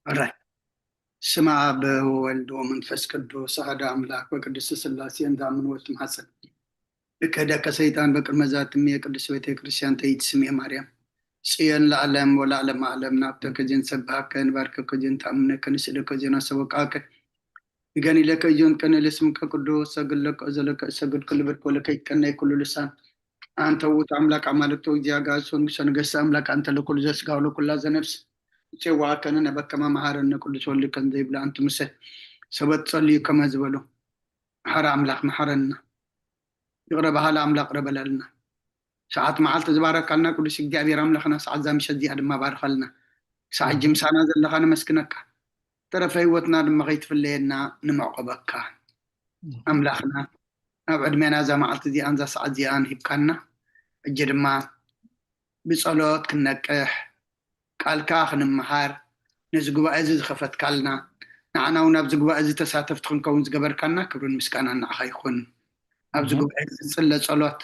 ራይ ስመ ኣብ ወወልድ ወመንፈስ ቅዱስ ኣሐደ ኣምላክ በቅድስት ስላሴ እንዛምን ወትማሐፀን እከደከ ሰይጣን በቅድመ ዛትም የቅድስት ቤተ ክርስቲያን ተይት ስሜ ማርያም ጽዮን ለዓለም ወለዓለም ዓለም ናብተከ ጀን ሰብሃከ ንባርከከ ጀን ተኣምነከ ንስእለከ ጀን ኣሰበቃከ ንገኒለከ ጀን ቀነ ለስምከ ቅዱስ ሰግድ ለከ እዘለከ እሰግድ ክልብር ኮለከ ይትቀነይ ኩሉ ልሳን አንተ ውእቱ አምላክ አማልክት ወእግዚአ አጋእዝት ወንጉሰ ነገስት አምላክ አንተ ለኩሉ ዘስጋ ወለኩላ ዘነፍስ ሴዋከነ ነበከመ መሐረነ ቅዱስ ወልድከ እንዘ ይብሉ አንቱ ሙሰ ሰበት ጸልዩ ከመ ዝበሉ። መሐረ አምላክ መሐረና። ይቅረ በሃሊ አምላክ ቅረ በለልና። ሰዓት መዓልቲ ዝባረካልና ቅዱስ እግዚኣብሔር አምላክና ሰዓት ዛምሸት እዚኣ ድማ ባርኸልና። ክሳዕ ሕጂ ምሳና ዘለካ ነመስግነካ። ተረፈ ህይወትና ድማ ከይትፍለየና ንምዕቆበካ። ኣምላኽና ኣብ ዕድሜና እዛ መዓልቲ እዚኣን እዛ ሰዓት እዚኣን ሂብካና። ሕጂ ድማ ብጸሎት ክንነቅሕ፣ ቃልካ ክንመሃር፣ ነዚ ጉባኤ እዚ ዝኸፈትካልና፣ ንዓና እውን ኣብዚ ጉባኤ እዚ ተሳተፍቲ ክንከውን ዝገበርካና ክብርን ምስጋናን ንዓኻ ይኹን። ኣብዚ ጉባኤ እዚ ዝጽለ ጸሎት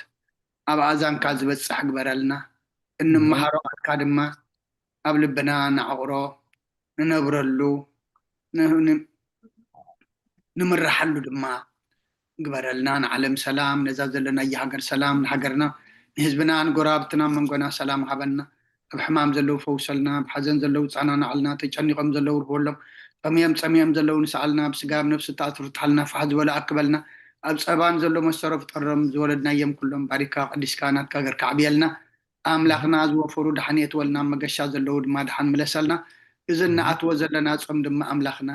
ኣብ ኣእዛንካ ዝበጽሕ ግበረልና። እንመሃሮ ቃልካ ድማ ኣብ ልብና ነዕቕሮ፣ ንነብረሉ፣ ን- ን- ንምረሓሉ ድማ ግበረልና። ንዓለም ሰላም፣ ነዛ ዘለናያ ሃገር ሰላም፣ ንሃገርና ንህዝብና ንጎረባብትና መንጎና ሰላም ሃበና። ኣብ ሕማም ዘለዉ ፈውሰልና፣ ኣብ ሓዘን ዘለዉ ፃናናዕልና፣ ተጨኒቆም ዘለዉ ርህወሎም፣ ጠምዮም ፀሚዮም ዘለዉ ንስኣልና፣ ኣብ ስጋ ኣብ ነፍሲ ተኣስሩ ፍትሓልና፣ ፋሕ ዝበሉ ኣክበልና፣ ኣብ ፀባን ዘሎ መሰሮ ፍጠሮም፣ ዝወለድናዮም ኩሎም ባሪካ ቀዲስካ ናትካ ገርካ ዓብየልና። ኣምላኽና ዝወፈሩ ደሓን የትወልና፣ መገሻ ዘለዉ ድማ ደሓን ምለሰልና። እዚ እንኣትዎ ዘለና ጾም ድማ ኣምላኽና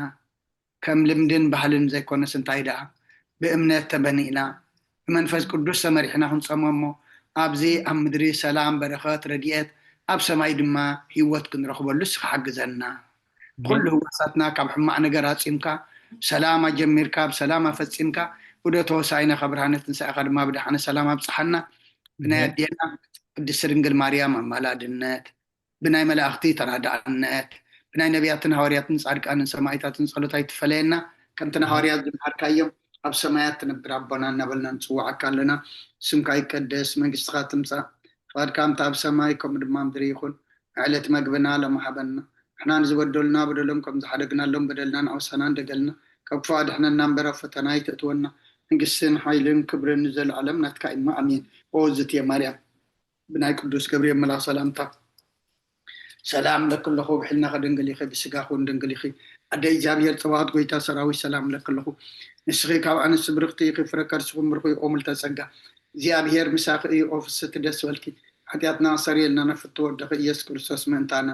ከም ልምድን ባህልን ዘይኮነስ እንታይ ደኣ ብእምነት ተበኒእና ብመንፈስ ቅዱስ ተመሪሕና ክንጸሞ እሞ ኣብዚ ኣብ ምድሪ ሰላም፣ በረኸት፣ ረድኤት ኣብ ሰማይ ድማ ህይወት ክንረኽበሉ እስኻ ሓግዘና። ኩሉ ህዋሳትና ካብ ሕማቕ ነገር ኣጺምካ ሰላም ኣጀሚርካ ብሰላም ኣፈጺምካ ውደት ሆሳዕና ካብ ብርሃነ ትንሳኤኻ ድማ ብደሓነ ሰላም ኣብጽሓና። ብናይ ኣዴና ቅድስት ድንግል ማርያም ኣማላድነት፣ ብናይ መላእኽቲ ተራዳእነት፣ ብናይ ነቢያትን ሃዋርያትን ጻድቃንን ሰማዕታትን ጸሎት ኣይትፈለየና። ከምቲ ንሃዋርያት ዝመሃርካዮም ኣብ ሰማያት ትነብር ኣቦና እናበልና ንጽውዓካ ኣለና። ስምካ ይቀደስ፣ መንግስትኻ ትምጻእ፣ ፍቓድካ ከምቲ ኣብ ሰማይ ከምኡ ድማ ምድሪ ይኹን። ዕለት መግብና ሎሚ ሃበና። ንሕና ንዝበደሉና በደሎም ከም ዝሓደግናሎም በደልና ንኣውሳና እንደገልና ካብ ክፉእ ኣድሕነና እምበር ኣብ ፈተና ኣይተእትወና። መንግስትን ሓይልን ክብርን ንዘለዓለም ናትካ እዩ። ኣሜን። ኦ ዝትየ ማርያም ብናይ ቅዱስ ገብርኤል መልኣኽ ሰላምታ ሰላም ለክለኹ ብሕልና ከደንግል ኢኺ ብስጋ ክውን ድንግል ኢኺ ኣደ እግዚኣብሔር ጸባዖት ጎይታ ሰራዊት ሰላም ለክለኹ ንስኺ ካብ ኣንስቲ ብርኽቲ ኢኺ ፍረ ከርስኹም ብርኹ እዩ ኦሙልተ ጸጋ እግዚኣብሔር ምሳኺ እዩ ኦ ፍስቲ ደስ በልኪ ሓጢኣትና ክሰርየልና ነፍቲ ወደኺ ኢየሱስ ክርስቶስ ምእንታና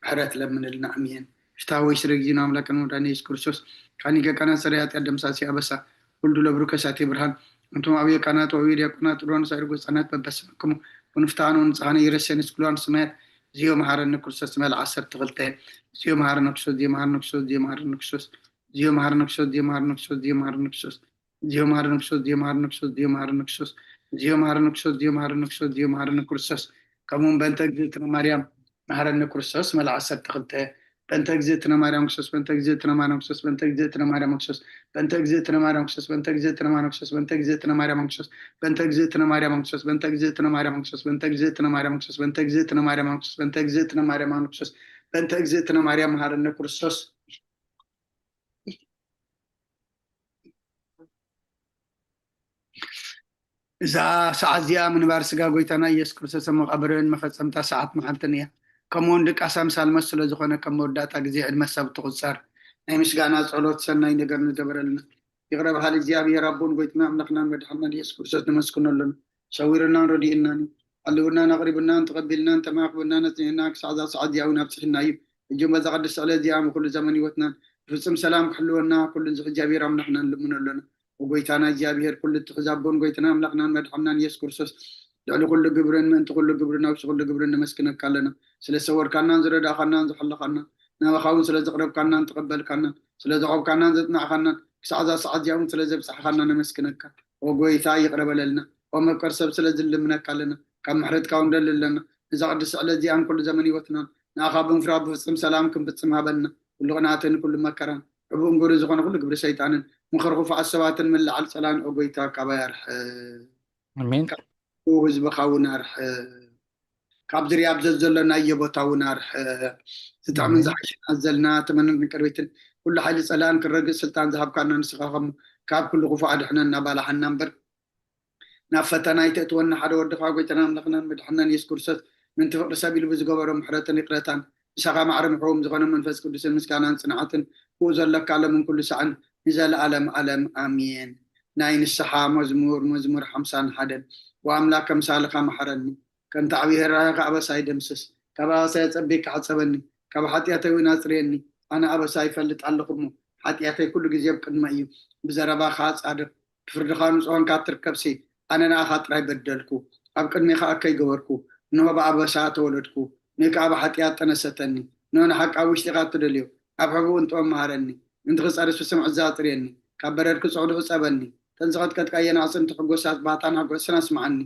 ምሕረት ለምንልና ኣሜን። ፍትሐ ወይ ስረ ጊዜና ኣምላክን መድኃኒነ ኢየሱስ ክርስቶስ ካኒ ገቃና ሰሪ ኃጢአት ደምሳሲ አበሳ ወልዱ ለብሩ ከሳቴ ብርሃን እንቱም አብየ ካህናት ወአብየ ዲያቆናት ጥሩዋን ሳይር ጎጻናት በበስመክሙ ወንፍታን ወንጽሐነ ይረሴን ስኩላን ስማያት ዚዮ መሐረነ ክርስቶስ መል ዓሰርተ ክልተ ዚዮ መሐረነ ክርስቶስ ዚዮ መሐረነ ክርስቶስ ዚዮ መሐረነ ክርስቶስ ዚዮ መሐረነ ክርስቶስ ዚዮ መሐረነ ክርስቶስ ዚዮ መሐረነ ክርስቶስ ዚዮ መሐረነ ክርስቶስ ዚዮ መሐረነ ክርስቶስ ዚዮ መሐረነ ክርስቶስ ዚዮ መሐረነ ክርስቶስ ዚዮ መሐረነ ክርስቶስ ዚዮ መሐረነ ክርስቶስ ከምኡውን በእንተ እግዝእትነ ማርያም መሐረነ ክርስቶስ መል ዓሰርተ ክልተ በእንተ እግዝእትነ ማርያም ክርስቶስ በእንተ እግዝእትነ ማርያም ክርስቶስ በእንተ እግዝእትነ ማርያም ክርስቶስ በእንተ እግዝእትነ ማርያም ክርስቶስ በእንተ እግዝእትነ ማርያም ክርስቶስ በእንተ እግዝእትነ ማርያም ክርስቶስ በእንተ እግዝእትነ ማርያም ክርስቶስ በእንተ እግዝእትነ ማርያም ክርስቶስ በእንተ እግዝእትነ ማርያም ክርስቶስ በእንተ እግዝእትነ ማርያም ክርስቶስ በእንተ እግዝእትነ ማርያም መሐረነ ክርስቶስ እዛ ሰዓት እዚኣ ምንባር ስጋ ጎይታና ኢየሱስ ክርስቶስ ኣብ መቓብርን መፈጸምታ ሰዓት መዓልትን እያ። ከምኡውን ድቃስ ኣምሳል መስ ስለ ዝኾነ ከም መወዳእታ ግዜ ዕድመ ሰብ ትቑጸር። ናይ ምስጋና ጸሎት ሰናይ ነገር ንገበረልና። ይቕረ በሃሊ እግዚኣብሔር ኣቦን ጎይትና ኣምላኽናን መድሓንናን ኢየሱስ ክርስቶስ ነመስግኖ ኣለና። ሰዊርናን ረዲእናን እዩ። ሓልውናን ኣቕሪብናን ተቐቢልናን ተማኽብናን ኣጽኒዕና ክሳዕ እዛ ሰዓት እዚኣ እውን ኣብጽሕና እዩ። ሕጂ በዛ ቅድስቲ ዕለት እዚኣ ንኩሉ ዘመን ህይወትናን ብፍጹም ሰላም ክሕልወና ኩሉ እዚ እግዚኣብሔር ኣምላኽና ንልምኖ ኣለና። ወጎይታና እግዚኣብሔር ኩሉ እትሕዝ ኣቦን ጎይታና ኣምላኽናን መድሓንናን ኢየሱስ ክርስቶስ ልዕሊ ኩሉ ግብርን ምእንቲ ኩሉ ግብርን ኣብ ኩሉ ግብርን ነመስግነካ ኣለና። ስለ ዝሰወርካናን ዝረዳእካናን ዝሓለኻናን ናባኻ እውን ስለ ዘቕረብካናን ተቐበልካናን ስለ ዘቆብካናን ዘጽናዕካናን ክሳዕ እዛ ሰዓት እዚኣ እውን ስለ ዘብጻሕካና ነመስግነካ። ወጎይታ ይቕረ በለልና። ወመፍቀር ሰብ ስለ ዝልምነካ ኣለና። ካብ ምሕረትካ እውን ደሊ ኣለና። እዛ ቅድስቲ ዕለት እዚኣን ኩሉ ዘመን ህይወትናን ንኣኻ ብምፍራህ ብፍጹም ሰላም ክንፍጽም ሃበልና። ኩሉ ቅንኣትን ኩሉ መከራን ሕቡእ እንጉሪ ዝኾነ ኩሉ ግብሪ ሰይጣንን ምኽሪ ክፉኣት ሰባትን ምልዓል ጸላን ኦ ጎይታ ካባይ ኣርሕቕ። ኣሜን። ካብ ህዝብኻ እውን ኣርሕቕ። ካብ ዝርያ ኣብ ዘዘሎናዮ ቦታ እውን ኣርሕቕ። ዝጥዕምን ዝሓሸን ኣዘልና ተመንን ቅርቢትን ኩሉ ሓይሊ ጸላእን ክረግጽ ስልጣን ዝሃብካና ንስኻ ከም ካብ ኩሉ ክፉእ ኣድሕነና ባላሓና እምበር ናብ ፈተና ኣይተእትወና። ሓደ ወድኻ ጎይታና ኣምላኽናን መድሓናን የሱስ ክርስቶስ ምንቲ ፍቕሪ ሰብ ኢሉ ብዝገበሮ ምሕረትን ይቕረታን ምሳኻ ማዕረ ምሕዎም ዝኾነ መንፈስ ቅዱስን ምስጋናን ጽንዓትን ብኡ ዘለካ ለምን ኩሉ ሳዕን ንዘለኣለም ኣለም ኣሜን። ናይ ንስሓ መዝሙር መዝሙር ሓምሳን ሓደን። ወኣምላክ ከምሳልኻ መሓረኒ ከምቲ ዓብዪ ርህራሄኻ ኣበሳይ ደምስስ። ካብ ኣበሳይ ኣጸቢካ ሕጸበኒ፣ ካብ ሓጢኣተይ እውን ኣጽርየኒ። ኣነ ኣበሳይ ይፈልጥ ኣለኹ እሞ፣ ሓጢኣተይ ኩሉ ግዜ ኣብ ቅድመይ እዩ። ብዘረባኻ ጻድቕ፣ ብፍርድኻ ንጹሃንካ ትርከብሲ፣ ኣነ ንኣኻ ጥራይ በደልኩ፣ ኣብ ቅድሜኻ እከይ ገበርኩ። እንሆ ብኣበሳ ተወለድኩ፣ ንእካ ኣብ ሓጢኣት ጠነሰተኒ። እንሆ ንሓቂ ኣብ ውሽጢኻ እትደልዮ፣ ኣብ ሕቡእ እንጥበብ መሃረኒ። ምእንቲ ክጸርስ ብስምዒት ኣጽርየኒ፣ ካብ በረድ ክጽዕዱ ሕጸበኒ። እተን ዝቐጥቀጥካየን ኣዕጽምቲ ሕጎሳት ባህታን ሓጎስን ኣስምዓኒ።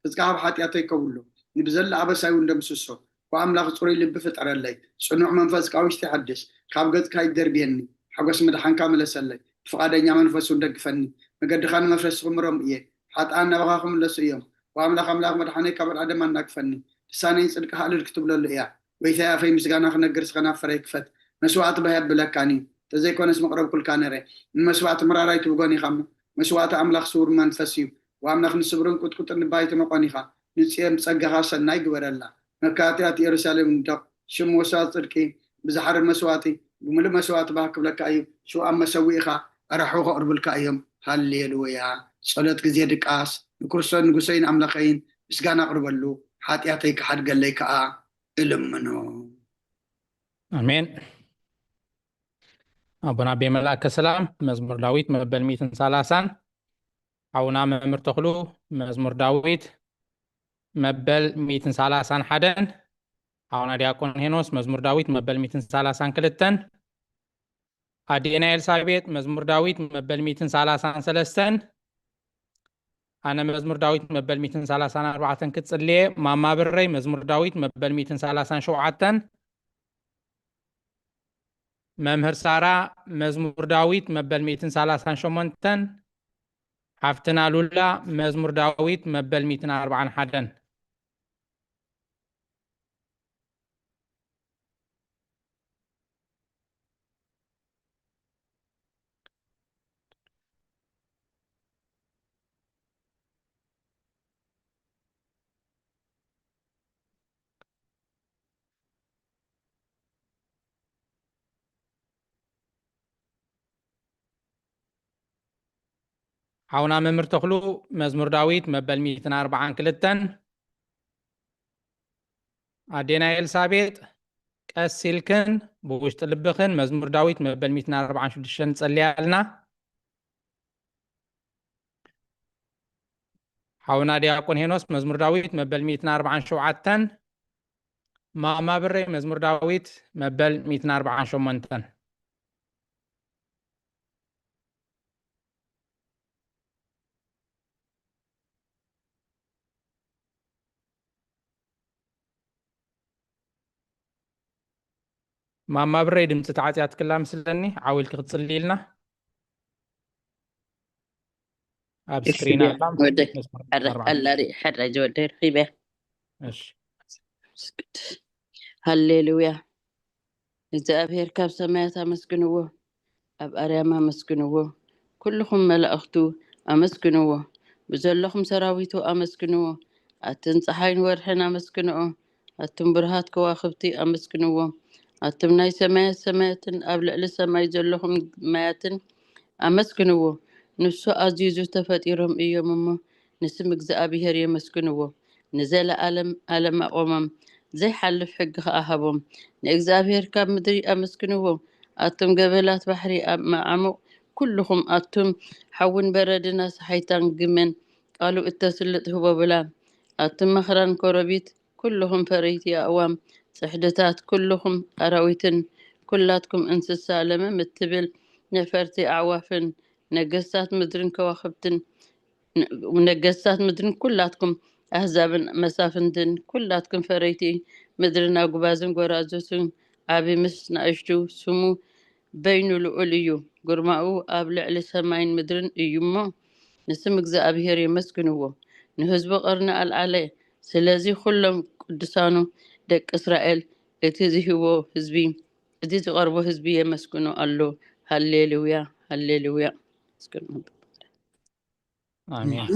ሕዝካ ካብ ሓጢኣተይ ከብሎ፣ ንብዘላ ኣበሳይ እውን ደምስሶ። ወኣምላኽ ጽሩይ ልቢ ፍጠረለይ፣ ጽኑዕ መንፈስ ካብ ውሽጢ ሓድስ። ካብ ገጽካ ይደርብየኒ፣ ሓጎስ ምድሓንካ ምለሰለይ። ብፍቓደኛ መንፈስ እውን ደግፈኒ፣ መገድኻ ንመፍረሲ ክምሮም እየ። ሓጥኣን ናባኻ ክምለሱ እዮም። ወኣምላኽ ኣምላኽ መድሓነይ ካብ ኣደም ኣናግፈኒ። ልሳነይ ጽድቅኻ እልል ክትብለሉ እያ። ጎይታይ ኣፈይ ምስጋና ክነግር ስኸ ናብ ፍረይ ክፈት። መስዋዕቲ ባህ የብለካን እዩ። እንተዘይኮነስ መቕረብኩልካ ነይረ። ንመስዋዕቲ ምራራይ ትብጎን ኢኻ እሞ፣ መስዋዕቲ ኣምላኽ ስዉር መንፈስ እዩ። ወኣምላኽ ንስብርን ቁጥቁጥን ልባ ኣይትንቆን ኢኻ። ንጽዮን ብጸጋኻ ሰናይ ግበረላ። መካትያት ኢየሩሳሌም ንደቕ። ሽም መስዋዕቲ ጽድቂ ብዝሓርር መስዋዕቲ ብምሉእ መስዋዕቲ ባህ ክብለካ እዩ። ሽው ኣብ መሰውኢኻ ኣራሑ ከቕርብልካ እዮም። ሃሌሉያ። ጸሎት ግዜ ድቃስ። ንክርስቶስ ንጉሰይን ኣምላኸይን ምስጋና ኣቕርበሉ። ሓጢኣተይ ክሓድገለይ ከኣ እልምኖ። ኣሜን። ኣቦና ኣቤ መልኣከ ሰላም መዝሙር ዳዊት መበል ሚእትን ሰላሳን፣ ሓውና መምህር ተኽሉ መዝሙር ዳዊት መበል ሚእትን ሰላሳን ሓደን፣ ሓውና ዲያቆን ሄኖስ መዝሙር ዳዊት መበል ሚእትን ሰላሳን ክልተን፣ ኣዴና ኤልሳቤጥ መዝሙር ዳዊት መበል ሚእትን ሰላሳን ሰለስተን፣ ኣነ መዝሙር ዳዊት መበል ሚእትን ሰላሳን ኣርባዕተን ክጽልየ፣ ማማ ብረይ መዝሙር ዳዊት መበል ሚእትን ሰላሳን ሸውዓተን፣ መምህር ሳራ መዝሙር ዳዊት መበል ሚእትን ሰላሳን ሸሞንተን፣ ሓፍትና ሉላ መዝሙር ዳዊት መበል ሚእትን ኣርባዓን ሓደን። ሓውና መምህር ተኽሉ መዝሙር ዳዊት መበል ሚእትን ኣርባዓን ክልተን፣ ኣዴና ኤልሳቤጥ ቀስ ኢልክን ብውሽጢ ልብኽን መዝሙር ዳዊት መበል ሚእትን ኣርባዓን ሽዱሽተን ጸልያልና። ሓውና ዲያቆን ሄኖስ መዝሙር ዳዊት መበል ሚእትን ኣርባዓን ሸውዓተን፣ ማማ ብረይ መዝሙር ዳዊት መበል ሚእትን ኣርባዓን ሸሞንተን። ማማ ብረይ ድምፂ ተዓፅያትክላ ምስለኒ፣ ዓው ኢልኪ ክትፅሊ ኢልና። ኣብ ስክሪን ኣላ። ወደይ፣ መስመር ሕረ-፣ ኣርባዕተ። ኣላ ርኢ፣ ሕረ፣ ወደይ ረኺበ። እሺ። ሃሌሉያ። እግዚኣብሔር ካብ ሰማያት ኣመስግንዎ፣ ኣብ ኣርያም ኣመስግንዎ፣ ኩልኹም መላእኽቱ ኣመስግንዎ፣ ብዘለኹም ሰራዊቱ ኣመስግንዎ። ኣትን ጸሓይን ወርሕን ኣመስግንኦ፣ ኣቱም ብሩሃት ከዋኽብቲ ኣመስግንዎ። ኣቱም ናይ ሰማያት ሰማያትን ኣብ ልዕሊ ሰማይ ዘለኹም ማያትን ኣመስግንዎ። ንሱ ኣዚዙ ተፈጢሮም እዮም እሞ፣ ንስም እግዚኣብሔር የመስግንዎ። ንዘለኣለም ኣለም ኣቖሞም፣ ዘይሓልፍ ሕጊ ኸኣ ሃቦም። ንእግዚኣብሔር ካብ ምድሪ ኣመስግንዎ፣ ኣቱም ገበላት ባሕሪ ኣብ መዓሙቕ፣ ኩልኹም ኣቱም ሓውን በረድን ኣስሓይታን ግመን፣ ቃሉ እተስልጥ ህቦብላ። ኣቱም መኽራን ኮረቢት፣ ኩልኹም ፈረይቲ ኣእዋም፣ ጽሕድታት፣ ኩልኹም ኣራዊትን፣ ኩላትኩም እንስሳ ለመም እትብል ነፈርቲ ኣዕዋፍን፣ ነገስታት ምድርን ከዋኽብትን፣ ነገስታት ምድርን ኩላትኩም ኣህዛብን መሳፍንትን፣ ኩላትኩም ፈረይቲ ምድርን ኣጉባዝን ጎራዙትን፣ ዓቢ ምስ ንእሽቱ፣ ስሙ በይኑ ልዑል እዩ። ግርማኡ ኣብ ልዕሊ ሰማይን ምድርን እዩ እሞ፣ ንስም እግዚኣብሔር የመስግንዎ። ንህዝቡ ቐርኒ ኣልዓለ። ስለዚ ኩሎም ቅዱሳኑ ደቂ እስራኤል፣ እቲ ዝህቦ ህዝቢ፣ እቲ ዝቐርቦ ህዝቢ የመስግኖ ኣሎ። ሃሌሉያ፣ ሃሌሉያ። ኣሜን።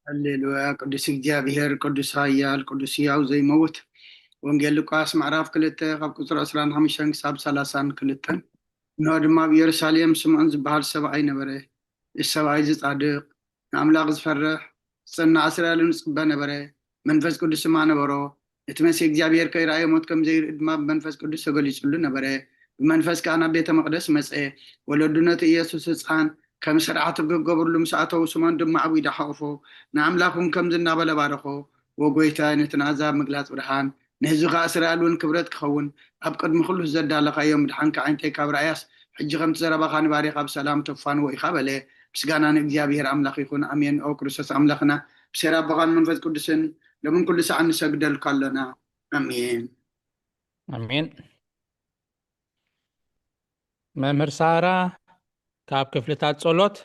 ሃሌሉያ። ቅዱስ እግዚኣብሔር፣ ቅዱስ ኃያል፣ ቅዱስ ሕያው ዘይመውት። ወንጌል ሉቃስ ምዕራፍ ክልተ ካብ ቁፅሪ ዕስራን ሓሙሽተን ክሳብ ሰላሳን ክልተን። እንሆ ድማ ኣብ ኢየሩሳሌም ስምዖን ዝበሃል ሰብኣይ ነበረ። እዚ ሰብኣይ እዚ ጻድቕ፣ ንኣምላኽ ዝፈርሕ፣ ዝጸንዕ፣ እስራኤልን ዝጽበ ነበረ። መንፈስ ቅዱስ ድማ ነበሮ። እቲ መሲሕ እግዚኣብሔር ከይረኣየ ሞት ከም ዘይርኢ ድማ ብመንፈስ ቅዱስ ተገሊጹሉ ነበረ። ብመንፈስ ከኣ ናብ ቤተ መቕደስ መጸ። ወለዱ ነቲ ኢየሱስ ህጻን ከም ስርዓት ክገብርሉ ምስ ኣተዉ፣ ስምዖን ድማ ዓቢዱ ሓቑፎ፣ ንኣምላኽ እውን ከምዚ እናበለ ባረኾ፣ "ወጎይታይ፣ ነቲ ንኣዛብ ምግላጽ ብርሃን፣ ንህዝብኻ እስራኤል እውን ክብረት ክኸውን ኣብ ቅድሚ ኩሉ ዘዳለኻዮ ምድሓንካ ዓይንተይ ካብ ረኣያስ፣ ሕጂ ከምቲ ዘረባኻ ንባርያኻ ብሰላም ተፋንዎ ኢኻ" በለ። ምስጋና ንእግዚኣብሔር ኣምላኽ ይኹን፣ ኣሜን። ኦ ክርስቶስ ኣምላኽና፣ ብሴራ ኣቦኻን መንፈስ ቅዱስን ሎምን ኩሉ ሰዓት ንሰግደልካ ኣሎና። ኣሜን። ኣሜን። መምህር ሳራ፣ ካብ ክፍልታት ጸሎት፣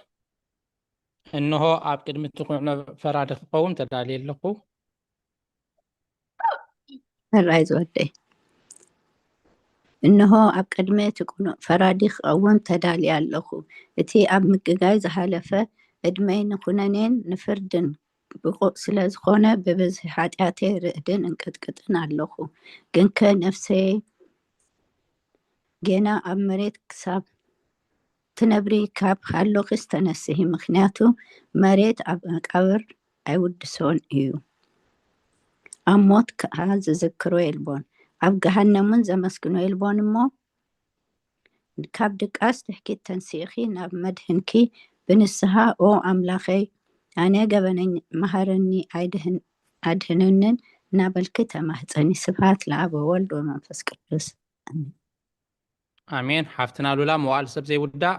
እንሆ ኣብ ቅድሚ እቲ ቁኑዕ ፈራዲ ክኸውን ተዳልየ ኣለኹ። ሕራይ ዝወደይ፣ እንሆ ኣብ ቅድሚ እቲ ቁኑዕ ፈራዲ ክኸውን ተዳልየ ኣለኹ። እቲ ኣብ ምግጋይ ዝሃለፈ ዕድመይ ንኹነኔን ንፍርድን ብቑዕ ስለ ዝኾነ፣ ብብዝሒ ሓጢኣተይ ርዕድን እንቅጥቅጥን ኣለኹ። ግንከ ነፍሰይ ጌና ኣብ መሬት ክሳብ ትነብሪ ካብ ሃሎኺስ ተነስሂ፣ ምኽንያቱ መሬት ኣብ መቃብር ኣይውድሶን እዩ። ኣብ ሞት ከኣ ዝዝክሮ የልቦን፣ ኣብ ገሃነም እውን ዘመስግኖ የልቦን እሞ፣ ካብ ድቃስ ትሕኪት ተንሲእኺ ናብ መድህንኪ ብንስሃ፣ "ኦ ኣምላኸይ፣ ኣነ ገበነኝ፣ መሃረኒ፣ ኣይድህን-፣ ኣድህነንን" እናበልኪ ተማህጸኒ። ስብሐት ለኣብ ወወልድ ወመንፈስ ቅዱስ። ኣሜን። ኣሜን። ሓፍትና ሉላ፣ መዋዕል ሰብ ዘይውዳእ።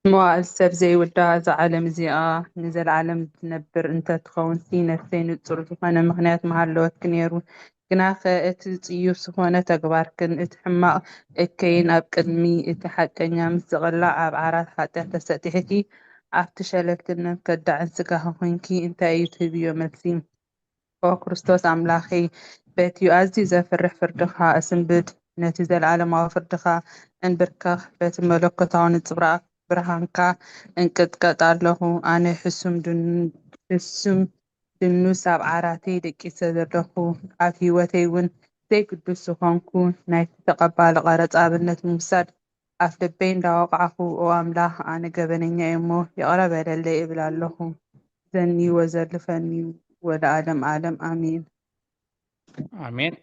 መዋዕል ሰብ ዘይውዳእ፣ እዛ ዓለም እዚኣ ንዘለዓለም ትነብር እንተትኸውን፣ ነፍሰይ ንጹር ዝኾነ ምኽንያት ምሃለወትኪ ነይሩ። ግናኸ እቲ ጽዩፍ ዝኾነ ተግባርክን እቲ ሕማቕ እከይን ኣብ ቅድሚ እቲ ሓቀኛ ምስ ዝቕላዕ፣ ኣብ ዓራት ሓጢኣት ተሰጢሕኪ፣ ኣብቲ ሸለልትነት ከዳዕን ስጋኺ ኮይንኪ፣ እንታይ እዩ ትህብዮ መልሲ? ኦ ክርስቶስ ኣምላኸይ፣ በቲ ኣዝዩ ዘፍርሕ ፍርድኻ እስንብድ፣ ነቲ ዘለኣለማዊ ፍርድኻ እንብርከኽ፣ በቲ መለኮታዊ ነጸብራቕ ብርሃንካ እንቅጥቀጥ ኣለኹ። ኣነ ሕሱም ድኑ-፣ ሕሱም ድኑስ ኣብ ዓራተይ ደቂሰ ዘለኹ፣ ኣብ ህይወተይ እውን ዘይግዱስ ዝኾንኩ፣ ናይቲ ተቐባሊ ቀረጽ ኣብነት ምውሳድ ኣፍ ልበይ እንዳወቃዕኩ፣ ኦ ኣምላኽ፣ ኣነ ገበነኛ እየ እሞ ይቕረ በለለይ እብል ኣለኹ። ዘኒ ወዘልፈኒ ወለዓለም ዓለም ኣሜን። ኣሜን።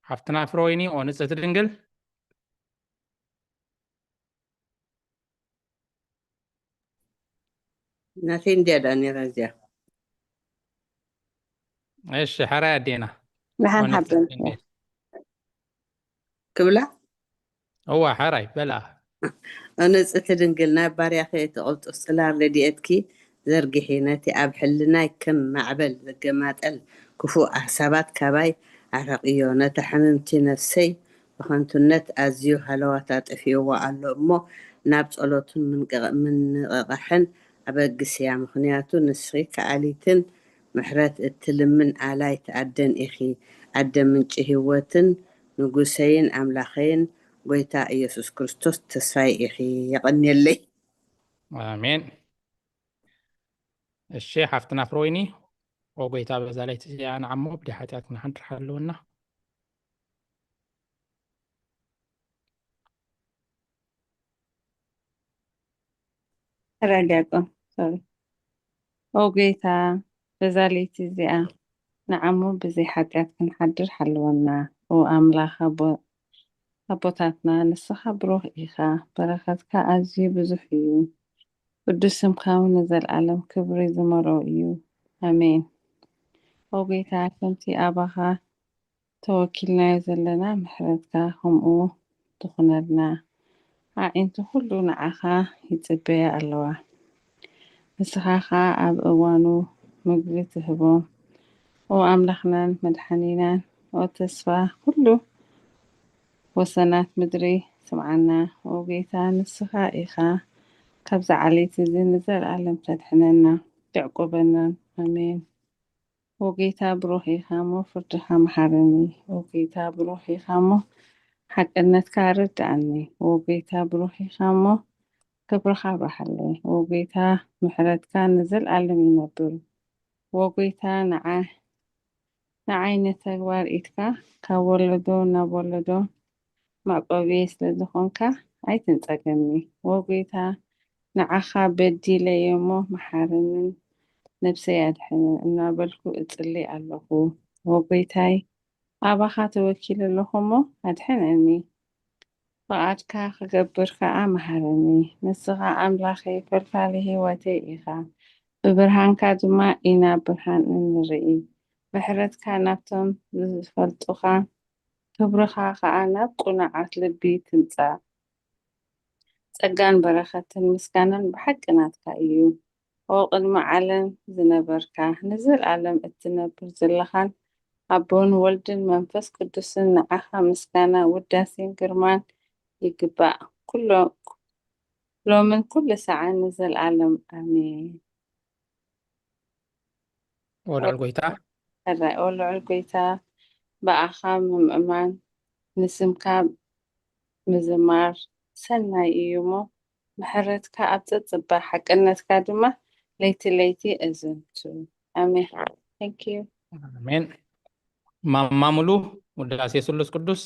ሓፍትና ፍሮይኒ፣ ኦ ንጽህቲ ድንግል። ናተይ እንድያ ደኣ ነይራ እዚኣ። እሺ፣ ሕራይ ኣዴና። ደሓን ኦ ሓበን። ንጽህቲ ድንግል። ክብላ እዋ፣ ሕራይ በላ። ኦ ንጽህቲ ድንግል፣ ናብ ባርያኺ እቲ ቅልጡፍ ጽላል ረድኤትኪ ዘርግሒ፣ ነቲ ኣብ ሕልናይ ከም ማዕበል ዘገማጠል ክፉእ ኣሕሳባት ካባይ ኣርሕቕዮ፣ ነታ ሕምምቲ ነፍሰይ ብኸንቱነት ኣዝዩ ሃለዋታ ጠፊእዋ ኣሎ እሞ፣ ናብ ጸሎትን ምንቅቕ-፣ ምንቕቓሕን ኣበግስያ፣ ምኽንያቱ ንስኺ ከኣሊትን ምሕረት እትልምን ኣላይት ኣደን ኢኺ። ኣደ ምንጪ ህይወትን ንጉሰይን ኣምላኸይን ጎይታ ኢየሱስ ክርስቶስ ተስፋይ ኢኺ። የቐንየለይ። ኣሜን። እሺ፣ ሓፍትና ፍሮይኒ፣ ኦ ጎይታ፣ በዛ ለይቲ እዚኣ ንዓሞ ብደይ ሓጢኣት ክንሓድር ሓልወና። ሕራይ ዲያቆን፣ ሶሪ። ኦ ጎይታ፣ በዛ ለይቲ እዚኣ ንዓሞ ብዘይ ሓጢኣት ክንሓድር ሓልወና። ኦ ኣምላኽ ኣቦ-፣ ኣቦታትና፣ ንስኻ ብሩኽ ኢኻ፣ በረኸትካ ኣዝዩ ብዙሕ እዩ። ቅዱስ ስምካ እውን ንዘለኣለም ክብሪ ዝመልኦ እዩ። ኣሜን። ኦ ጎይታ፣ ከምቲ ኣባኻ ተወኪልናዮ ዘለና ምሕረትካ ከምኡ ትኹነልና። ኣዒንቲ ኩሉ ንዓኻ ይጽበያ ኣለዋ። ንስኻ ኸኣ ኣብ እዋኑ ምግቢ ትህቦም። ኦ ኣምላኽናን መድሓኒናን፣ ኦ ተስፋ ኩሉ ወሰናት ምድሪ፣ ትስምዓና። ኦ ጌታ፣ ንስኻ ኢኻ ካብዚ ዓሌት እዚ ንዘለኣለም ተድሕነና፣ ተዕቁበናን። ኣሜን። ኦ ጌታ፣ ብሩኽ ኢኻ እሞ ፍርድኻ መሓረኒ። ኦ ጌታ፣ ብሩኽ ኢኻ እሞ ሓቅነትካ ኣረድኣኒ። ኦ ጌታ፣ ብሩኽ ኢኻ እሞ ክብርኻ ኣብርሃለይ። ኦ ጌታ፣ ምሕረትካ ንዘለኣለም ይነብር። ኦ ጌታ፣ ንዓ-፣ ንዓይ ንተግባር ኢድካ ካብ ወለዶ ናብ ወለዶ መዕቆቢ ስለ ዝኾንካ ኣይትንጸገኒ። ኦ ጌታ፣ ንዓኻ በዲለ እየ እሞ መሓረንን ነብሰይ ኣድሕንን እናበልኩ እጽሊ ኣለኹ። ኦ ጌታይ፣ ኣባኻ ተወኪለ ኣለኹ እሞ ኣድሕነኒ። ፍቓድካ ክገብር ከኣ መሃረኒ። ንስኻ ኣምላኸይ ፈልፋሊ ህይወተይ ኢኻ። ብብርሃንካ ድማ ኢና ብርሃን እንርኢ። ምሕረትካ ናብቶም ዝፈልጡኻ፣ ክብርኻ ከኣ ናብ ቅኑዓት ልቢ ትምጻእ። ጸጋን በረኸትን ምስጋናን ብሓቂ ናትካ እዩ። ኦ ቅድሚ ዓለም ዝነበርካ፣ ንዘለኣለም እትነብር ዘለኻን ኣቦን ወልድን መንፈስ ቅዱስን ንዓኻ ምስጋና፣ ውዳሴን ግርማን ይግባእ። ኩሎ-፣ ሎምን ኩሉ ሰዓን ንዘለኣለም ኣሜን። ወልዑል ጎይታ። ሕራይ ኦ ልዑል ጎይታ፣ ብኣኻ ምምእማን ንስምካ ምዝማር ሰናይ እዩ እሞ፣ ምሕረትካ ኣብ ጸጽባ፣ ሓቅነትካ ድማ ለይቲ ለይቲ እዝንቱ። ኣሜን። Thank you። ኣሜን። ማማ ሙሉ፣ ውዳሴ ስሉስ ቅዱስ።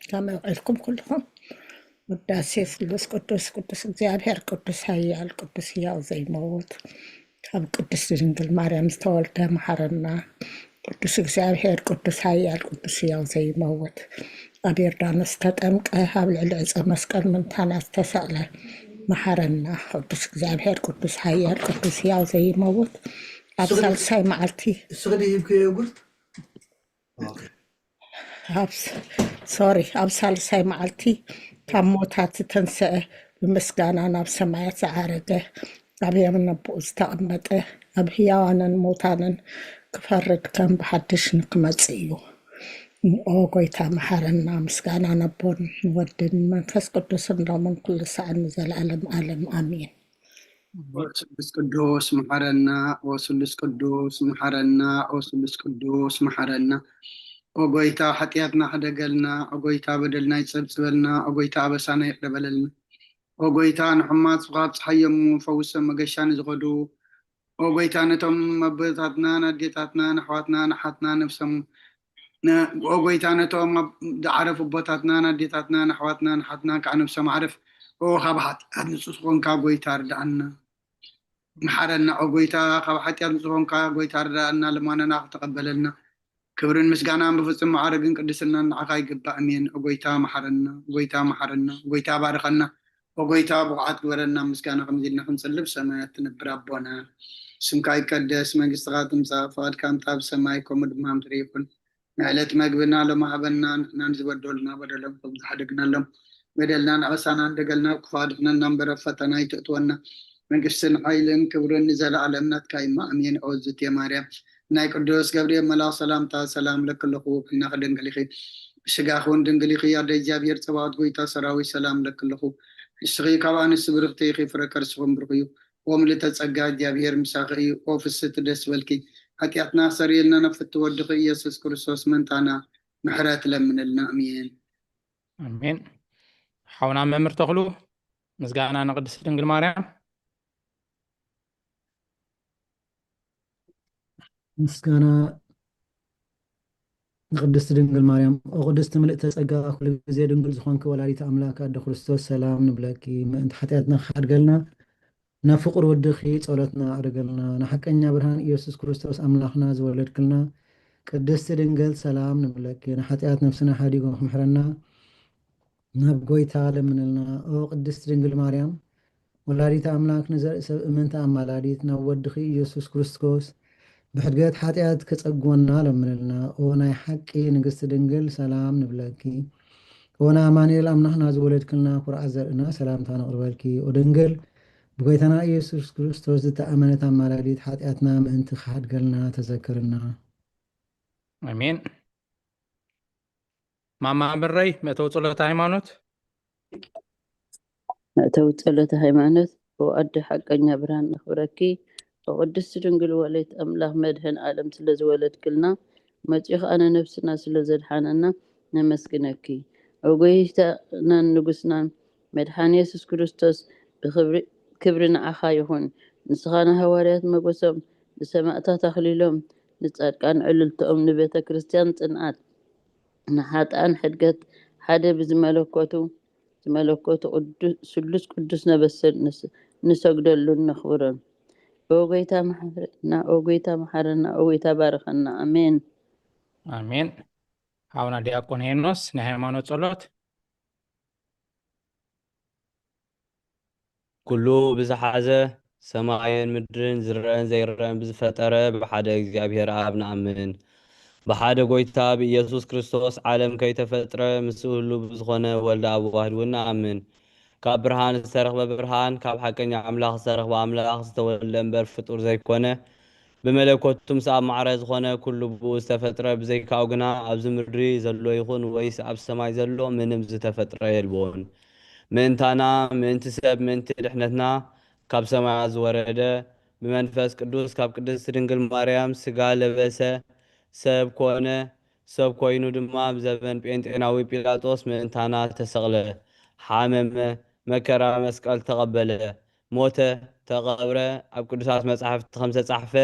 ከመይ ውዒልኩም ኩልኹም? ውዳሴ ስሉስ ቅዱስ፣ ቅዱስ እግዚኣብሔር፣ ቅዱስ ኃያል፣ ቅዱስ ሕያው ዘይመውት፣ ካብ ቅድስት ድንግል ማርያም ዝተወልደ መሓረና። ቅዱስ እግዚኣብሔር፣ ቅዱስ ኃያል፣ ቅዱስ ሕያው ዘይመውት፣ ኣብ ዮርዳኖስ ተጠምቀ፣ ኣብ ልዕሊ ዕፀ መስቀል ምንታና ዝተሰቕለ መሓረና። ቅዱስ እግዚኣብሔር፣ ቅዱስ ኃያል፣ ቅዱስ ሕያው ዘይመውት፣ ኣብ ሳልሳይ መዓልቲ እሱ ክዲ ሂብክዮ ዮጉርት። ኦኬ። ኣብ ስ-፣ ሶሪ፣ ኣብ ሳልሳይ መዓልቲ ካብ ሞታት ዝተንስአ፣ ብምስጋና ናብ ሰማያት ዝዓረገ፣ ኣብ የማን ኣቦኡ ዝተቐመጠ፣ ኣብ ህያዋንን ሙታንን ክፈርድ ከም ብሓድሽ ንክመጽእ እዩ። ኦ ጎይታ መሓረና። ምስጋና ነቦን ንወድን መንፈስ ቅዱስን ሎምን ኩሉ ሰዓን ንዘለዓለም ዓለም ኣሜን። ኦ ስሉስ ቅዱስ መሓረና፣ ኦ ስሉስ ቅዱስ መሓረና፣ ኦ ስሉስ ቅዱስ መሓረና። ኦ ጎይታ ሓጢኣትና ሕደገልና፣ ኦ ጎይታ በደልና ይጸብጽበልና፣ ኦ ጎይታ ኣበሳና ይቕረ በለልና። ኦ ጎይታ ንሕማጽ ካብ ጸሓዮም ፈውሶም መገሻ ንዝኸዱ፣ ኦ ጎይታ ነቶም ኣቦታትና፣ ንኣዴታትና፣ ንኣሕዋትና፣ ንሓትና ነብሶም ነ-፣ ኦ ጎይታ ነቶም ኣብ ዝዓረፉ ኣቦታትና፣ ንኣዴታትና፣ ንኣሕዋትና፣ ንሓትና ከዓ ነብሶም ዓርፍ። ኦ ካብ ሓጢኣት ንጹህ ዝኾንካ ጎይታ ርድኣና። መሓረና ኦ ጎይታ፣ ካብ ሓጢኣት ንጹህ ዝኾንካ ጎይታ ርድኣና፣ ልማኖና ክተቐበለልና። ክብርን ምስጋናን ብፍጹም ማዕረግን ቅድስናን ንዓኻ ይግባእ። ኣሜን። ኦ ጎይታ መሓረና፣ ጎይታ መሓረና፣ ጎይታ ባርኸና፣ ኦ ጎይታ ብቑዓት ግበረና። ምስጋና ከምዚ ኢልና ክንጽልብ ሰማያት ትነብር ኣቦና፣ ስምካ ይቀደስ፣ መንግስትኻ ትምጻእ፣ ፍቓድካ ምጻእ ብሰማይ ከምኡ ድማ ምድሪ ይኹን። ንዕለት መግብና ሎሚ ሃበና፣ ንሕና ንዝበደሉና በደሎም ከም ዝሓደግናሎም በደልናን ኣበሳናን ደገልና፣ ክፉእ ኣድሕነና እምበር ኣብ ፈተና ኣይተእትወና። መንግስትን ሓይልን ክብርን ንዘለኣለም ናትካ እዩ። ኣሜን። ኦ ዝትየ ማርያም፣ ናይ ቅዱስ ገብርኤል መልኣኽ ሰላምታ ሰላም ለኪ ኣለኹ፣ ብሕልናኺ ድንግል ኢኺ፣ ብስጋኺ እውን ድንግል ኢኺ። ኣደ እግዚኣብሔር ጸባኦት፣ ጎይታ ሰራዊት፣ ሰላም ለኪ ኣለኹ፣ ንስኺ ካብ ኣንስቲ ብርኽቲ ኢኺ፣ ፍረ ከርስኺ እውን ብሩኽ እዩ። ኦ ምልእተ ጸጋ፣ እግዚኣብሔር ምሳኺ እዩ። ኦ ፍስሕቲ ደስ በልኪ፣ ሓጢኣትና ኣስተሰርየልና፣ ናብ ፍትወ ወድኺ ኢየሱስ ክርስቶስ ምእንታና ምሕረት ለምንልና። ኣሜን። ኣሜን። ሓውና መምህር ተኽሉ፣ ምስጋና ንቅድስት ድንግል ማርያም። ምስጋና ንቅድስት ድንግል ማርያም። ኦ ቅድስት ምልእተ ጸጋ፣ ኩሉ ግዜ ድንግል ዝኾንኪ ወላዲት ኣምላክ ኣደ ክርስቶስ፣ ሰላም ንብለኪ። ምእንቲ ሓጢኣትና ክሓድገልና፣ ናብ ፍቁር ወድኺ ጸሎትና ኣዕርገልና። ንሓቀኛ ብርሃን ኢየሱስ ክርስቶስ ኣምላኽና ዝወለድክልና ቅድስቲ ድንግል፣ ሰላም ንብለኪ። ንሓጢኣት ነፍስና ሓዲጉ ክምሕረና፣ ናብ ጎይታ ለምንልና። ኦ ቅድስት ድንግል ማርያም፣ ወላዲተ ኣምላክ፣ ንዘርኢ ሰብ እምንቲ ኣማላዲት፣ ናብ ወድኺ ኢየሱስ ክርስቶስ ብሕድገት ሓጢኣት ክጸግወና ለምንልና። ኦ ናይ ሓቂ ንግስቲ ድንግል፣ ሰላም ንብለኪ። ኦ ንኣማኑኤል ኣምላኽና ዝወለድክልና ኩርዓት ዘርእና፣ ሰላምታ ነቕርበልኪ። ኦ ድንግል፣ ብጎይታና ኢየሱስ ክርስቶስ ዝተኣመነት ኣማላዲት ሓጢኣትና ምእንቲ ክሓድገልና ተዘክርና። ኣሜን። ማማ ምረይ መእተዊ ጸሎተ ሃይማኖት። መእተዊ ጸሎተ ሃይማኖት። ኦ ኣደ ሓቀኛ ብርሃን ነኽብረኪ፣ ኦ ቅድስቲ ድንግል ወለይት ኣምላኽ መድህን ዓለም ስለ ዝወለድክልና መጺኡ ኸኣ ንነፍስና ስለ ዘድሓነና ነመስግነኪ። ኦ ጎይታናን ንጉስናን መድሓን የሱስ ክርስቶስ ብክብሪ ክብሪ ንዓኻ ይኹን። ንስኻ ንሃዋርያት መጎሶም፣ ንሰማእታት ኣኽሊሎም፣ ንጻድቃን ዕልልትኦም፣ ንቤተ ክርስቲያን ጽንዓት፣ ንሓጥኣን ሕድገት ሓደ ብዝመለኮቱ ዝመለኮቱ ቅዱስ ስሉስ ቅዱስ ነበስር ንስ- ንሰግደሉን ነኽብሮን። ኦ ጎይታ መሓረና፣ ኦ ጎይታ መሓረና፣ ኦ ጎይታ ባርኸና። ኣሜን። ኣሜን። ሓውና ዲያቆን ሄኖስ ናይ ሃይማኖት ጸሎት። ኩሉ ብዝሓዘ ሰማይን ምድርን ዝረአን ዘይረአን ብዝፈጠረ ብሓደ እግዚኣብሔር ኣብ ንኣምን። ብሓደ ጎይታ ብኢየሱስ ክርስቶስ ዓለም ከይተፈጥረ ምስኡ ህሉ ብዝኾነ ወልደ ኣብ ዋህድ እውን ንኣምን። ካብ ብርሃን ዝተረኽበ ብርሃን፣ ካብ ሓቀኛ ኣምላኽ ዝተረኽበ ኣምላኽ ዝተወልደ እምበር ፍጡር ዘይኮነ፣ ብመለኮቱ ምስ ኣብ ማዕረ ዝኾነ ኩሉ ብኡ ዝተፈጥረ፣ ብዘይካኡ ግና ኣብዚ ምድሪ ዘሎ ይኹን ወይስ ኣብ ሰማይ ዘሎ ምንም ዝተፈጥረ የልቦን። ምእንታና፣ ምእንቲ ሰብ፣ ምእንቲ ድሕነትና ካብ ሰማያት ዝወረደ፣ ብመንፈስ ቅዱስ ካብ ቅድስቲ ድንግል ማርያም ስጋ ለበሰ፣ ሰብ ኮነ፣ ሰብ ኮይኑ ድማ ኣብ ዘበን ጴንጤናዊ ጲላጦስ ምእንታና ተሰቕለ፣ ሓመመ፣ መከራ መስቀል ተቐበለ፣ ሞተ፣ ተቐብረ፣ ኣብ ቅዱሳት መጻሕፍቲ ከም ዝተጻሕፈ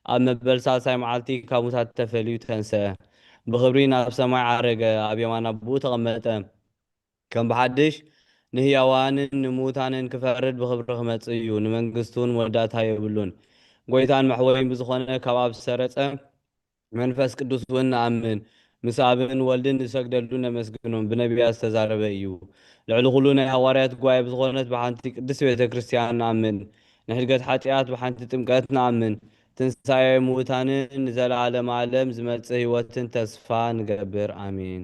ኣብ መበል ሳልሳይ መዓልቲ ካብ ሙታት ተፈልዩ ተንስአ፣ ብኽብሪ ናብ ሰማይ ዓረገ፣ ኣብ የማን ኣቦኡ ተቐመጠ። ከም ብሓድሽ ንህያዋንን ንምዉታንን ክፈርድ ብኽብሪ ክመጽእ እዩ፣ ንመንግስቱ እውን መወዳእታ የብሉን። ጎይታን መሕወይን ብዝኾነ ካብ ኣብ ዝሰረጸ መንፈስ ቅዱስ እውን ንኣምን፣ ምስ ኣብን ወልድን ንሰግደሉ ነመስግኖም፣ ብነቢያት ዝተዛረበ እዩ። ልዕሊ ኩሉ ናይ ሃዋርያት ጉባኤ ብዝኾነት ብሓንቲ ቅድስት ቤተ ክርስቲያን ንኣምን፣ ንሕድገት ሓጢኣት ብሓንቲ ጥምቀት ንኣምን፣ ትንሳኤ ምዉታንን ንዘለዓለም ዓለም ዝመጽእ ህይወትን ተስፋ ንገብር። ኣሜን።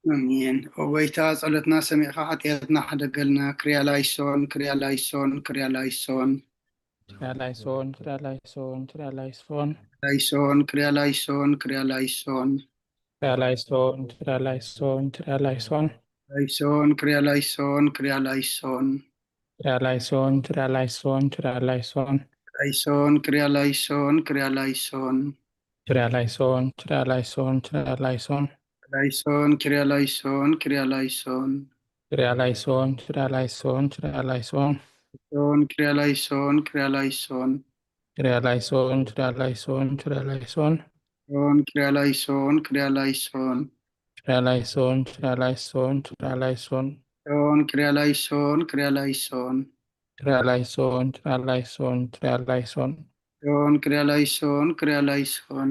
ኣሜን። ኦ ጎይታ፣ ጸሎትና ሰሚዕካ ሓጢኣትና ሓደገልና። ክርያ ላይሶን፣ ክርያ ላይሶን፣ ክርያ ላይሶን። ትርያ ላይሶን፣ ትርያ ላይሶን፣ ትርያ ላይሶን። ላይሶን፣ ክርያ ላይሶን፣ ክርያ ላይሶን። ትርያ ላይሶን፣ ትርያ ላይሶን፣ ትርያ ላይሶን። ላይሶን፣ ክርያ ላይሶን፣ ክርያ ላይሶን። ትርያ ላይሶን፣ ትርያ ላይሶን፣ ትርያ ላይሶን። ላይሶን፣ ክርያ ላይሶን፣ ክርያ ላይሶን። ትርያ ላይሶን፣ ትርያ ላይሶን፣ ትርያ ላይሶን። ላይሶን፣ ክርያ ላይሶን፣ ክርያ ላይሶን። ትርያ ላይሶን፣ ትርያ ላይሶን፣ ትርያ ላይሶን። ላይሶን፣ ክርያ ላይሶን፣ ክርያ ላይሶን። ትርያ ላይሶን፣ ትርያ ላይሶን፣ ትርያ ላይሶን። ላይሶን፣ ክርያ ላይሶን፣ ክርያ ላይሶን። ትርያ ላይሶን፣ ትርያ ላይሶን፣ ትርያ ላይሶን። ላይሶን፣ ክርያ ላይሶን፣ ክርያ ላይሶን። ትርያ ላይሶን፣ ትርያ ላይሶን፣ ትርያ ላይሶን። ላይሶን፣ ክርያ ላይሶን፣ ክርያ ላይሶን።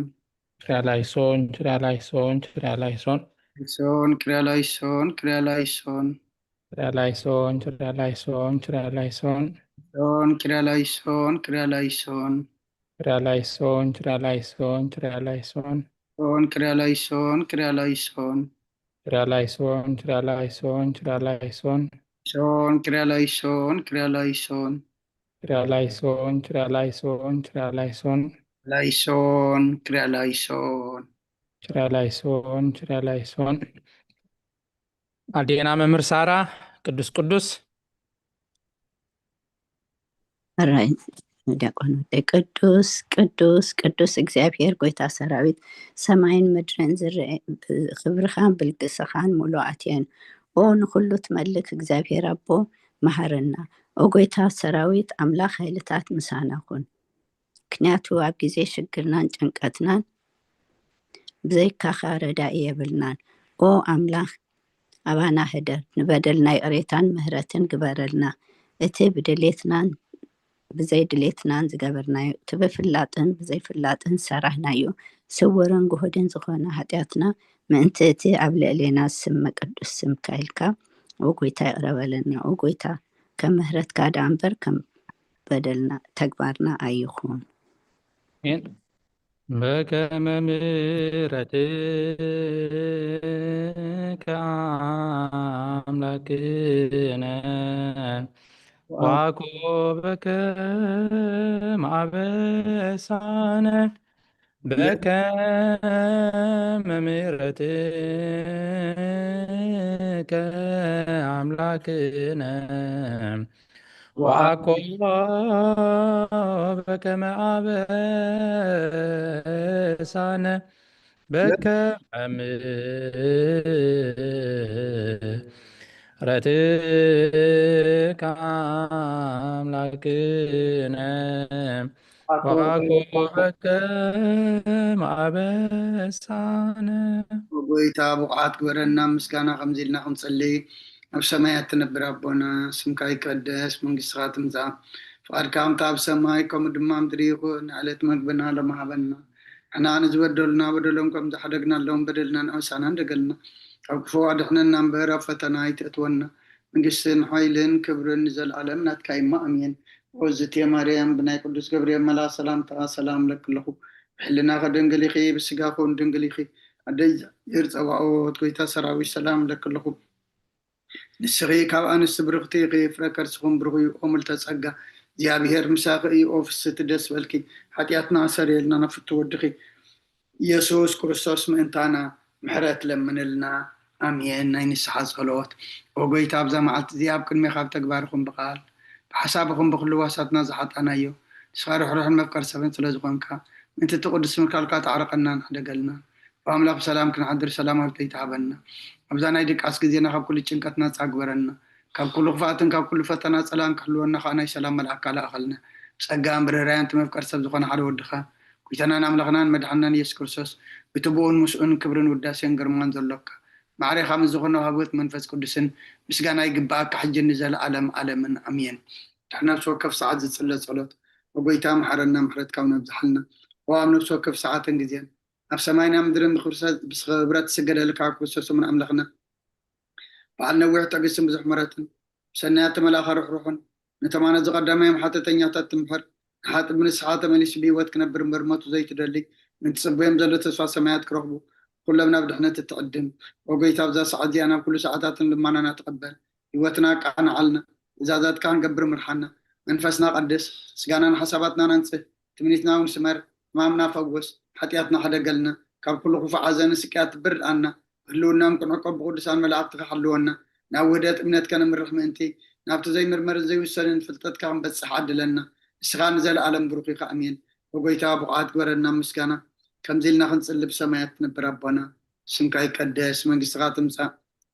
ትርያ ላይሶን፣ ትርያ ላይሶን፣ ትርያ ላይሶን። ላይሶን፣ ክርያ ላይሶን፣ ክርያ ላይሶን። ትርያ ላይሶን፣ ትርያ ላይሶን፣ ትርያ ላይሶን። ላይሶን፣ ክርያ ላይሶን፣ ክርያ ላይሶን። ትርያ ላይሶን፣ ትርያ ላይሶን፣ ትርያ ላይሶን። ላይሶን፣ ክርያ ላይሶን፣ ክርያ ላይሶን። ትርያ ላይሶን፣ ትርያ ላይሶን፣ ትርያ ላይሶን። ላይሶን፣ ክርያ ላይሶን፣ ክርያ ላይሶን። ትርያ ላይሶን፣ ትርያ ላይሶን፣ ትርያ ላይሶን። ላይሶን፣ ክርያ ላይሶን። ትርያ ላይሶን፣ ትርያ ላይሶን። ኣዴና መምህር ሳራ፣ ቅዱስ ቅዱስ። ሕራይ ዲያቆን ወደይ። ቅዱስ ቅዱስ ቅዱስ እግዚኣብሔር ጎይታ ሰራዊት፣ ሰማይን ምድርን ዝርአ ክብርኻን ብልግስኻን ሙሉኣት እየን። ኦ ንኹሉ ትመልክ እግዚኣብሔር ኣቦ መሃረና። ኦ ጎይታ ሰራዊት ኣምላኽ ሓይልታት ምሳና ኩን። ምክንያቱ ኣብ ግዜ ሽግርናን ጭንቀትናን ብዘይካኻ ረዳኢ የብልናን። ኦ ኣምላኽ ኣባና ህደር፣ ንበደልና ይቕሬታን ምህረትን ግበረልና። እቲ ብድሌትናን ብዘይ ድሌትናን ዝገበርናዮ፣ እቲ ብፍላጥን ብዘይፍላጥን ዝሰራሕናዮ ስውርን ግሁድን ዝኾነ ሓጢኣትና ምእንቲ እቲ ኣብ ልዕሌና ዝስመ ቅዱስ ስምካ ኢልካ ኦ ጎይታ ይቕረ በለና። ኦ ጎይታ ከም ምህረትካ ደኣ እምበር ከም በደልና ተግባርና ኣይኹን። ኣሜን። በከመ ምሕረትከ ኣምላክነ وأكوبك مع بسانة بكم ምሕረትከ ኣምላክነ ወኣኮ በከመ ኣበሳነ በከመ ምሕረትከ ኣምላክነ ወኣኮ በከመ ኣበሳነ። ጎይታ ብቑዓት ግበረና ምስጋና። ከምዚ ኢልና ክንጽሊ። ኣብ ሰማያት ትነብር ኣቦና፣ ስምካ ይቀደስ፣ መንግስትኻ ትምጻእ፣ ፍቓድካ ከምታ ኣብ ሰማይ ከምኡ ድማ ምድሪ ይኹን። ዕለት መግብና ሎም ሃበና። ንሕና ንዝበደሉና በደሎም ከም ዝሓደግናሎም በደልና ንኣውሳና እንደገልና፣ ካብ ክፉ ኣድሕነና እምበር ኣብ ፈተና ኣይተእትወና። መንግስትን ሓይልን ክብርን ንዘለኣለም ናትካ እማ፣ ኣሜን። ኦዝቴ ማርያም፣ ብናይ ቅዱስ ገብርኤል መልኣኽ ሰላምታ ሰላም እለኪ ኣለኹ። ብሕልናኺ ድንግል ኢኺ፣ ብስጋኺ እውን ድንግል ኢኺ። ኣደይ እግዚኣብሔር ጸባኦት፣ ጎይታ ሰራዊት፣ ሰላም እለኪ ኣለኹ። ንስኺ ካብ ኣንስቲ ብርኽቲ ኢኺ፣ ፍረ ከርስኹም ብሩኽ እዩ። ኦ ምልተ ጸጋ፣ እግዚኣብሔር ምሳኺ እዩ። ኦ ፍስቲ ደስ በልኪ፣ ሓጢኣትና ኣሰርየልና፣ ናብ ፍቱ ወድኺ ኢየሱስ ክርስቶስ ምእንታና ምሕረት ለምንልና። ኣሜን። ናይ ንስሓ ጸሎት። ኦ ጎይታ፣ ኣብዛ መዓልቲ እዚኣ ኣብ ቅድሜኻ ኣብ ተግባርኹም ብቓል ብሓሳብኹም ብኹሉ ዋሳትና ዝሓጣናዮ፣ ንስኻ ርሕሩሕን መፍቀር ሰብን ስለ ዝኾንካ፣ ምእንቲ እቲ ቅዱስ ምልካልካ ተዓርቐና ንሕደገልና። ብኣምላኽ ብሰላም ክንሓድር ሰላም ሃብተይ ተሃበና። ኣብዛ ናይ ድቃስ ግዜና ካብ ኩሉ ጭንቀት ናጻ ግበረና። ካብ ኩሉ ክፍኣትን ካብ ኩሉ ፈተና ጸላን ክሕልወና ከኣ ናይ ሰላም መልኣካ ለኣኸልና። ብጸጋን ብርህራያን እቲ መፍቀር ሰብ ዝኾነ ሓደ ወድኻ፣ ጎይታናን ኣምላኽናን መድሓንናን ኢየሱስ ክርስቶስ፣ ብትብኡን ምስኡን ክብርን ውዳሴን ግርማን ዘሎካ፣ ማዕሬኻ ምስ ዝኾነ ህብወት መንፈስ ቅዱስን ምስጋና ይግብኣካ፣ ሕጂ ንዘለኣለም ኣለምን ኣሜን። ድሕሪ ነፍሲ ወከፍ ሰዓት ዝጽለ ጸሎት። ኦ ጎይታ፣ መሓረና፣ ምሕረትካ እውን ኣብዝሓልና። ኦ ኣብ ነፍሲ ወከፍ ሰዓትን ግዜን፣ ኣብ ሰማይና ምድርን ብክብረት ዝስገደልካ ክርስቶስ እሙን ኣምላኽና፣ በዓል ነዊሕ ትዕግስትን ብዙሕ ምሕረትን፣ ብሰናያት መልኣኻ ርሕሩሕን፣ ነቶም ኣነ ዝቐዳማዮም ሓተተኛታት ትምሕር፣ ንሓጥእ ብንስሓ ተመሊሱ ብህይወት ክነብር እምበር ሞቱ ዘይትደሊ፣ ምእንቲ ጽቡዮም ዘሎ ተስፋ ሰማያት ክረኽቡ፣ ኩሎም ናብ ድሕነት እትዕድም። ኦ ጎይታ፣ ኣብዛ ሰዓት እዚኣ ናብ ኩሉ ሰዓታትን ልማናና ተቐበል። ህይወትና ኣቃንዓልና፣ ትእዛዛትካ ክንገብር ምርሓና። መንፈስና ቀድስ፣ ስጋናን ሓሳባትናን ኣንጽህ፣ ትምኒትና እውን ስመር፣ ሕማምና ፈውስ፣ ሓጢኣትና ሕደገልና፣ ካብ ኩሉ ክፉእ ሓዘንን ስቅያት ብርድኣና፣ ህልውናም ክንዕቆብ ብቅዱሳን መላእኽትኻ ሓልወና፣ ናብ ውህደት እምነት ከነምርሕ ምእንቲ፣ ናብቲ ዘይምርመርን ዘይውሰንን ፍልጠትካ ክንበጽሕ ዓድለና። ንስኻ ንዘለኣለም ብሩኽ ኢኻ፣ ኣሜን። ኦ ጎይታ፣ ብቑዓት ግበረና ምስጋና፣ ከምዚ ኢልና ክንጽሊ። ብሰማያት ትነብር ኣቦና፣ ስምካ ይቀደስ፣ መንግስትኻ ትምጻእ፣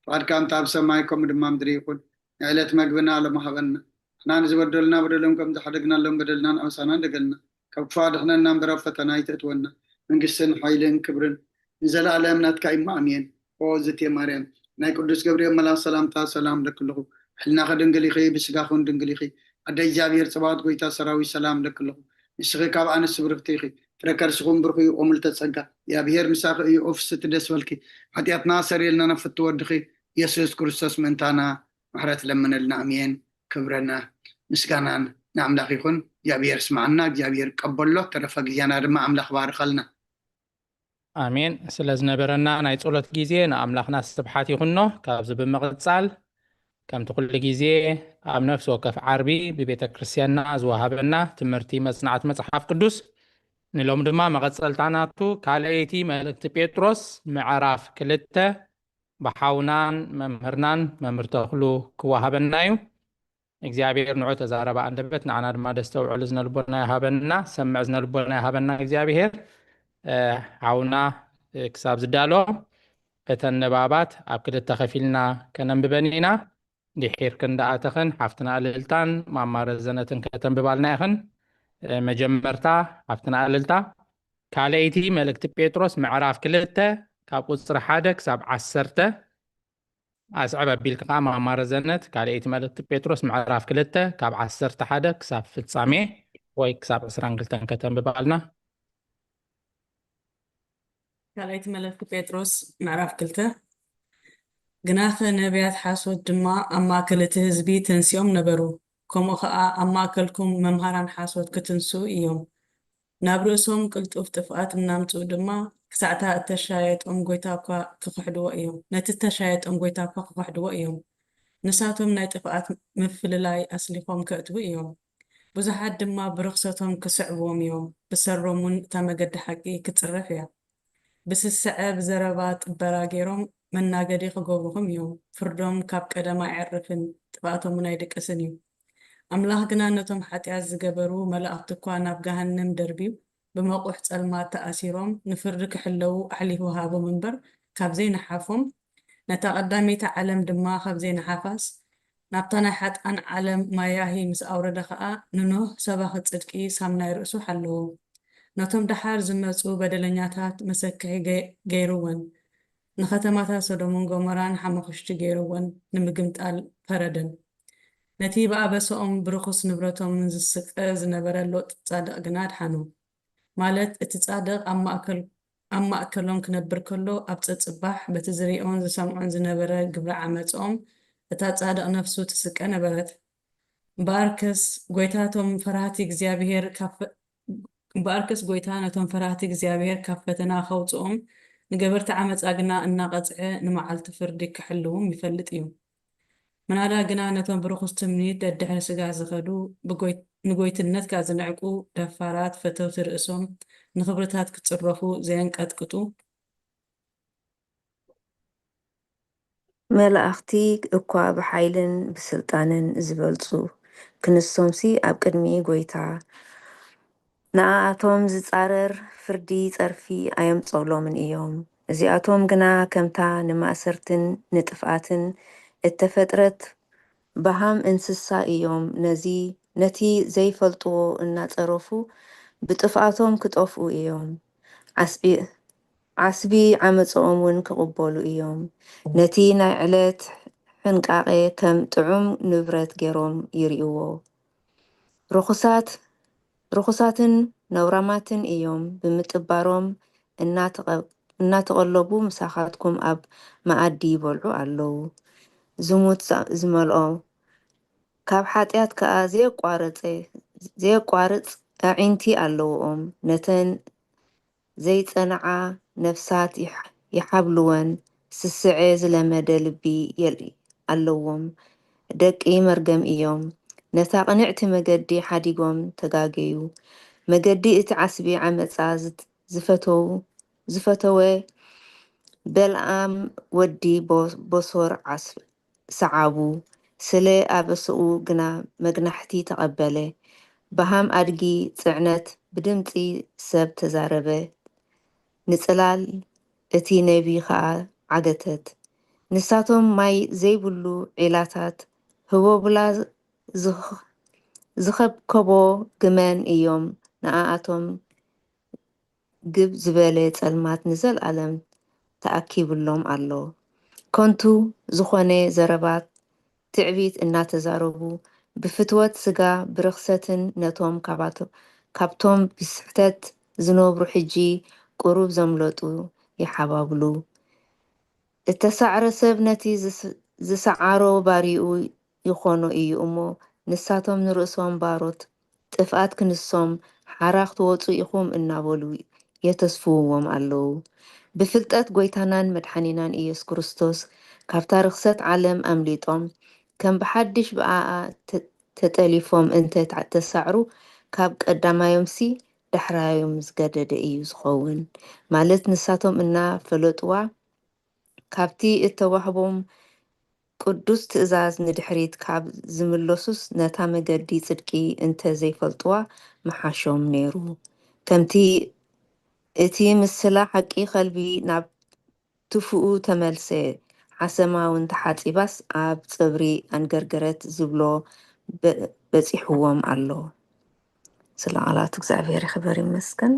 ፍቓድካ እንተ ኣብ ሰማይ ከምኡ ድማ ምድሪ ይኹን። ንዕለት መግብና ሎም ሃበና። ንሕና ንዝበደሉና በደሎም ከም ዝሓደግናሎም በደልና ንኣውሳና እንደገልና፣ ካብ ክፉእ ኣድሕነና እምበር ኣብ ፈተና ኣይተእትወና። መንግስትን ሓይልን ክብርን ንዘለኣለም ናትካ እዩ፣ ኣሜን። ኦ ዝቴ ማርያም፣ ናይ ቅዱስ ገብርኤል መልኣኽ ሰላምታ ሰላም እለኪ ኣለኹ። ሕልናኺ ድንግል ኢኺ፣ ብስጋኺ እውን ድንግል ኢኺ። ኣደ እግዚኣብሔር ጸባኦት፣ ጎይታ ሰራዊት፣ ሰላም እለኪ ኣለኹ። ንስኺ ካብ ኣንስቲ ብርኽቲ ኢኺ፣ ፍረ ከርስኹም ብሩኽ እዩ። ኦ ምልተ ጸጋ፣ እግዚኣብሔር ምሳኺ እዩ። ኦ ፍስቲ ደስ በልኪ፣ ሓጢኣትና ኣሰርየልና፣ ናብ ፍቱ ወድኺ ኢየሱስ ክርስቶስ ምእንታና ምሕረት ለምነልና። ኣሜን። ክብረና ምስጋናን ንኣምላኽ ይኹን። እግዚኣብሔር ስምዓና፣ እግዚኣብሔር ቀበሎ። ተረፈ ግዜና ድማ ኣምላኽ ባርኸልና። ኣሜን። ስለ ዝነበረና ናይ ጸሎት ግዜ ንኣምላኽና ስብሓት ይኹኖ። ካብዚ ብምቕጻል፣ ከምቲ ኩሉ ግዜ ኣብ ነፍሲ ወከፍ ዓርቢ ብቤተ ክርስቲያንና ዝወሃበና ትምህርቲ መጽናዕቲ መጽሓፍ ቅዱስ፣ ንሎም ድማ መቐጸልታ ናቱ ካልኣይቲ መልእክቲ ጴጥሮስ ምዕራፍ ክልተ ብሓውናን መምህርናን መምህር ተኽሉ ክወሃበና እዩ። እግዚኣብሔር ንዑ ተዛረባ ኣንደበት፣ ንዓና ድማ ደስተውዕሉ ዝነልቦና ይሃበና፣ ሰምዕ ዝነልቦና ይሃበና እግዚኣብሔር። እ፣ ሓውና፣ እ፣ ክሳብ ዝዳሎ እተን ንባባት ኣብ ክልተ ከፊልና ከነንብበን ኢና። ድሒር ክንደኣተኽን ሓፍትና እልልታን ማማ ረዘነትን ከተንብባልና ኢኽን። እ፣ መጀመርታ ሓፍትና እልልታ፣ ካልኣይቲ መልእክቲ ጴጥሮስ ምዕራፍ ክልተ ካብ ቁጽሪ ሓደ ክሳብ ዓሰርተ። ኣስዕብ ኣቢልካ ከኣ ማማ ረዘነት፣ ካልኣይቲ መልእክቲ ጴጥሮስ ምዕራፍ ክልተ ካብ ዓሰርተ ሓደ ክሳብ ፍጻሜ ወይ ክሳብ ዕስራን ክልተን ከተንብባልና። ካልኣይቲ መልእክቲ ጴጥሮስ ምዕራፍ ክልተ። ግናኸ ነቢያት ሓሶት ድማ ኣብ ማእከል እቲ ህዝቢ ተንሲኦም ነበሩ፣ ከምኡ ኸኣ ኣብ ማእከልኩም መምሃራን ሓሶት ክትንስኡ እዮም። ናብ ርእሶም ቅልጡፍ ጥፍኣት እናምጽኡ ድማ፣ ክሳዕታ እተሻየጦም ጐይታ እኳ ክኽሕድዎ እዮም፣ ነቲ እተሻየጦም ጐይታ እኳ ክኽሕድዎ እዮም። ንሳቶም ናይ ጥፍኣት ምፍልላይ ኣስሊኾም ከእትዉ እዮም። ብዙሓት ድማ ብርኽሰቶም ክስዕብዎም እዮም፣ ብሰሮም እውን እታ መገዲ ሓቂ ክትጽረፍ እያ። ብስስዐ ብዘረባ ጥበራ ገይሮም መናገዲ ክገብሩኹም እዮም። ፍርዶም ካብ ቀደም ኣይዕርፍን፣ ጥፍኣቶም እውን ኣይድቅስን እዩ። ኣምላኽ ግና ነቶም ሓጢኣት ዝገበሩ መላእኽቲ እኳ ናብ ገሃነም ደርብዩ፣ ብመቑሕ ጸልማት ተኣሲሮም ንፍርዲ ክሕለዉ ኣሕሊፉ ሃቦም እምበር፣ ካብ ዘይነሓፎም፣ ነታ ቀዳመይቲ ዓለም ድማ ካብ ዘይነሓፋስ፣ ናብታ ናይ ሓጥኣን ዓለም ማያሂ ምስ ኣውረደ ኸኣ፣ ንኖህ ሰባኺ ጽድቂ ሳም ናይ ርእሱ ሓለዎ። ነቶም ደሓር ዝመጹ በደለኛታት መሰክሒ ገ-፣ ገይሩወን። ንኸተማታት ሶዶምን ጎሞራን ሓመኹሽቲ ገይሩወን ንምግምጣል ፈረደን። ነቲ ብኣበሰኦም ብርኹስ ንብረቶምን ዝስቀ ዝነበረ ሎጥ ጻድቕ ግና ኣድሓኖ። ማለት እቲ ጻድቕ ኣብ ማእከል-፣ ኣብ ማእከሎም ክነብር ከሎ፣ ኣብ ጸጽባሕ በቲ ዝርእዮን ዝሰምዖን ዝነበረ ግብሪ ዓመጽኦም፣ እታ ጻድቕ ነፍሱ ትስቀ ነበረት። እምበኣርከስ ጐይታ ነቶም ፈራህቲ እግዚኣብሄር ካብ ፈ-፣ እምበኣርከስ ጐይታ ነቶም ፈራህቲ እግዚኣብሄር ካብ ፈተና ከውጽኦም፣ ንገበርቲ ዓመጻ ግና እናቐጽዐ ንመዓልቲ ፍርዲ ክሕልዎም ይፈልጥ እዩ። ምናዳ ግና ነቶም ብርኹስ ትምኒት ደድሕሪ ስጋ ዝኸዱ፣ ብጎይ-፣ ንጎይትነት ከኣ ዝንዕቁ፣ ደፋራት፣ ፈተውቲ ርእሶም፣ ንኽብርታት ክጽረፉ ዘየንቀጥቅጡ፣ መላእኽቲ እኳ ብሓይልን ብስልጣንን ዝበልጹ ክንሶምሲ ኣብ ቅድሚ ጐይታ ንኣኣቶም ዝጻረር ፍርዲ ጸርፊ ኣየምጸሎምን እዮም። እዚኣቶም ግና ከምታ ንማእሰርትን ንጥፍኣትን እተፈጥረት በሃም እንስሳ እዮም። ነዚ፣ ነቲ ዘይፈልጥዎ እናጸረፉ ብጥፍኣቶም ክጠፍኡ እዮም። ዓስቢ ዓስቢ ዓመጽኦም እውን ክቕበሉ እዮም። ነቲ ናይ ዕለት ሕንቃቐ ከም ጥዑም ንብረት ገይሮም ይርእይዎ። ርኹሳት ርኹሳትን ነውራማትን እዮም። ብምጥባሮም እናተቐ-፣ እናተቐለቡ ምሳኻትኩም ኣብ መኣዲ ይበልዑ ኣለዉ። ዝሙት ዛ-፣ ዝመልኦ፣ ካብ ሓጢኣት ከኣ ዘየቋረጸ-፣ ዘየቋርጽ ኣዒንቲ ኣለውኦም። ነተን ዘይጸንዓ ነፍሳት ይሕ-፣ ይሓብልወን፣ ስስዐ ዝለመደ ልቢ የል-፣ ኣለዎም። ደቂ መርገም እዮም። ነታ ቅንዕቲ መገዲ ሓዲጎም ተጋገዩ። መገዲ እቲ ዓስቢ ዓመጻ ዝት-፣ ዝፈተው-፣ ዝፈተወ በልዓም ወዲ ቦ-፣ ቦሶር ዓስ-፣ ሰዓቡ። ስለ ኣበስኡ ግና መግናሕቲ ተቐበለ። በሃም ኣድጊ ጽዕነት ብድምጺ ሰብ ተዛረበ። ንጽላል እቲ ነቢ ኸኣ ዓገተት። ንሳቶም ማይ ዘይብሉ ዒላታት፣ ህቦብላ ዝኽ-፣ ዝኸብከቦ ግመን እዮም። ንኣኣቶም ግብ ዝበለ ጸልማት ንዘለኣለም ተኣኪብሎም ኣሎ። ከንቱ ዝኾነ ዘረባት ትዕቢት እናተዛረቡ፣ ብፍትወት ስጋ ብርኽሰትን ነቶም ካባቶ-፣ ካብቶም ብስሕተት ዝነብሩ ሕጂ ቁሩብ ዘምለጡ ይሓባብሉ። እተሳዕረ ሰብ ነቲ ዝስ-፣ ዝሰዓሮ ባሪኡ ይኾኖ እዩ እሞ፣ ንሳቶም ንርእሶም ባሮት ጥፍኣት ክንሶም ሓራ ክትወጹ ኢኹም እናበሉ የተስፍውዎም ኣለዉ። ብፍልጠት ጐይታናን መድሓኒናን ኢየሱስ ክርስቶስ ካብታ ርኽሰት ዓለም ኣምሊጦም፣ ከም ብሓድሽ ብኣኣ ተ-፣ ተጠሊፎም እንተ ተሳዕሩ፣ ካብ ቀዳማዮምሲ ዳሕራዮም ዝገደደ እዩ ዝኸውን። ማለት ንሳቶም እናፈለጥዋ ካብቲ እተዋህቦም ቅዱስ ትእዛዝ ንድሕሪት ካብ ዝምለሱስ፣ ነታ መገዲ ጽድቂ እንተ ዘይፈልጥዋ ምሓሾም ነይሩ። ከምቲ እቲ ምስላ ሓቂ ከልቢ ናብ ትፉኡ ተመልሰ፣ ሓሰማ እውን ተሓጺባስ ኣብ ጸብሪ ኣንገርገረት ዝብሎ በ-፣ በጺሕዎም ኣሎ። ስለ ቃላት እግዚኣብሔር ይኽበር ይመስገን።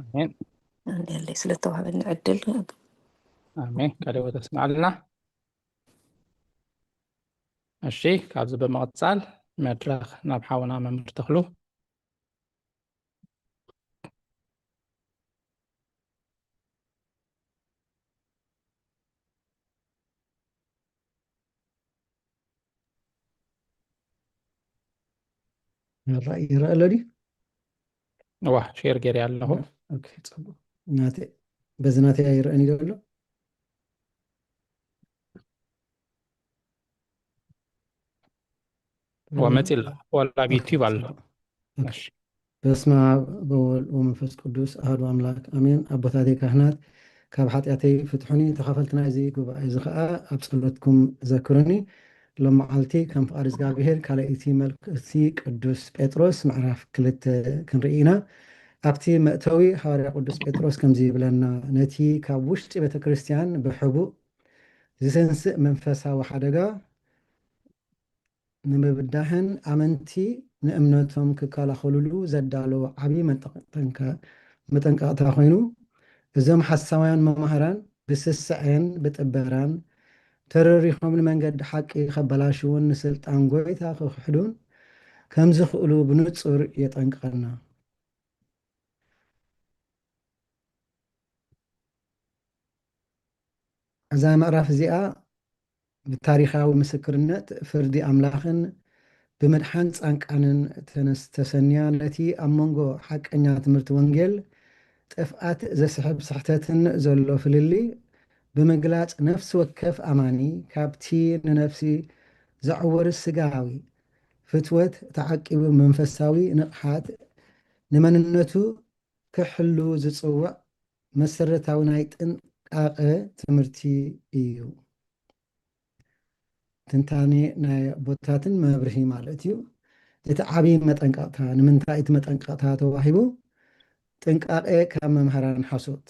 ኣሜን። እንዴለይ ስለተዋህበኒ ዕድል። ኣሜን። ቃለ ሕይወት ያስማዕልና። እሺ፣ ካብዚ ብምቕጻል መድረኽ ናብ ሓውና መምህር ተኽሉ። ይረአ፣ ይረአ ኣሎ ድዩ? እዋ፣ ሼር ገይረ ኣለኹ። ኦኬ፣ ጽቡቕ። ናተይ፣ በዚ ናተይ ኣይረአን እዩ ዘሎ? ወመፂ ኣሎ፣ ዋላ ኣብ ዩቲዩብ ኣሎ። በስመ ኣብ ወወልድ ወመንፈስ ቅዱስ ኣህዱ ኣምላክ ኣሜን። ኣቦታተይ ካህናት፣ ካብ ሓጢኣተይ ፍትሑኒ። ተኻፈልቲ ናይዚ ጉባኤ እዚ ከዓ ኣብ ጸሎትኩም ዘክሩኒ። ሎም መዓልቲ ከም ፍቓድ እግዚኣብሔር ካልኣይቲ መልእኽቲ ቅዱስ ጴጥሮስ ምዕራፍ ክልተ ክንርኢ ኢና። ኣብቲ መእተዊ ሃዋርያ ቅዱስ ጴጥሮስ ከምዚ ይብለና፣ ነቲ ካብ ውሽጢ ቤተ ክርስቲያን ብሕቡእ ዝሰንስእ መንፈሳዊ ሓደጋ ንምብዳህን ኣመንቲ ንእምነቶም ክከላኸሉሉ ዘዳለወ ዓብዪ መጠንቀቕታ ኮይኑ፣ እዞም ሓሳውያን መማህራን ብስስዐን ብጥበራን ተረሪኾም ንመንገዲ ሓቂ ከበላሽውን ንስልጣን ጎይታ ክኽሕዱን ከም ዝኽእሉ ብንጹር የጠንቅቐና። እዛ ምዕራፍ እዚኣ ብታሪኻዊ ምስክርነት ፍርዲ ኣምላኽን ብምድሓን ጻንቃንን ተነስ-፣ ተሰንያ ነቲ ኣብ መንጎ ሓቀኛ ትምህርቲ ወንጌል ጥፍኣት ዘስሕብ ስሕተትን ዘሎ ፍልልይ ብምግላጽ ነፍሲ ወከፍ ኣማኒ ካብቲ ንነፍሲ ዘዕወር ስጋዊ ፍትወት ተዓቂቡ መንፈሳዊ ንቕሓት ንመንነቱ ክሕሉ ዝጽውዕ መሰረታዊ ናይ ጥንቃቐ ትምህርቲ እዩ። ትንታኔ ናይ ኣቦታትን መብርሂ ማለት እዩ። እቲ ዓብዪ መጠንቀቕታ፣ ንምንታይ እቲ መጠንቀቕታ ተዋሂቡ? ጥንቃቐ ካብ መምህራን ሓሶት።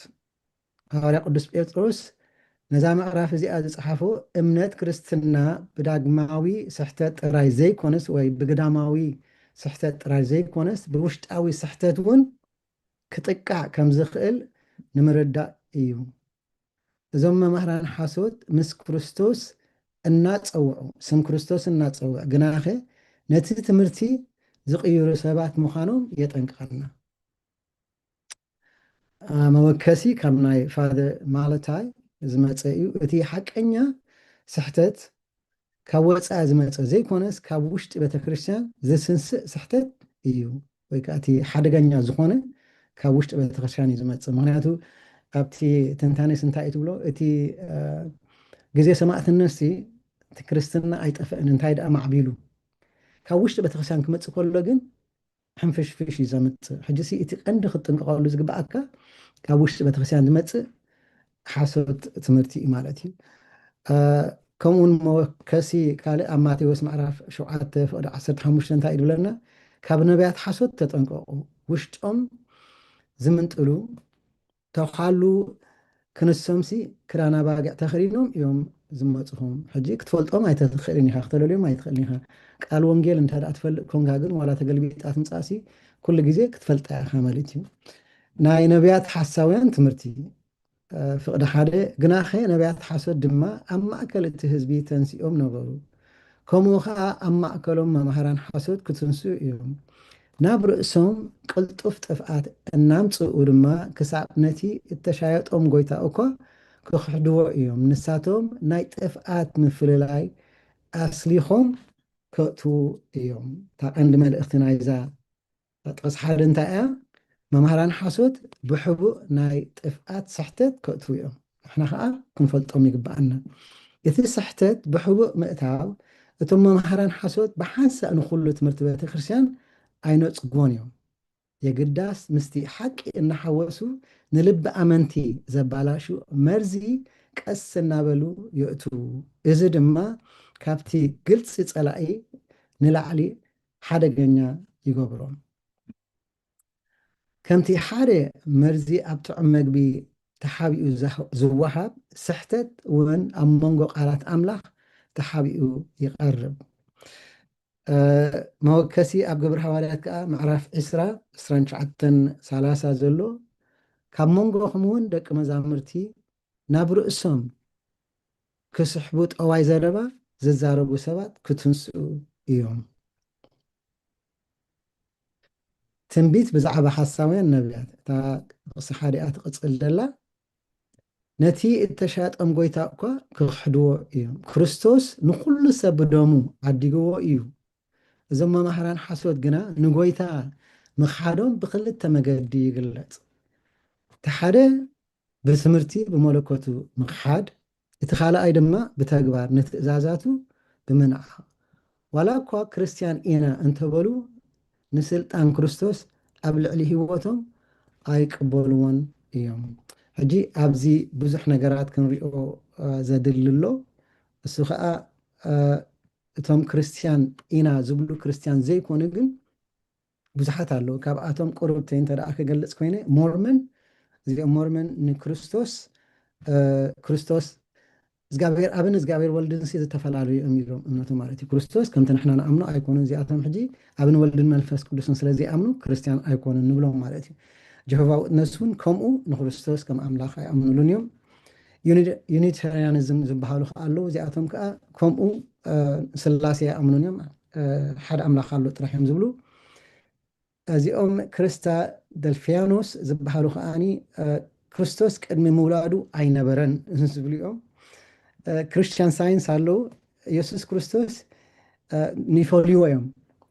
ሃዋርያ ቅዱስ ጴጥሮስ ነዛ ምዕራፍ እዚኣ ዝጸሓፎ እምነት ክርስትና ብዳግማዊ ስሕተት ጥራይ ዘይኮነስ ወይ ብግዳማዊ ስሕተት ጥራይ ዘይኮነስ ብውሽጣዊ ስሕተት እውን ክጥቃዕ ከም ዝኽእል ንምርዳእ እዩ። እዞም መማህራን ሓሶት ምስ ክርስቶስ እናጸውዑ፣ ስም ክርስቶስ እናጸውዑ፣ ግናኸ ነቲ ትምህርቲ ዝቕይሩ ሰባት ምዃኖም የጠንቅቐና። አ፣ መወከሲ ካብ ናይ ፋደር ማለታይ ዝመጸ እዩ። እቲ ሓቀኛ ስሕተት ካብ ወጻኢ ዝመጸ ዘይኮነስ ካብ ውሽጢ ቤተክርስትያን ዝስንስእ ስሕተት እዩ፣ ወይ ከዓ እቲ ሓደገኛ ዝኾነ ካብ ውሽጢ ቤተክርስትያን እዩ ዝመጽእ። ምኽንያቱ ኣብቲ ትንታኔስ እንታይ እዩ ትብሎ? እቲ፣ አ፣ ግዜ ሰማዕትነትሲ እቲ ክርስትና ኣይጠፍአን፣ እንታይ ደኣ ማዕቢሉ። ካብ ውሽጢ ቤተክርስትያን ክመጽእ ከሎ ግን ሕንፍሽፍሽ እዩ ዘምጽእ። ሕጂ ሲ እቲ ቀንዲ ክትጥንቀቐሉ ዝግብኣካ ካብ ውሽጢ ቤተክርስትያን ዝመጽእ ሓሶት ትምህርቲ እዩ ማለት እዩ። አ፣ ከምኡውን መወከሲ ካልእ ኣብ ማቴዎስ ምዕራፍ ሸውዓተ ፍቕዲ ዓሰርተ ሓሙሽተ እንታይ እዩ ዝብለና? ካብ ነቢያት ሓሶት ተጠንቀቑ፣ ውሽጦም ዝምንጥሉ ተዃሉ ክንሶምሲ ክዳን ኣባጊዕ ተኸዲኖም እዮም ዝመጽኹም። ሕጂ ክትፈልጦም ኣይትኽእልን ኢኻ፣ ክተለልዮም ኣይትኽእልን ኢኻ። ቃል ወንጌል እንተ ደኣ ትፈልጥ ኮንካ ግን ዋላ ተገልቢጣ ትምጻእሲ ኩሉ ግዜ ክትፈልጣ ኢኻ ማለት እዩ። ናይ ነቢያት ሓሳውያን ትምህርቲ፣ እ፣ ፍቕዲ ሓደ፣ ግናኸ ነቢያት ሓሶት ድማ ኣብ ማእከል እቲ ህዝቢ ተንሲኦም ነበሩ። ከምኡ ኸኣ ኣብ ማእከሎም መማህራን ሓሶት ክትንስኡ እዮም። ናብ ርእሶም ቅልጡፍ ጥፍኣት እናምጽኡ ድማ ክሳብ ነቲ እተሻየጦም ጐይታ እኳ ክኽሕድዎ እዮም። ንሳቶም ናይ ጥፍኣት ምፍልላይ ኣስሊኾም ከእትዉ እዮም። እታ ቀንዲ መልእኽቲ ናይዛ ጥቕሲ ሓደ እንታይ እያ? መማህራን ሓሶት ብሕቡእ ናይ ጥፍኣት ስሕተት ከእትዉ እዮም። ንሕና ኸዓ ክንፈልጦም ይግብኣና። እቲ ስሕተት ብሕቡእ ምእታው እቶም መማህራን ሓሶት ብሓንሳእ ንኹሉ ትምህርቲ ቤተ ክርስቲያን ኣይነጽግዎን እዮም። የግዳስ ምስቲ ሓቂ እናሓወሱ ንልቢ ኣመንቲ ዘባላሹ መርዚ ቀስ እናበሉ የእትዉ። እዚ ድማ ካብቲ ግልጺ ጸላኢ ንላዕሊ ሓደገኛ ይገብሮም። ከምቲ ሓደ መርዚ ኣብ ጥዑም መግቢ ተሓቢኡ ዝህ-፣ ዝወሃብ፣ ስሕተት እውን ኣብ መንጎ ቃላት ኣምላኽ ተሓቢኡ ይቐርብ። እ፣ መወከሲ ኣብ ግብሪ ሃዋርያት ከኣ ምዕራፍ ዕስራ፣ ዕስራን ትሽዓተን ሰላሳ ዘሎ፣ ካብ መንጎኹም እውን ደቂ መዛሙርቲ ናብ ርእሶም ክስሕቡ ጠዋይ ዘረባ ዝዛረቡ ሰባት ክትንስኡ እዮም። ትንቢት ብዛዕባ ሓሳውያን ነቢያት፣ እታ ጥቕሲ ሓደ እያ ትቕጽል ዘላ። ነቲ እተሻጠም ጐይታ እኳ ክኽሕድዎ እዮም። ክርስቶስ ንኹሉ ሰብ ብደሙ ዓዲግዎ እዩ። እዞም መማህራን ሓሶት ግና ንጐይታ ምኽሓዶም ብኽልተ መገዲ ይግለጽ። እቲ ሓደ ብትምህርቲ ብመለኮቱ ምኽሓድ፣ እቲ ካልኣይ ድማ ብተግባር ንትእዛዛቱ ብምንዓቕ። ዋላ እኳ ክርስትያን ኢና እንተበሉ፣ ንስልጣን ክርስቶስ ኣብ ልዕሊ ህይወቶም ኣይቅበልዎን እዮም። ሕጂ ኣብዚ ብዙሕ ነገራት ክንሪኦ ዘድሊ ኣሎ። እሱ ከዓ እቶም ክርስትያን ኢና ዝብሉ ክርስትያን ዘይኮኑ ግን ብዙሓት ኣለዉ። ካብኣቶም ቁሩብተይ እንተ ደኣ ክገልጽ ኮይነ፣ ሞርመን፣ እዚኦም ሞርመን ንክርስቶስ ክርስቶስ እግዚኣብሔር ኣብን እግዚኣብሔር ወልድን ሲ ዝተፈላለዩ እዮም ኢሎም እምነቱ ማለት እዩ። ክርስቶስ ከምቲ ንሕና ንኣምኖ ኣይኮኑን። እዚኣቶም ሕጂ ኣብን ወልድን መንፈስ ቅዱስን ስለ ዘይኣምኑ ክርስትያን ኣይኮኑን ንብሎም ማለት እዩ። ጀሆቫ ውትነስ እውን ከምኡ ንክርስቶስ ከም ኣምላኽ ኣይኣምኑሉን እዮም። ዩኒታሪያኒዝም ዝበሃሉ ከዓ ኣለዉ። እዚኣቶም ከዓ ከምኡ ስላሴ ኣይኣምኑን እዮም። ሓደ ኣምላኽ ኣሎ ጥራሕ እዮም ዝብሉ። እዚኦም ክርስታ ደልፊያኖስ ዝበሃሉ ከዓኒ ክርስቶስ ቅድሚ ምውላዱ ኣይነበረን ዝብሉ እዮም። ክርስቲያን ሳይንስ ኣለዉ። የሱስ ክርስቶስ ንፈልይዎ እዮም።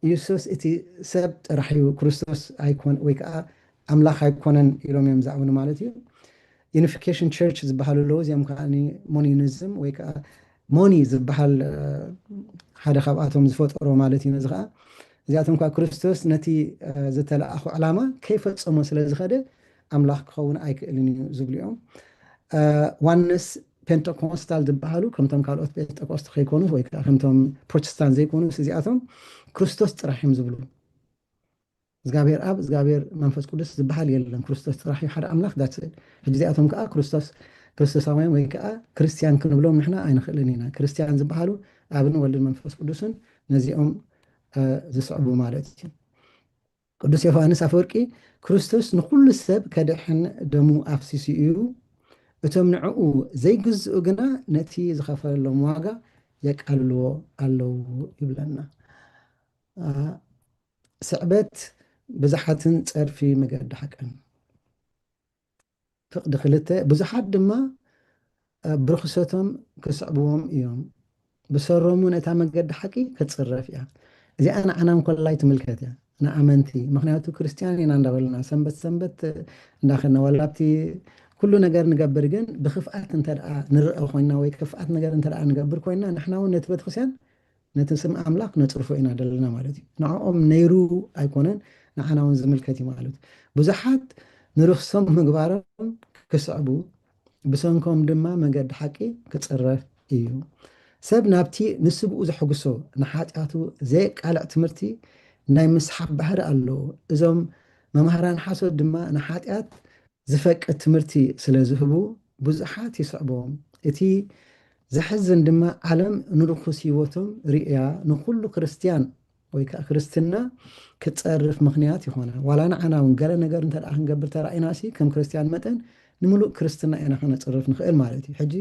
የሱስ እቲ ሰብ ጥራሕ እዩ፣ ክርስቶስ ኣይኮን ወይ ከዓ ኣምላኽ ኣይኮነን ኢሎም እዮም ዝኣምኑ ማለት እዩ። ዩኒፊኬሽን ቸርች ዝበሃሉ ኣለዉ። እዚኦም ከዓ ሞኒኒዝም ወይ ከዓ ሞኒ ዝበሃል ሓደ ካብኣቶም ዝፈጠሮ ማለት እዩ። ነዚ ከዓ እዚኣቶም ከዓ ክርስቶስ ነቲ ዝተለኣኹ ዕላማ ከይፈጸሞ ስለ ዝኸደ ኣምላኽ ክኸውን ኣይክእልን እዩ ዝብሉ እዮም። ዋንስ ፔንተኮስታል ዝበሃሉ ከምቶም ካልኦት ፔንተኮስት ከይኮኑ ወይ ከዓ ከምቶም ፕሮቴስታንት ዘይኮኑ እዚኣቶም ክርስቶስ ጥራሕ እዮም ዝብሉ። እግዚኣብሔር ኣብ እግዚኣብሔር መንፈስ ቅዱስ ዝበሃል የለን፣ ክርስቶስ ጥራሕ እዩ ሓደ ኣምላኽ። ዳት ሕጂ እዚኣቶም ከዓ ክርስቶስ ክርስቶሳውያን ወይ ከዓ ክርስትያን ክንብሎም ንሕና ኣይንኽእልን ኢና። ክርስትያን ዝበሃሉ ኣብን ወልድን መንፈስ ቅዱስን ነዚኦም ዝስዕቡ ማለት እዩ። ቅዱስ ዮሃንስ ኣፈወርቂ ክርስቶስ ንኩሉ ሰብ ከድሕን ደሙ ኣፍሲሱ እዩ፣ እቶም ንዕኡ ዘይግዝኡ ግና ነቲ ዝኸፈለሎም ዋጋ የቃልልዎ ኣለዉ ይብለና። ስዕበት ብዙሓትን ጸርፊ መገዲ ሓቅን። ፍቕዲ ክልተ፣ ብዙሓት ድማ ብርክሰቶም ክስዕብዎም እዮም። ብሰሮሙ ነታ መገዲ ሓቂ ክትጽረፍ እያ። እዚኣ ንዓና እንኮላይ ትምልከት እያ፣ ንኣመንቲ። ምክንያቱ ክርስትያን ኢና እንዳበልና ሰንበት ሰንበት እንዳኸድና ዋላ ኣብቲ ኩሉ ነገር ንገብር፣ ግን ብክፍኣት እንተ ደኣ ንርአ ኮይና ወይ ክፍኣት ነገር እንተ ደኣ ንገብር ኮይና ንሕና እውን ነቲ ቤተክርስትያን ነቲ ስም ኣምላኽ ነጽርፎ ኢና ደለና ማለት እዩ። ንዕኦም ነይሩ ኣይኮነን፣ ንዓና እውን ዝምልከት እዩ ማለት እዩ። ብዙሓት ንርኽሶም ምግባሮም ክስዕቡ ብሰንኮም ድማ መገዲ ሓቂ ክጽረፍ እዩ። ሰብ ናብቲ ንስብኡ ዘሐጉሶ ንሓጢኣቱ ዘየቃልዕ ትምህርቲ ናይ ምስሓብ ባህሪ ኣለዎ። እዞም መምሃራን ሓሶት ድማ ንሓጢኣት ዝፈቅድ ትምህርቲ ስለ ዝህቡ ብዙሓት ይስዕብዎም። እቲ ዘሕዝን ድማ ዓለም ንርኹስ ህይወቶም ርእያ ንኹሉ ክርስትያን ወይ ከዓ ክርስትና ክትጸርፍ ምኽንያት ይኾና። ዋላ ንዓና እውን ገለ ነገር እንተ ደኣ ክንገብር ተራኢናሲ ከም ክርስትያን መጠን ንምሉእ ክርስትና ኢና ከነጽርፍ ንኽእል ማለት እዩ። ሕጂ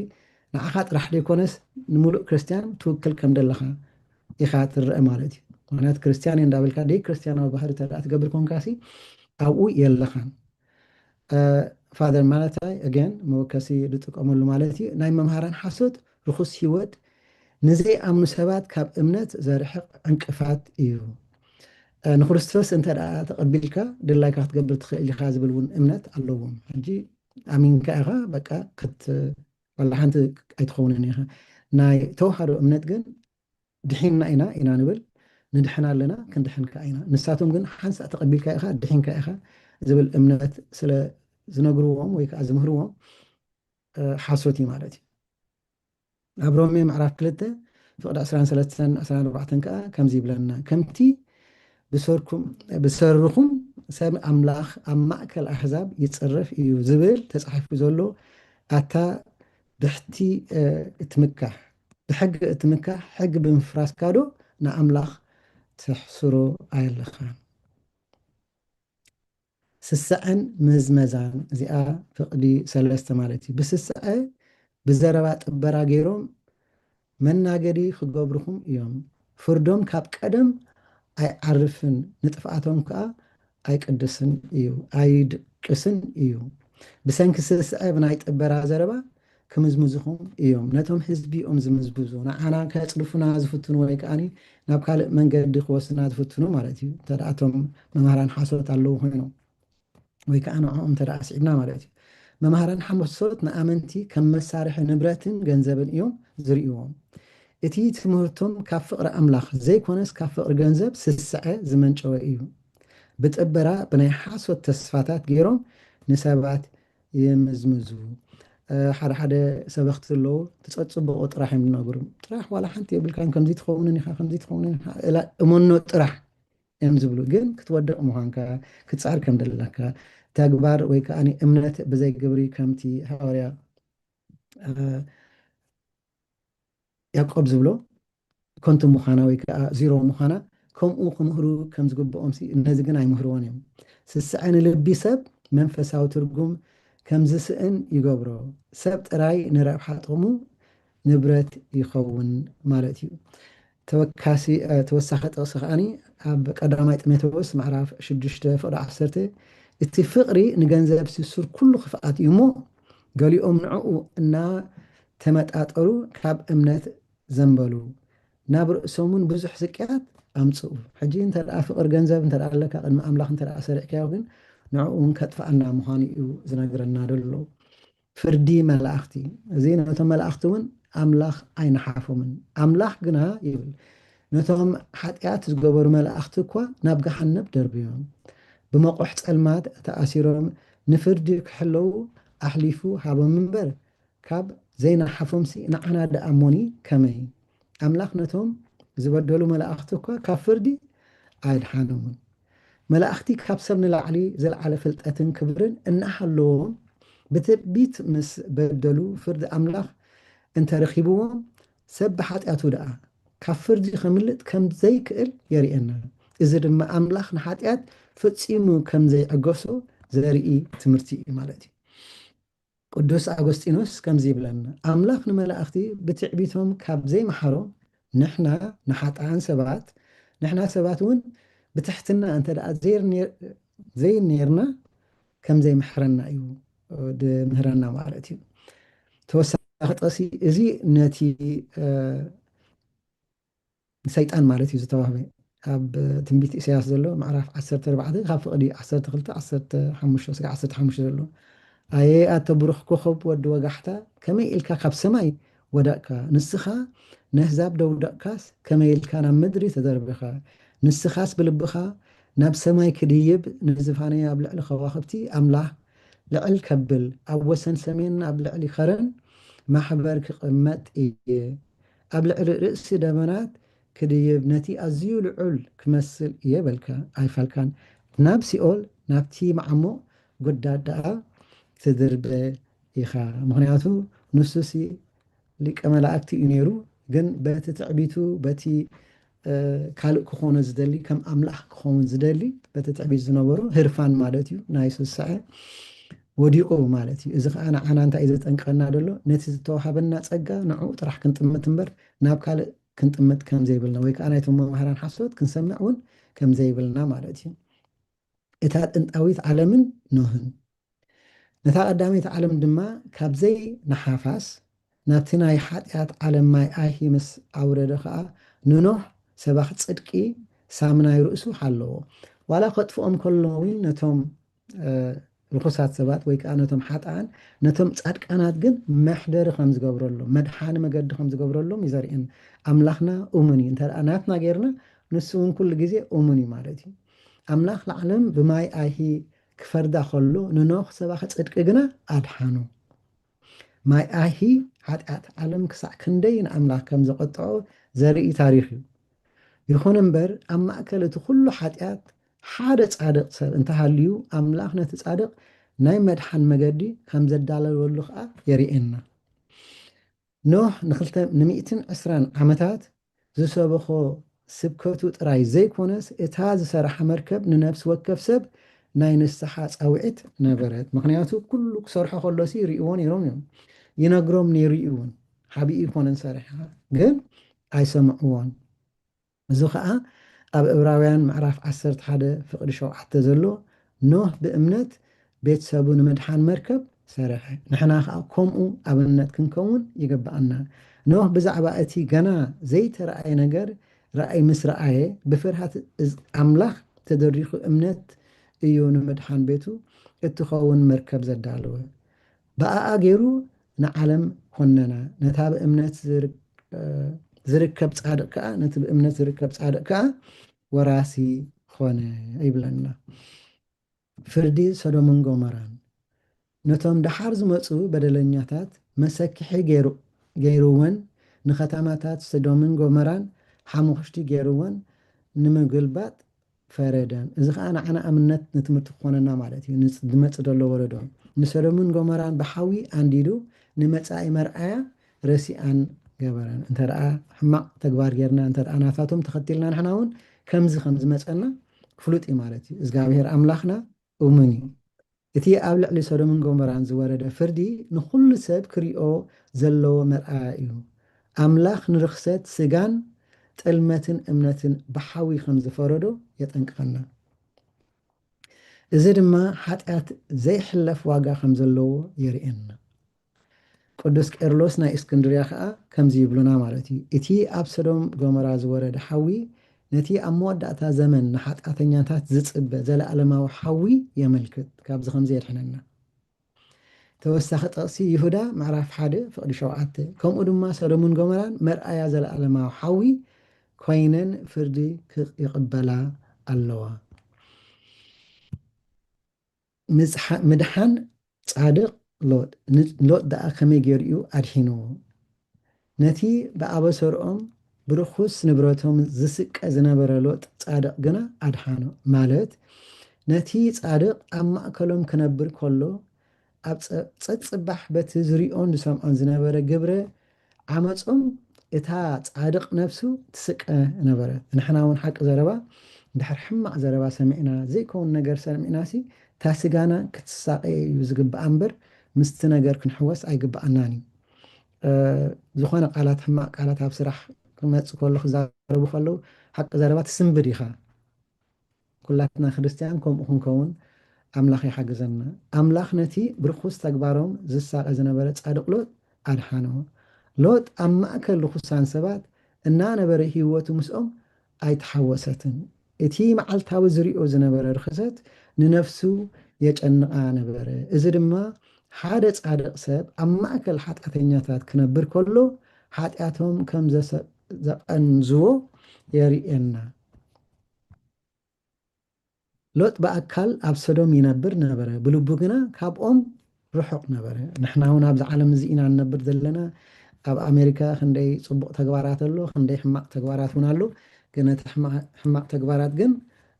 ንዓኻ ጥራሕ ዘይኮነስ ንምሉእ ክርስትያን ትውክል ከም ደለኻ ኢኻ ትረአ ማለት እዩ። ምክንያቱ ክርስትያን እየ እንዳበልካ ደይ ክርስትያናዊ ባህሪ እንተ ደኣ ትገብር ኮንካሲ ኣብኡ የለኻን። ፋደር ማለታይ ኣገን መወከሲ ዝጥቀመሉ ማለት እዩ። ናይ መምሃራን ሓሶት ርኹስ ህይወት ንዘይኣምኑ ሰባት ካብ እምነት ዘርሕቕ ዕንቅፋት እዩ። ንክርስቶስ እንተ ደኣ ተቐቢልካ ድላይካ ክትገብር ትኽእል ኢኻ ዝብል እውን እምነት ኣለዎም። ሕጂ ኣሚንካ ኢኻ በቃ ክት ዋላ ሓንቲ ኣይትኸውንን ኢኻ። ናይ ተዋህዶ እምነት ግን ድሒንና ኢና ኢና ንብል፣ ንድሕን ኣለና፣ ክንድሕን ከኣ ኢና። ንሳቶም ግን ሓንሳእ ተቐቢልካ ኢኻ ድሒንካ ኢኻ ዝብል እምነት ስለ ዝነግርዎም ወይ ከዓ ዝምህርዎም ሓሶት እዩ ማለት እዩ። ኣብ ሮሜ ምዕራፍ ክልተ ፍቕዲ ዕስራን ሰለስተን ዕስራን ኣርባዕተን ከዓ ከምዚ ይብለና፣ ከምቲ ብሰርኩም ብሰርኹም ሰብ ኣምላኽ ኣብ ማእከል ኣሕዛብ ይጽረፍ እዩ ዝብል ተጻሒፉ ዘሎ ኣታ ብሕቲ እትምካሕ ብሕጊ እትምካሕ ሕጊ ብምፍራስካ ዶ ንኣምላኽ ተሕስሮ ኣየለኻን? ስስዐን ምዝመዛን እዚኣ ፍቕዲ ሰለስተ ማለት እዩ። ብስስዐ ብዘረባ ጥበራ ገይሮም መናገዲ ክገብርኹም እዮም። ፍርዶም ካብ ቀደም ኣይዓርፍን፣ ንጥፍኣቶም ከኣ ኣይቅድስን እዩ ኣይድቅስን እዩ። ብሰንኪ ስስዐ ብናይ ጥበራ ዘረባ ክምዝምዝኹም እዮም። ነቶም ህዝቢ እዮም ዝምዝምዙ፣ ንዓና ከጽድፉና ዝፍትኑ ወይ ከኣ ናብ ካልእ መንገዲ ክወስዱና ዝፍትኑ ማለት እዩ። እንተ ደኣ እቶም መምሃራን ሓሶት ኣለዉ ኮይኖም ወይ ከዓ ንዕኦም እንተ ደኣ ስዒብና ማለት እዩ። መምሃራን ሓሶት ንኣመንቲ ከም መሳርሒ ንብረትን ገንዘብን እዮም ዝርእይዎም። እቲ ትምህርቶም ካብ ፍቕሪ ኣምላኽ ዘይኮነስ ካብ ፍቕሪ ገንዘብ ስስዐ ዝመንጨወ እዩ። ብጥበራ ብናይ ሓሶት ተስፋታት ገይሮም ንሰባት ይምዝምዙ። ሓደ ሓደ ሰበኽቲ ኣለዉ፣ ትጸጽብቑ ጥራሕ እዮም ዝነግሩ። ጥራሕ ዋላ ሓንቲ የብልካን፣ ከምዚ ትኸውንን ኢኻ፣ ከምዚ ትኸውንን ኢኻ፣ እላ እመኖ ጥራሕ እዮም ዝብሉ። ግን ክትወድቕ ምዃንካ፣ ክትጻር ከም ዘለካ፣ ተግባር ወይ ከኣ እምነት ብዘይ ግብሪ ከምቲ ሃዋርያ ያዕቆብ ዝብሎ ከንቱ ምዃና ወይ ከዓ ዚሮ ምዃና ከምኡ ክምህሩ ከም ዝግብኦም ሲ ነዚ ግን ኣይምህርዎን እዮም። ስስዐ ንልቢ ሰብ መንፈሳዊ ትርጉም ከም ዝስእን ይገብሮ። ሰብ ጥራይ ንረብሓ ጥቕሙ ንብረት ይኸውን ማለት እዩ። ተወካሲ ተወሳኺ ጥቕሲ ከዓኒ ኣብ ቀዳማይ ጢሞቴዎስ ምዕራፍ ሽዱሽተ ፍቕዲ ዓሰርተ እቲ ፍቕሪ ንገንዘብ ስሱር ኩሉ ክፍኣት እዩ እሞ ገሊኦም ንዕኡ እና ተመጣጠሩ ካብ እምነት ዘንበሉ ናብ ርእሶም እውን ብዙሕ ስቅያት ኣምፅኡ። ሕጂ እንተ ደኣ ፍቕሪ ገንዘብ እንተ ደኣ ኣለካ ቅድሚ ኣምላኽ እንተ ደኣ ሰሪዕካዮ ግን ንዕኡ እውን ከጥፍኣና ምዃኑ እዩ ዝነግረና ዘሎ። ፍርዲ መላእኽቲ እዚ ነቶም መላእኽቲ እውን ኣምላኽ ኣይነሓፎምን። ኣምላኽ ግና ይብል ነቶም ሓጢኣት ዝገበሩ መላእኽቲ እኳ ናብ ገሓነብ ደርብዮም ብመቑሕ ጸልማት ተኣሲሮም ንፍርዲ ክሕለዉ ኣሕሊፉ ሃቦም እምበር ካብ ዘይነሓፎምሲ ንዓና ደኣ እሞኒ ከመይ? ኣምላኽ ነቶም ዝበደሉ መላእኽቲ እኳ ካብ ፍርዲ ኣየድሓኖምን። መላእኽቲ ካብ ሰብ ንላዕሊ ዝለዓለ ፍልጠትን ክብርን እናሃለዎም ብትዕቢት ምስ በደሉ ፍርዲ ኣምላኽ እንተረኺብዎም ሰብ ብሓጢኣቱ ደኣ ካብ ፍርዲ ከምልጥ ከም ዘይክእል የርእየና። እዚ ድማ ኣምላኽ ንሓጢኣት ፈጺሙ ከም ዘይዕገሶ ዘርኢ ትምህርቲ እዩ ማለት እዩ። ቅዱስ ኣጎስጢኖስ ከምዚ ይብለና፣ ኣምላኽ ንመላእኽቲ ብትዕቢቶም ካብ ዘይመሓሮም ንሕና ንሓጥኣን ሰባት ንሕና ሰባት እውን ብትሕትና እንተ ደኣ ዘይር- ዘይነርና ከም ዘይምሕረና እዩ ድምህረና ማለት እዩ። ተወሳኺ ጥቕሲ እዚ ነቲ ንሰይጣን ማለት እዩ ዝተዋህበ ኣብ ትንቢት ኢሳያስ ዘሎ ምዕራፍ ዓሰርተ ኣርባዕተ ካብ ፍቕዲ ዓሰርተ ክልተ ዓሰርተ ሓሙሽተ ስጋ ዓሰርተ ሓሙሽተ ዘሎ ኣየ ኣተ ብሩኽ ኮኸብ ወዲ ወጋሕታ ከመይ ኢልካ ካብ ሰማይ ወደቕካ ንስኻ ነህዛብ ደውደቕካስ ከመይ ኢልካ ናብ ምድሪ ተደርቢኻ ንስኻስ ብልብኻ ናብ ሰማይ ክድይብ ንዝፋነይ ኣብ ልዕሊ ከዋኽብቲ ኣምላኽ ልዕል ከብል ኣብ ወሰን ሰሜን ኣብ ልዕሊ ኸረን ማሕበር ክቕመጥ እየ ኣብ ልዕሊ ርእሲ ደበናት ክድይብ ነቲ ኣዝዩ ልዑል ክመስል እየ በልካ ኣይፋልካን ናብ ሲኦል ናብቲ መዓሙቕ ጉዳት ደኣ ትድርበ ኢኻ ምኽንያቱ ንሱሲ ሊቀ መላእክቲ እዩ ነይሩ ግን በቲ ትዕቢቱ በቲ ካልእ ክኾኖ ዝደሊ ከም ኣምላኽ ክኸውን ዝደሊ በቲ ትዕቢት ዝነበሩ ህርፋን ማለት እዩ ናይ ስስዐ ወዲቑ ማለት እዩ። እዚ ከዓ ንዓና እንታይ እዩ ዘጠንቅቐና ዘሎ? ነቲ ዝተዋሃበና ጸጋ ንዕኡ ጥራሕ ክንጥምት እምበር ናብ ካልእ ክንጥምት ከም ዘይብልና ወይ ከዓ ናይቶም መምሃራን ሓሶት ክንሰምዕ እውን ከም ዘይብልና ማለት እዩ። እታ ጥንጣዊት ዓለምን ኖህን ነታ ቀዳመይቲ ዓለም ድማ ካብ ዘይነሓፋስ ናብቲ ናይ ሓጢኣት ዓለም ማይ ኣይሂ ምስ ኣውረደ ከዓ ንኖህ ሰባኽ ጽድቂ ሳም ናይ ርእሱ ሃለዎ። ዋላ ከጥፍኦም ከሎ እውን ነቶም ርኹሳት ሰባት ወይ ከዓ ነቶም ሓጥኣን ነቶም ጻድቃናት ግን መሕደሪ ከም ዝገብረሎም መድሓኒ መገዲ ከም ዝገብረሎም እዩ ዘርእየን። ኣምላኽና እሙን እዩ። እንተ ደኣ ናትና ጌርና ንሱ እውን ኩሉ ግዜ እሙን እዩ ማለት እዩ። ኣምላኽ ንዓለም ብማይ ኣይሂ ክፈርዳ ከሎ ንኖህ ሰባኺ ጽድቂ ግና ኣድሓኖ። ማይ ኣይሂ ሓጢኣት ዓለም ክሳዕ ክንደይ ንኣምላኽ ከም ዘቐጥዖ ዘርኢ ታሪኽ እዩ። ይኹን እምበር ኣብ ማእከል እቲ ኩሉ ሓጢኣት ሓደ ጻድቕ ሰብ እንተሃልዩ ኣምላኽ ነቲ ጻድቕ ናይ መድሓን መገዲ ከም ዘዳለወሉ ኸኣ የርእየና። ኖህ ንክልተ ንሚእትን ዕስራን ዓመታት ዝሰበኾ ስብከቱ ጥራይ ዘይኮነስ እታ ዝሰረሓ መርከብ ንነፍሲ ወከፍ ሰብ ናይ ንስሓ ጻውዒት ነበረት። ምኽንያቱ ኩሉ ክሰርሖ ከሎሲ ይርእይዎ ነይሮም እዮም። ይነግሮም ነይሩ እዩ እውን። ሓቢኡ ይኮነን ሰሪሕኻ ግን ኣይሰምዕዎን። እዚ ኸዓ ኣብ እብራውያን ምዕራፍ ዓሰርተ ሓደ ፍቕዲ ሸውዓተ ዘሎ ኖህ ብእምነት ቤተሰቡ ንምድሓን መርከብ ሰረሐ። ንሕና ኸዓ ከምኡ ኣብነት ክንከውን ይግብኣና። ኖህ ብዛዕባ እቲ ገና ዘይተረኣየ ነገር ራእይ ምስ ረኣየ ብፍርሃት ኣምላኽ ተደሪኹ እምነት እዩ ንምድሓን ቤቱ እትኸውን መርከብ ዘዳለወ። ብኣኣ ገይሩ ንዓለም ኮነና። ነታ ብእምነት ዝር- ዝርከብ ጻድቕ ከኣ፣ ነቲ ብእምነት ዝርከብ ጻድቕ ከኣ ወራሲ ኾነ ይብለና። ፍርዲ ሰዶምን ጎመራን። ነቶም ደሓር ዝመጹ በደለኛታት መሰክሒ ገይሩ-፣ ገይሩወን፣ ንኸተማታት ሰዶምን ጎመራን ሓሙኽሽቲ ገይሩወን ንምግልባጥ ፈረደን። እዚ ኸኣ ንዓና ኣብነት ንትምህርቲ ክኾነና ማለት እዩ። ንዝ-፣ ዝመጽእ ዘሎ ወለዶ። ንሰዶምን ጎመራን ብሓዊ ኣንዲዱ ንመጻኢ መርኣያ ረሲኣን ገበረን። እንተ ደኣ ሕማቕ ተግባር ጌርና፣ እንተ ደኣ ናታቶም ተኸቲልና፣ ንሕና እውን ከምዚ ከም ዝመጸና ፍሉጥ እዩ ማለት እዩ። እግዚኣብሔር ኣምላኽና እሙን እዩ። እቲ ኣብ ልዕሊ ሰዶምን ጎመራን ዝወረደ ፍርዲ ንኹሉ ሰብ ክሪኦ ዘለዎ መርኣያ እዩ። ኣምላኽ ንርኽሰት ስጋን ጥልመትን እምነትን ብሓዊ ከም ዝፈረዶ የጠንቅቐና። እዚ ድማ ሓጢኣት ዘይሕለፍ ዋጋ ከም ዘለዎ የርእየና። ቅዱስ ቄርሎስ ናይ እስክንድርያ ኸኣ ከምዚ ይብሉና ማለት እዩ። እቲ ኣብ ሰዶም ጎመራ ዝወረደ ሓዊ ነቲ ኣብ መወዳእታ ዘመን ንሓጢኣተኛታት ዝጽበ ዘለኣለማዊ ሓዊ የመልክት። ካብዚ ከምዚ የድሕነና። ተወሳኺ ጥቕሲ ይሁዳ ምዕራፍ ሓደ ፍቕዲ ሸውዓተ። ከምኡ ድማ ሰዶምን ጎመራን መርኣያ ዘለኣለማዊ ሓዊ ኮይነን ፍርዲ ክቕ-፣ ይቕበላ ኣለዋ። ምጽሓ-፣ ምድሓን ጻድቕ ሎጥ። ን-፣ ሎጥ ደኣ ከመይ ገይሩ እዩ ኣድሒንዎ? ነቲ ብኣበሰሮኦም ብርኹስ ንብረቶም ዝስቀ ዝነበረ ሎጥ ጻድቕ ግና ኣድሓኖ። ማለት፣ ነቲ ጻድቕ ኣብ ማእከሎም ክነብር ከሎ፣ ኣብ ጸ-፣ ጸጽባሕ በቲ ዝሪኦን ዝሰምዖን ዝነበረ ግብረ ዓመጾም እታ ጻድቕ ነፍሱ ትስቀ ነበረት። ንሕና እውን ሓቂ ዘረባ፣ እንድሕር ሕማቕ ዘረባ ሰሚዕና፣ ዘይከውን ነገር ሰሚዕናሲ፣ እታ ስጋና ክትሳቐየ እዩ ዝግብኣ እምበር፣ ምስቲ ነገር ክንሕወስ ኣይግብኣናን እዩ። እ፣ ዝኾነ ቃላት፣ ሕማቕ ቃላት ኣብ ስራሕ ክመጽእ ከሎ፣ ክዛረቡ ከለዉ፣ ሓቂ ዘረባ ትስንብድ ኢኻ። ኩላትና ክርስትያን ከምኡ ክንከውን ኣምላኽ ይሓግዘና። ኣምላኽ ነቲ ብርኹስ ተግባሮም ዝሳቐ ዝነበረ ጻድቕ ሎጥ ኣድሓኖ። ሎጥ ኣብ ማእከል ርኹሳን ሰባት እናነበረ ህይወቱ ምስኦም ኣይተሓወሰትን። እቲ መዓልታዊ ዝሪኦ ዝነበረ ርኽሰት ንነፍሱ የጨንቓ ነበረ። እዚ ድማ ሓደ ጻድቕ ሰብ ኣብ ማእከል ሓጢኣተኛታት ክነብር ከሎ ሓጢኣቶም ከም ዘሰ-፣ ዘቐንዝዎ የርእየና። ሎጥ ብኣካል ኣብ ሰዶም ይነብር ነበረ፣ ብልቡ ግና ካብኦም ርሑቕ ነበረ። ንሕና እውን ኣብዚ ዓለም እዚ ኢና ንነብር ዘለና። ኣብ ኣሜሪካ ክንደይ ጽቡቕ ተግባራት ኣሎ፣ ክንደይ ሕማቕ ተግባራት እውን ኣሎ። ግን እቲ ሕማ-፣ ሕማቕ ተግባራት ግን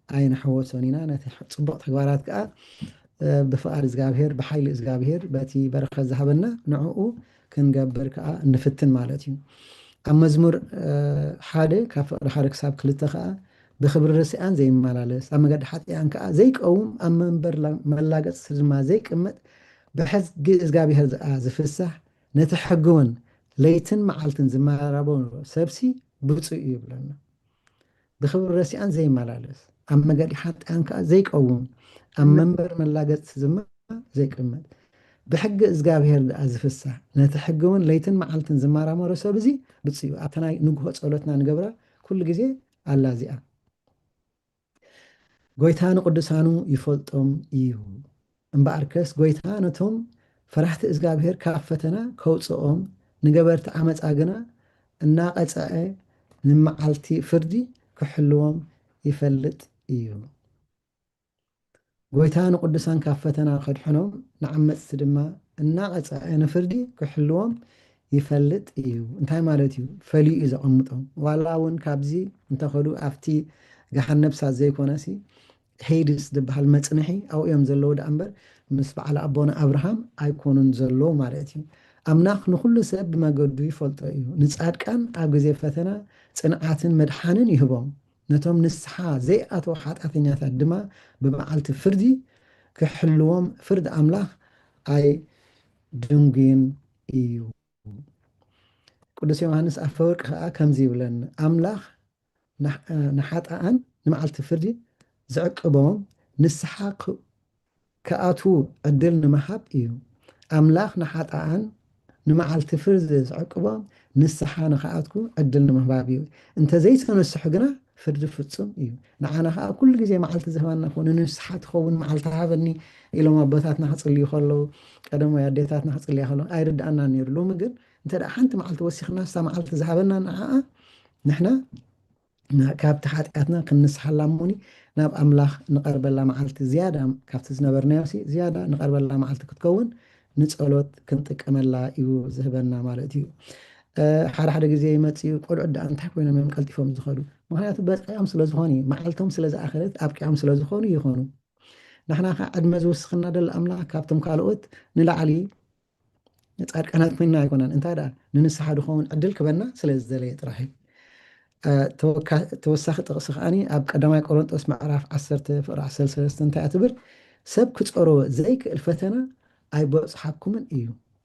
ኣይንሕወሶን ኢና። ነቲ ጽቡቕ ተግባራት ከኣ፣ እ፣ ብፍቓድ እግዚኣብሔር፣ ብሓይሊ እግዚኣብሔር፣ በቲ በረኸት ዝሃበና ንዕኡ ክንገብር ከኣ ንፍትን ማለት እዩ። ኣብ መዝሙር፣ እ፣ ሓደ ካብ ፍቕዲ ሓደ ክሳብ ክልተ ከኣ፣ ብኽብሪ ርስያን ዘይመላለስ፣ ኣብ መገዲ ሓጢኣን ከኣ ዘይቀውም፣ ኣብ መንበር ላ-፣ መላገጽቲ ድማ ዘይቅመጥ፣ ብሕጊ እግዚኣብሔር ዝኣ ዝፍሳህ፣ ነቲ ሕጊ እውን ለይትን መዓልትን ዝመራረቦ ሰብሲ ብፁዕ እዩ ይብለና። ብኽብሪ ርስያን ዘይመላለስ፣ ኣብ መገዲ ሓጢኣን ከኣ ዘይቀውም፣ ኣብ መንበር መላገጽቲ ድማ ዘይቅመጥ፣ ብሕጊ እግዚኣብሔር ደኣ ዝፍሳህ፣ ነቲ ሕጊ እውን ለይትን መዓልትን ዝመራመሮ ሰብ እዚ ብፁዕ እዩ። ኣብታ ናይ ንግሆ ጸሎትና ንገብራ ኩሉ ግዜ ኣላ እዚኣ። ጎይታ ንቅዱሳኑ ይፈልጦም እዩ። እምበኣርከስ ጎይታ ነቶም ፈራህቲ እግዚኣብሔር ካብ ፈተና ከውጽኦም፣ ንገበርቲ ዓመጻ ግና እናቐጸዐ ንመዓልቲ ፍርዲ ክሕልዎም ይፈልጥ እዩ። ጎይታ ንቅዱሳን ካብ ፈተና ከድሕኖም፣ ንዓመጽቲ ድማ እናቐጸዐ ንፍርዲ ክሕልዎም ይፈልጥ እዩ። እንታይ ማለት እዩ? ፈልዩ እዩ ዘቐምጦም። ዋላ እውን ካብዚ እንተኸዱ ኣብቲ ገሓነብ እሳት ዘይኮነሲ ሄይድስ ዝበሃል መጽንሒ ኣብኡ እዮም ዘለዉ ደኣ እምበር ምስ በዓል ኣቦና ኣብርሃም ኣይኮኑን ዘለዉ ማለት እዩ። ኣምላኽ ንኹሉ ሰብ ብመገዱ ይፈልጦ እዩ። ንጻድቃን ኣብ ግዜ ፈተና ጽንዓትን ምድሓንን ይህቦም። ነቶም ንስሓ ዘይኣተዉ ሓጢኣተኛታት ድማ ብመዓልቲ ፍርዲ ክሕልዎም ፍርዲ ኣምላኽ ኣይድንጉይን እዩ። ቅዱስ ዮሃንስ ኣፈወርቂ ከኣ ከምዚ ይብለኒ፣ ኣምላኽ ንሕ-፣ ንሓጥኣን ንመዓልቲ ፍርዲ ዝዕቅቦም ንስሓ ክ-፣ ክኣትዉ ዕድል ንምሃብ እዩ። ኣምላኽ ንሓጥኣን ንመዓልቲ ፍርዲ ዝዕቅቦም ንስሓ ንኽኣትዉ ዕድል ንምሃብ እዩ። እንተ ዘይተነስሑ ግና ፍርዲ ፍጹም እዩ። ንዓና ኸኣ ኩሉ ግዜ መዓልቲ ዝህበና እኮ፣ ንንስሓ ትኸውን መዓልቲ ሃበኒ ኢሎም ኣቦታትና ክጽልዩ ከለዉ፣ ቀደም ወይ ኣዴታትና ክጽልያ ከለዉ ኣይርድኣናን ነይሩ። ሎሚ ግን እንተ ደኣ ሓንቲ መዓልቲ ወሲኽና፣ እሳ መዓልቲ ዝሃበና ንዓኣ ንሕና ና- ካብቲ ሓጢኣትና ክንስሓላ እሞኒ ናብ ኣምላኽ ንቐርበላ መዓልቲ ዝያዳ ካብቲ ዝነበርናዮ ሲ ዝያዳ ንቐርበላ መዓልቲ ክትከውን ንጸሎት ክንጥቀመላ እዩ ዝህበና ማለት እዩ። እ፣ ሓደ ሓደ ግዜ ይመጽኡ ቆልዑት ደኣ እንታይ ኮይኖም እዮም ቀልጢፎም ዝኸዱ? ምኽንያቱ በቂዖም ስለ ዝኾኑ እዩ። መዓልቶም ስለ ዝኣኸለት ኣብቂዖም ስለ ዝኾኑ ይኾኑ። ንሕና ኸዓ ዕድመ ዝውስኽና ደሎ ኣምላኽ ካብቶም ካልኦት ንላዕሊ ጻድቃናት ኮይንና ኣይኮነን። እንታይ ደኣ ንንስሓ ድኸውን ዕድል ክበና ስለ ዝደለየ ጥራሕ እዩ። እ፣ ተወካ- ተወሳኺ ጥቕሲ ከዓኒ ኣብ ቀዳማይ ቆሮንጦስ ምዕራፍ ዓሰርተ ፍቕሪ ዓሰርተ ሰለስተ እንታይ እያ ትብል? ሰብ ክጸሮ ዘይክእል ፈተና ኣይበጽሓኩምን እዩ።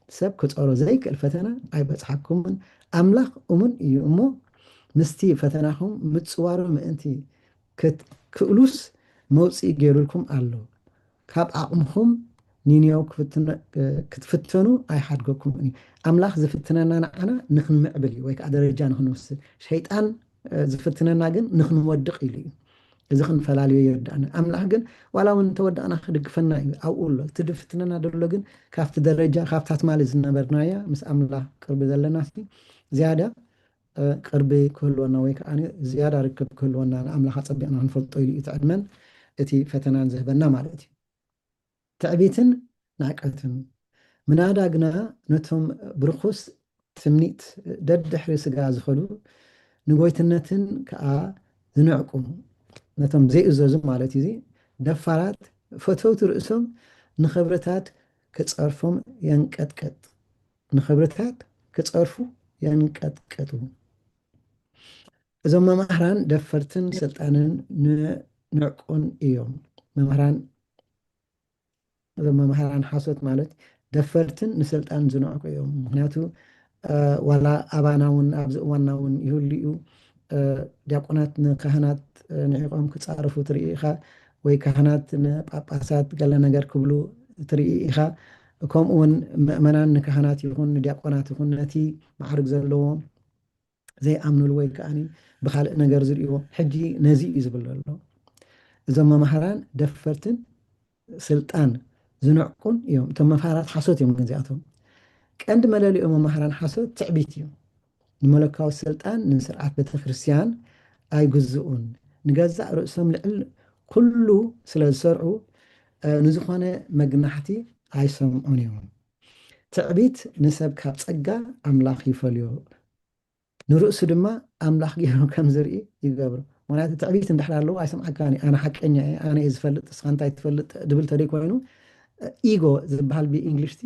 ሰብ ክጸሮ ዘይክእል ፈተና ኣይበጽሓኩምን። ኣምላኽ እሙን እዩ እሞ ምስቲ ፈተናኹም ምጽዋሩ ምእንቲ ክትክእሉስ መውጽኢ ገይሩልኩም ኣሎ። ካብ ዓቕምኹም ኒንዮ ክፍትነ- ክትፍተኑ ኣይሓድገኩምን እዩ። ኣምላኽ ዝፍትነና ንዓና ንክንምዕብል እዩ፣ ወይ ከዓ ደረጃ ንክንወስድ። ሸይጣን እ፣ ዝፍትነና ግን ንክንወድቕ ኢሉ እዩ። እዚ ክንፈላልዮ ይርዳእና። ኣምላኽ ግን ዋላ እውን እንተወደቕና ክድግፈና እዩ ኣብኡ ኣሎ። እቲ ዝፍትነና ዘሎ ግን ካብቲ ደረጃ ካብታ ትማሊ ዝነበርናያ ምስ ኣምላኽ ቅርቢ ዘለና ሲ ዝያዳ እ፣ ቅርቢ ክህልወና ወይ ከዓ ዝያዳ ርክብ ክህልወና ንኣምላኽ ኣጸቢቕና ክንፈልጦ ኢሉ እዩ እቲ ዕድመን እቲ ፈተናን ዝህበና ማለት እዩ። ትዕቢትን ንዕቀትን ምናዳ ግና ነቶም ብርኹስ ትምኒት ደድሕሪ ስጋ ዝኸዱ ንጎይትነትን ከዓ ዝንዕቁ ነቶም ዘይእዘዙ ማለት እዩ። ደፋራት ፈተውቲ ርእሶም ንኽብርታት ክጸርፎም የንቀጥቀጥ ንኽብርታት ክጸርፉ የንቀጥቀጡ። እዞም መማህራን ደፈርትን ስልጣንን ንዕቁን እዮም። መምህራን እዞም መምህራን ሓሶት ማለት ደፈርትን ንስልጣን ዝንዕቁ እዮም። ምክንያቱ ዋላ ኣባና እውን ኣብዚ እዋንና እውን ይህሉ እዩ። ዲያቆናት ንካህናት ንዒቆም ክፃረፉ ትርኢ ኢኻ፣ ወይ ካህናት ንጳጳሳት ገለ ነገር ክብሉ ትርኢ ኢኻ። ከምኡ እውን ምእመናን ንካህናት ይኹን ንዲያቆናት ይኹን ነቲ ማዕርግ ዘለዎ ዘይኣምንሉ ወይ ከዓ ብካልእ ነገር ዝርእዎ ሕጂ ነዚ እዩ ዝብል ዘሎ። እዞም መማህራን ደፈርትን ስልጣን ዝንዕቁን እዮም። እቶም መማህራት ሓሶት እዮም። ግን እዚኣቶም ቀንዲ መለሊኦም መማህራን ሓሶት ትዕቢት እዩ። ንመለካዊ ስልጣን ንስርዓት ቤተክርስትያን ኣይግዝኡን። ንገዛእ ርእሶም ልዕል ኩሉ ስለ ዝሰርዑ ንዝኾነ መግናሕቲ ኣይሰምዑን እዮም። ትዕቢት ንሰብ ካብ ጸጋ ኣምላኽ ይፈልዮ፣ ንርእሱ ድማ ኣምላኽ ገይሩ ከም ዝርኢ ይገብሮ። ምክንያቱ ትዕቢት እንድሕር ኣለዎ ኣይሰምዓካን እዩ። ኣነ ሓቀኛ እየ፣ ኣነ እየ ዝፈልጥ፣ እስኻ እንታይ ትፈልጥ ድብል ተደይ ኮይኑ ኢጎ ዝበሃል ብእንግሊሽቲ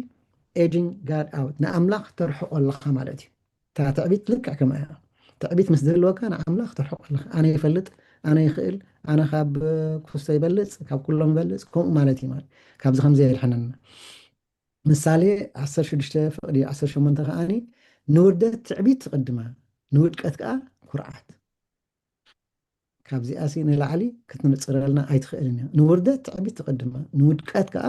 ኤጂንግ ጋድ ኣውት ንኣምላኽ ተርሕቆ ኣለኻ ማለት እዩ። እታ ትዕቢት ልክዕ ከምኣ እያ። ትዕቢት ምስ ዝህልወካ ንኣምላኽ ተርሕቆ ኣለኻ። ኣነ ይፈልጥ፣ ኣነ ይኽእል፣ ኣነ ካብ ኩስቶ ይበልፅ፣ ካብ ኩሎም ይበልፅ፣ ከምኡ ማለት እዩ። ማለት ካብዚ ከምዚ የድሕነና። ምሳሌ ዓሰርተ ሽዱሽተ ፍቕዲ ዓሰርተ ሸሞንተ ከዓኒ ንውርደት ትዕቢት ትቕድማ፣ ንውድቀት ከዓ ኩርዓት። ካብዚኣሲ ንላዕሊ ክትንፅረልና ኣይትኽእልን እያ። ንውርደት ትዕቢት ትቕድማ፣ ንውድቀት ከዓ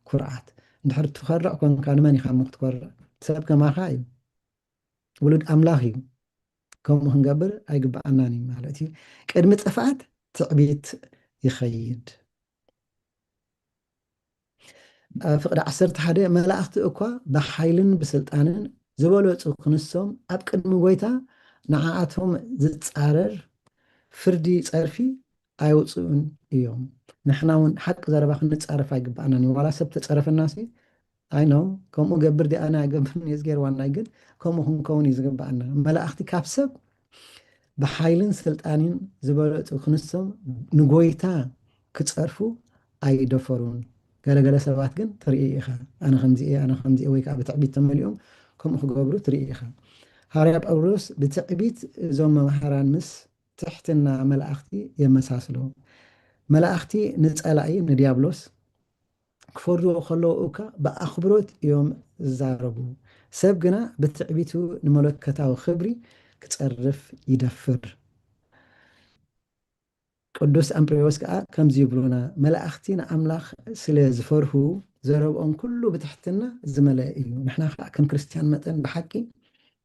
ኩርዓት። እንድሕር ትኮርዕ ኮንካ ንመን ኢኻ እሞ ክትኮርዕ? ሰብ ከማኻ እዩ፣ ውሉድ ኣምላኽ እዩ። ከምኡ ክንገብር ኣይግብኣናን እዩ ማለት እዩ። ቅድሚ ጥፍኣት ትዕቢት ይኸይድ። ፍቕዲ ዓሰርተ ሓደ መላእኽቲ እኳ ብሓይልን ብስልጣንን ዝበለጹ ክንሶም ኣብ ቅድሚ ጎይታ ንዓኣቶም ዝጻረር ፍርዲ ጸርፊ ኣየውፅኡን እዮም። ንሕና እውን ሓቂ ዘረባ ክንጻረፍ ኣይግባኣናን እዩ። ዋላ ሰብ ተጸረፈና ሲ ኣይ ነው ከምኡ ገብር ዲ ኣነ ኣይገብርን እየ ዝገይር ዋናይ ግን ከምኡ ክንከውን እዩ ዝግባኣና። መላእኽቲ ካብ ሰብ ብሓይልን ስልጣንን ዝበለጹ ክንሶም ንጎይታ ክጸርፉ ኣይደፈሩን። ገለገለ ሰባት ግን ትርኢ ኢኻ፣ ኣነ ከምዚ እየ፣ ኣነ ከምዚ እየ፣ ወይ ከዓ ብትዕቢት ተመሊኦም ከምኡ ክገብሩ ትርኢ ኢኻ። ሃዋርያ ጳውሎስ ብትዕቢት እዞም መምሃራን ምስ ትሕትና መላእኽቲ የመሳስሎ። መላእኽቲ ንጸላኢ ንዲያብሎስ ክፈርድዎ ከለዉ እኳ ብኣኽብሮት እዮም ዝዛረቡ። ሰብ ግና ብትዕቢቱ ንመለኮታዊ ክብሪ ክጸርፍ ይደፍር። ቅዱስ ኣምፕሪዎስ ከዓ ከምዚ ይብሉና፣ መላእኽቲ ንኣምላኽ ስለ ዝፈርሁ ዘረብኦም ኩሉ ብትሕትና ዝመልአ እዩ። ንሕና ከዓ ከም ክርስትያን መጠን ብሓቂ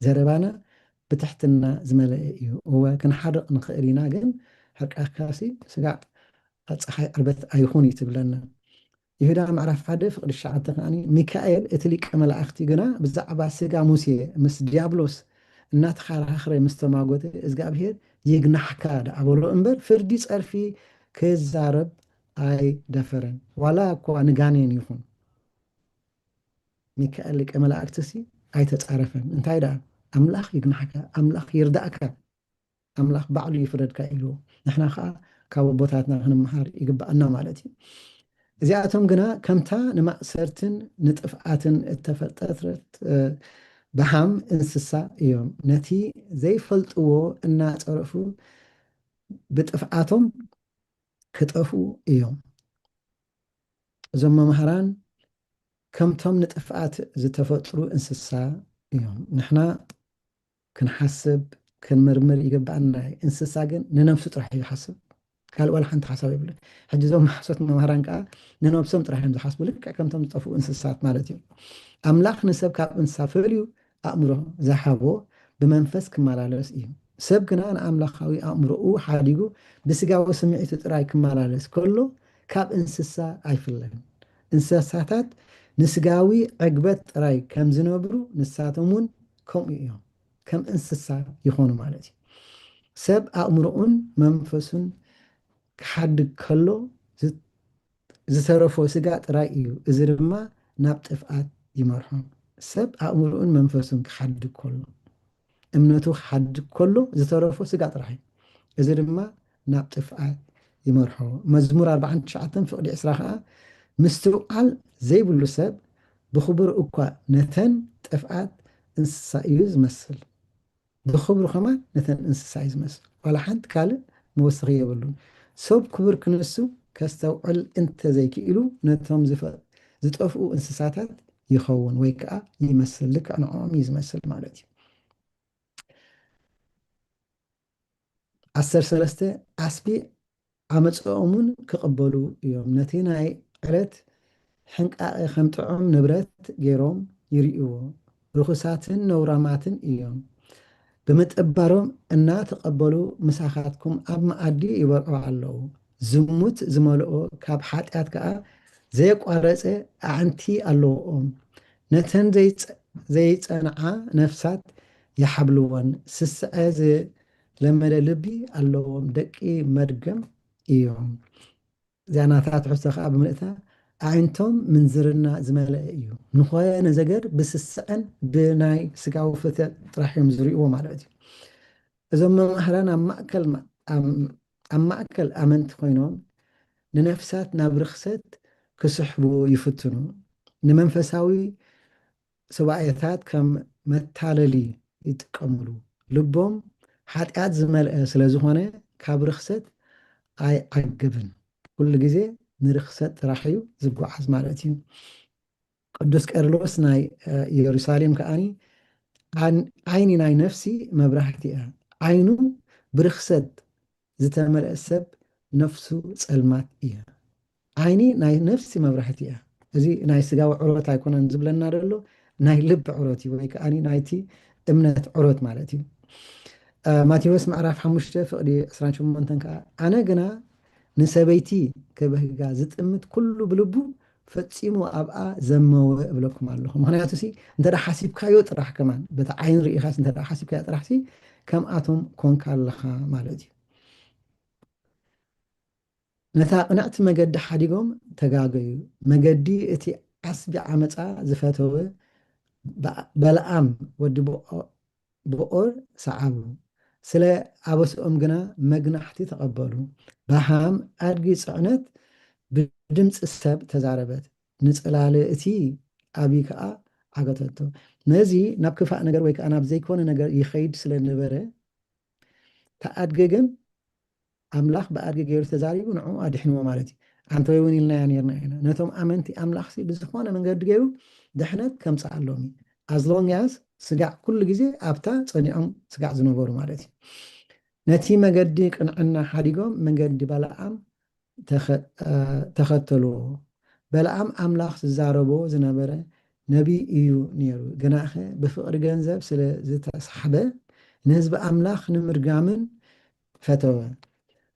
ዘረባና ብትሕትና ዝመልአ እዩ። እወ ክንሓርቕ ንኽእል ኢና፣ ግን ሕርቃካሲ ስጋዕ ጸሓይ ዕርበት ኣይኹን እዩ ትብለና። ይሁዳ ምዕራፍ ሓደ ፍቕዲ ትሽዓተ ከዓኒ፣ ሚካኤል እቲ ሊቀ መላእኽቲ ግና ብዛዕባ ስጋ ሙሴ ምስ ዲያብሎስ እናተኸራኸረ ምስ ተማጎተ እግዚኣብሔር ይግናሕካ ደኣ በሎ እምበር ፍርዲ ጸርፊ ክዛረብ ኣይደፈረን። ዋላ እኳ ንጋኔን ይኹን ሚካኤል ሊቀ መላእክትሲ ኣይተጻረፈን። እንታይ ደኣ ኣምላኽ ይግናሕካ፣ ኣምላኽ ይርዳእካ፣ ኣምላኽ ባዕሉ ይፍረድካ ኢልዎ። ንሕና ኸዓ ካብ ኣቦታትና ክንመሃር ይግብኣና ማለት እዩ። እዚኣቶም ግና ከምታ ንማእሰርትን ንጥፍኣትን እተፈጠረት ብሃም እንስሳ እዮም። ነቲ ዘይፈልጥዎ እናጸረፉ ብጥፍኣቶም ክጠፍኡ እዮም። እዞም መምህራን ከምቶም ንጥፍኣት ዝተፈጥሩ እንስሳ እዮም። ንሕና ክንሓስብ ክንምርምር ይግብኣና። እንስሳ ግን ንነብሱ ጥራሕ እዩ ዝሓስብ፣ ካልእ ዋላ ሓንቲ ሓሳብ የብሉን። ሕጂ እዞም ሓሶት መምህራን ከዓ ንነብሶም ጥራሕ እዮም ዝሓስቡ፣ ልክዕ ከምቶም ዝጠፍኡ እንስሳት ማለት እዩ። ኣምላኽ ንሰብ ካብ እንስሳ ፈልዩ ኣእምሮ ዝሃቦ ብመንፈስ ክመላለስ እዩ። ሰብ ግና ንኣምላኻዊ ኣእምሮኡ ሓዲጉ ብስጋዊ ስምዒቱ ጥራይ ክመላለስ ከሎ ካብ እንስሳ ኣይፍለን። እንስሳታት ንስጋዊ ዕግበት ጥራይ ከም ዝነብሩ ንሳቶም እውን ከምኡ እዮም፣ ከም እንስሳ ይኾኑ ማለት እዩ። ሰብ ኣእምሮኡን መንፈሱን ክሓድግ ከሎ ዝተረፎ ስጋ ጥራይ እዩ። እዚ ድማ ናብ ጥፍኣት ይመርሖ። ሰብ ኣእምሮኡን መንፈሱን ክሓድግ ከሎ፣ እምነቱ ክሓድግ ከሎ ዝተረፎ ስጋ ጥራሕ እዩ። እዚ ድማ ናብ ጥፍኣት ይመርሖ። መዝሙር ኣርባዓን ትሽዓተን ፍቕዲ ዕስራ ኸዓ ምስትውዓል ዘይብሉ ሰብ ብኽብሩ እኳ ነተን ጥፍኣት እንስሳ እዩ ዝመስል። ብኽብሩ ከማን ነተን እንስሳ እዩ ዝመስል። ዋላ ሓንቲ ካልእ መወሰኺ የብሉን። ሰብ ክቡር ክንሱ ከስተውዕል እንተዘይክኢሉ ነቶም ዝፈ- ዝጠፍኡ እንስሳታት ይኸውን ወይ ከዓ ይመስል። ልክዕ ንዕኦም እዩ ዝመስል ማለት እዩ። ዓሰርተ ሰለስተ ዓስቢ ዓመፅኦምን ክቕበሉ እዮም። ነቲ ናይ ዕለት ሕንቃቐ ከም ጥዑም ንብረት ገይሮም ይርእይዎ። ርኹሳትን ነውራማትን እዮም። ብምጥባሮም እናተቐበሉ ምሳኻትኩም ኣብ መኣዲ ይበልዑ ኣለዉ። ዝሙት ዝመልኦ ካብ ሓጢኣት ከኣ ዘየቋረጸ ኣዕንቲ ኣለዎም። ነተን ዘይጸ- ዘይጸንዓ ነፍሳት ይሓብልወን። ስስዐ ዝለመደ ልቢ ኣለዎም። ደቂ መድገም እዮም። እዚኣ ናታ ትሕዝቶ ከኣ ብምልእታ ኣዒንቶም ምንዝርና ዝመልአ እዩ። ንኾነ ነገር ብስስዐን ብናይ ስጋዊ ፍትወት ጥራሕ እዮም ዝርእይዎ ማለት እዩ። እዞም መማህራን ኣብ ማእከል ማ- ኣብ ኣብ ማእከል ኣመንቲ ኮይኖም ንነፍሳት ናብ ርኽሰት ክስሕቡ ይፍትኑ። ንመንፈሳዊ ሱባኤታት ከም መታለሊ ይጥቀምሉ። ልቦም ሓጢኣት ዝመልአ ስለ ዝኾነ ካብ ርኽሰት ኣይዓግብን። ኩሉ ግዜ ንርኽሰት ጥራሕ እዩ ዝጓዓዝ ማለት እዩ። ቅዱስ ቄርሎስ ናይ ኢየሩሳሌም ከኣኒ ዓይኒ ናይ ነፍሲ መብራህቲ እያ። ዓይኑ ብርኽሰት ዝተመልአ ሰብ ነፍሱ ጸልማት እያ። ዓይኒ ናይ ነፍሲ መብራህቲ እያ። እዚ ናይ ስጋዊ ዕሮት ኣይኮነን ዝብለና ዘሎ፣ ናይ ልቢ ዕሮት እዩ፣ ወይ ከኣ ናይቲ እምነት ዕሮት ማለት እዩ። ማቴዎስ ምዕራፍ ሓሙሽተ ፍቕዲ ዕስራን ሸሞንተን ከኣ ኣነ ግና ንሰበይቲ ክበህጋ ዝጥምት ኩሉ ብልቡ ፈጺሙ ኣብኣ ዘመወ እብለኩም ኣለኹ። ምኽንያቱ ሲ እንተ ሓሲብካዮ ጥራሕ ከማን በቲ ዓይኒ ርኢኻስ እንተ ሓሲብካዮ ጥራሕ ሲ ከምኣቶም ኮንካ ኣለኻ ማለት እዩ። ነታ ቅንዕቲ መገዲ ሓዲጎም ተጋገዩ። መገዲ እቲ ዓስቢ ዓመፃ ዝፈተወ በለዓም ወዲ ብኦር ሰዓቡ። ስለ ኣበስኦም ግና መግናሕቲ ተቐበሉ። ባሃም ኣድጊ ጽዕነት ብድምፂ ሰብ ተዛረበት። ንጽላለ እቲ ዓቢ ከኣ ዓገተቶ። ነዚ ናብ ክፋእ ነገር ወይ ከኣ ናብ ዘይኮነ ነገር ይኸይድ ስለ ነበረ ተኣድገ ግን ኣምላኽ ብኣድጊ ገይሩ ተዛሪቡ ንዕኡ ኣድሕንዎ ማለት እዩ። ኣንተ ወይ እውን ኢልናያ ነርና ኢና። ነቶም ኣመንቲ ኣምላኽሲ ብዝኾነ መንገዲ ገይሩ ድሕነት ከምፅኣሎም እዩ። ኣዝሎንያስ ስጋዕ ኩሉ ግዜ ኣብታ ፀኒዖም ስጋዕ ዝነበሩ ማለት እዩ። ነቲ መገዲ ቅንዕና ሓዲጎም መንገዲ ባላኣም ተኸተልዎ። በለዓም ኣምላኽ ዝዛረቦ ዝነበረ ነቢይ እዩ ነይሩ። ግናኸ ብፍቕሪ ገንዘብ ስለ ዝተሳሕበ ንህዝቢ ኣምላኽ ንምርጋምን ፈተወ።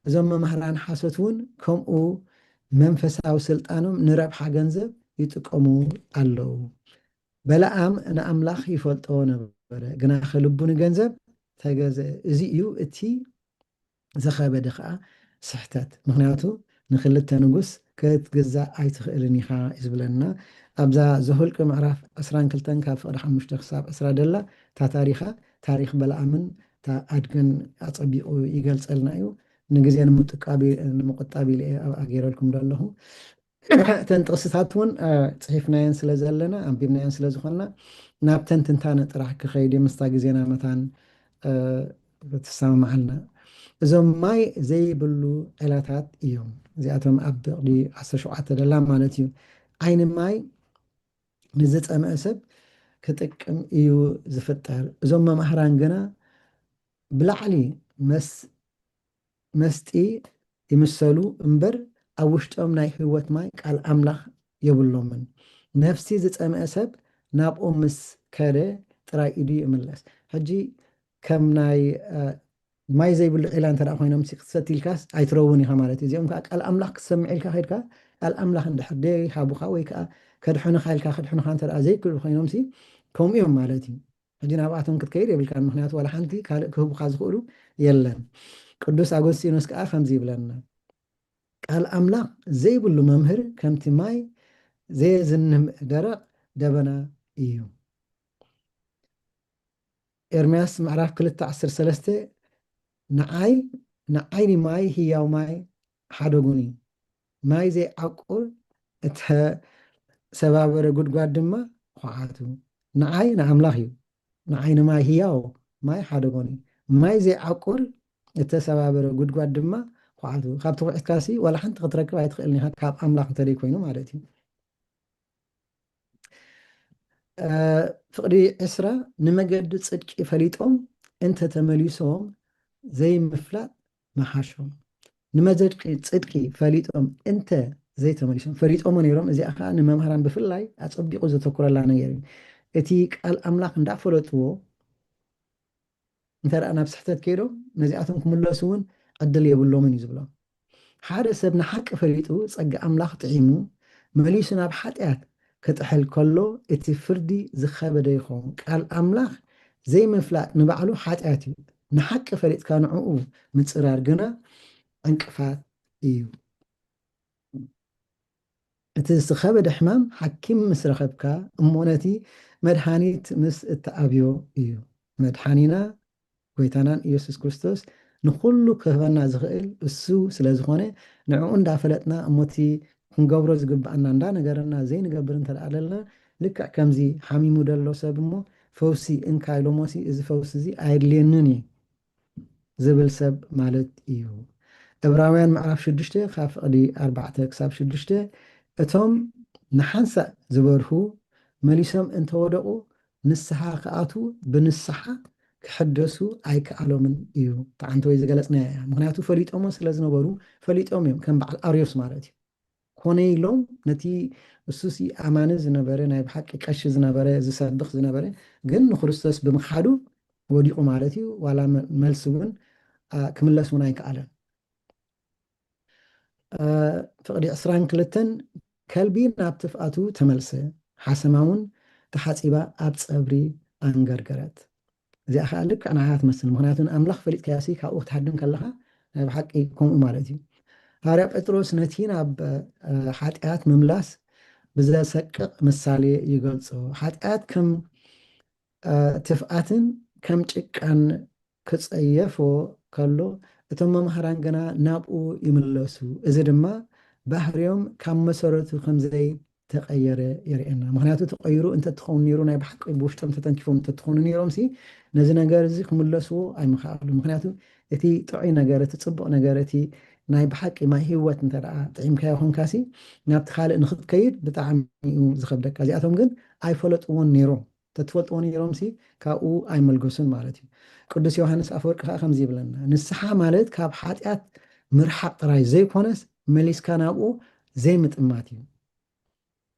እዞም መማህራን ሓሶት እውን ከምኡ መንፈሳዊ ስልጣኖም ንረብሓ ገንዘብ ይጥቀሙ ኣለዉ። በለዓም ንኣምላኽ ይፈልጦ ነበረ። ነበረ፣ ግናኸ ልቡ ንገንዘብ ተገዝአ። እዚ እዩ እቲ ዝኸበደ ኸዓ ስሕተት። ምኽንያቱ ንኽልተ ንጉስ ክትግዛእ ኣይትኽእልን ኢኻ እዩ ዝብለና። ኣብዛ ዘሁልቂ ምዕራፍ ዕስራን ክልተን ካብ ፍቕዲ ሓሙሽተ ክሳብ ዕስራ ደላ እታ ታሪኻ፣ ታሪኽ በለዓምን እታ ኣድግን ኣጸቢቑ ይገልጸልና እዩ። ንግዜ ንምጥቃብ፣ ንምቁጣብ ኢለ እየ ኣብኣ ገይረልኩም ዘለኹ። እተን ጥቕስታት እውን፣ እ፣ ጽሒፍናየን ስለ ዘለና፣ ኣንቢብናየን ስለ ዝኾንና፣ ናብ ተንትንታነ ጥራሕ ክኸይድ እየ፣ ምስታ ግዜና መታን፣ እ፣ ትሰማማዓልና። እዞም ማይ ዘይብሉ ዒላታት እዮም። እዚኣቶም ኣብ ፍቕዲ ዓሰርተ ሸውዓተ ደላ ማለት እዩ። ዓይኒ ማይ ንዝጸምአ ሰብ ክጥቅም እዩ ዝፍጠር። እዞም መማህራን ግና ብላዕሊ መስ-፣ መስጢ ይምሰሉ እምበር፣ ኣብ ውሽጦም ናይ ህይወት ማይ ቃል ኣምላኽ የብሎምን። ነፍሲ ዝጸምአ ሰብ ናብኦም ምስ ከደ ጥራይ ኢዱ ይምለስ። ሕጂ ከም ናይ፣ እ፣ ማይ ዘይብሉ ዒላ እንተ ደኣ ኮይኖም ሲ ክትሰቲ ኢልካስ ኣይትረውን ኢኻ ማለት እዩ። እዚኦም ከኣ ቃል ኣምላኽ ክትሰምዕ ኢልካ ከይድካ፣ ቃል ኣምላኽ እንድሕር ደይሃቡኻ ወይ ከኣ ከድሕኑኻ ኢልካ ከድሕኑኻ እንተ ደኣ ዘይክእሉ ኮይኖም ሲ ከምኡ እዮም ማለት እዩ። ሕጂ ናብኣቶም ክትከይድ የብልካን፣ ምኽንያቱ ዋላ ሓንቲ ካልእ ክህቡኻ ዝኽእሉ የለን። ቅዱስ ኣጎስጢኖስ ከኣ ከምዚ ይብለና፣ ቃል ኣምላኽ ዘይብሉ መምህር ከምቲ ማይ ዘየዝንህ ደረቕ ደበና እዩ። ኤርምያስ ምዕራፍ ክልተ ዓሰርተ ሰለስተ፣ ንዓይ፣ ንዓይኒ ማይ ህያው ማይ ሓደጉኒ፣ ማይ ዘይዓቁር እተሰባበረ ጉድጓድ ድማ ኹዓቱ። ንዓይ ንኣምላኽ እዩ፣ ንዓይ ንማይ ህያው ማይ ሓደጎኒ፣ ማይ ዘይዓቁር እተሰባበረ ጉድጓድ ድማ ኹዓቱ። ካብቲ ኩዒትካሲ ዋላ ሓንቲ ክትረክብ ኣይትኽእልን ኢኻ፣ ካብ ኣምላኽ እንተደይ ኮይኑ ማለት እዩ። እ፣ ፍቕዲ ዕስራ፣ ንመገዲ ጽድቂ ፈሊጦም እንተ ተመሊሶም ዘይምፍላጥ መሓሾም። ንመዘድቂ ጽድቂ ፈሊጦም እንተ ዘይተመሊሶም፣ ፈሊጦሞ ነይሮም። እዚኣ ኸዓ ንመምሃራን ብፍላይ ኣጸቢቑ ዘተኩረላ ነገር እዩ። እቲ ቃል ኣምላኽ እንዳፈለጥዎ እንተ ደኣ ናብ ስሕተት ከይዶም፣ ነዚኣቶም ክምለሱ እውን ዕድል የብሎምን እዩ ዝብሎም። ሓደ ሰብ ንሓቂ ፈሊጡ፣ ጸጋ ኣምላኽ ጥዒሙ፣ መሊሱ ናብ ሓጢኣት ክጥሕል ከሎ፣ እቲ ፍርዲ ዝኸበደ ይኸውን። ቃል ኣምላኽ ዘይምፍላጥ ንባዕሉ ሓጢኣት እዩ። ንሓቂ ፈሊጥካ ንዕኡ ምጽራር ግና ዕንቅፋት እዩ። እቲ ዝኸበደ ሕማም ሓኪም ምስ ረኸብካ እሞ ነቲ መድሃኒት ምስ እትኣብዮ እዩ። መድሓኒና ጎይታናን ኢየሱስ ክርስቶስ ንኹሉ ክህበና ዝኽእል እሱ ስለ ዝኾነ ንዕኡ እንዳፈለጥና እሞ እቲ ክንገብሮ ዝግብኣና እንዳነገረና ዘይንገብር እንተ ደኣ ኣለና ልክዕ ከምዚ ሓሚሙ ደሎ ሰብ እሞ ፈውሲ እንካ ኢሎሞሲ እዚ ፈውሲ እዚ ኣየድልየንን እዩ ዝብል ሰብ ማለት እዩ። ዕብራውያን ምዕራፍ ሽዱሽተ ካብ ፍቕዲ ኣርባዕተ ክሳብ ሽዱሽተ እቶም ንሓንሳእ ዝበርሁ መሊሶም እንተወደቑ ንስሓ ክኣትዉ ብንስሓ ክሕደሱ ኣይከኣሎምን እዩ። ተዓንተ ወይ ዝገለጽናያ እያ። ምኽንያቱ ፈሊጦሞ ስለ ዝነበሩ ፈሊጦም እዮም ከም በዓል ኣርዮስ ማለት እዩ። ኮነ ኢሎም ነቲ እሱሲ ኣማኒ ዝነበረ ናይ ብሓቂ ቀሺ ዝነበረ ዝሰብኽ ዝነበረ ግን ንክርስቶስ ብምኽሓዱ ወዲቑ ማለት እዩ። ዋላ መ-፣ መልሲ እውን፣ አ፣ ክምለስ እውን ኣይከኣለን። አ፣ ፍቕዲ ዕስራን ክልተን ከልቢ ናብ ትፍኣቱ ተመልሰ፣ ሓሰማ እውን ተሓጺባ ኣብ ጸብሪ ኣንገርገረት። እዚኣ ኸዓ ልክዕ ንዓኻ ትመስል። ምኽንያቱ ንኣምላኽ ፈሊጥካዮሲ ካብኡ ክትሃድም ከለኻ ናይ ብሓቂ ከምኡ ማለት እዩ። ሃዋርያ ጴጥሮስ ነቲ ናብ፣ አ፣ ሓጢኣት ምምላስ ብዘሰቅቕ ምሳሌ ይገልጾ። ሓጢኣት ከም፣ አ፣ ትፍኣትን ከም ጭቃን ክጸየፎ ከሎ፣ እቶም መማህራን ግና ናብኡ ይምለሱ። እዚ ድማ ባህርዮም ካብ መሰረቱ ከም ዘይተቐየረ የርእየና። ምኽንያቱ ተቐይሩ እንተትኸውን ነይሩ፣ ናይ ብሓቂ ብውሽጦም ተተንኪፎም እንተትኾኑ ነይሮምሲ፣ ነዚ ነገር እዚ ክምለስዎ ኣይምኸኣሉ። ምኽንያቱ እቲ ጥዑይ ነገር፣ እቲ ጽቡቕ ነገር፣ እቲ ናይ ብሓቂ ማይ ህይወት እንተ ደኣ ጥዒምካዮ ኾንካሲ፣ ናብቲ ካልእ ንኽትከይድ ብጣዕሚ እዩ ዝኸብደካ። እዚኣቶም ግን ኣይፈለጥዎን ነይሮም። ተትፈልጥዎ ነይሮምሲ ካብኡ ኣይመልገሱን ማለት እዩ። ቅዱስ ዮሃንስ ኣፈወርቂ ከኣ ከምዚ ይብለና፣ ንስሓ ማለት ካብ ሓጢኣት ምርሓቕ ጥራይ ዘይኮነስ መሊስካ ናብኡ ዘይምጥማት እዩ።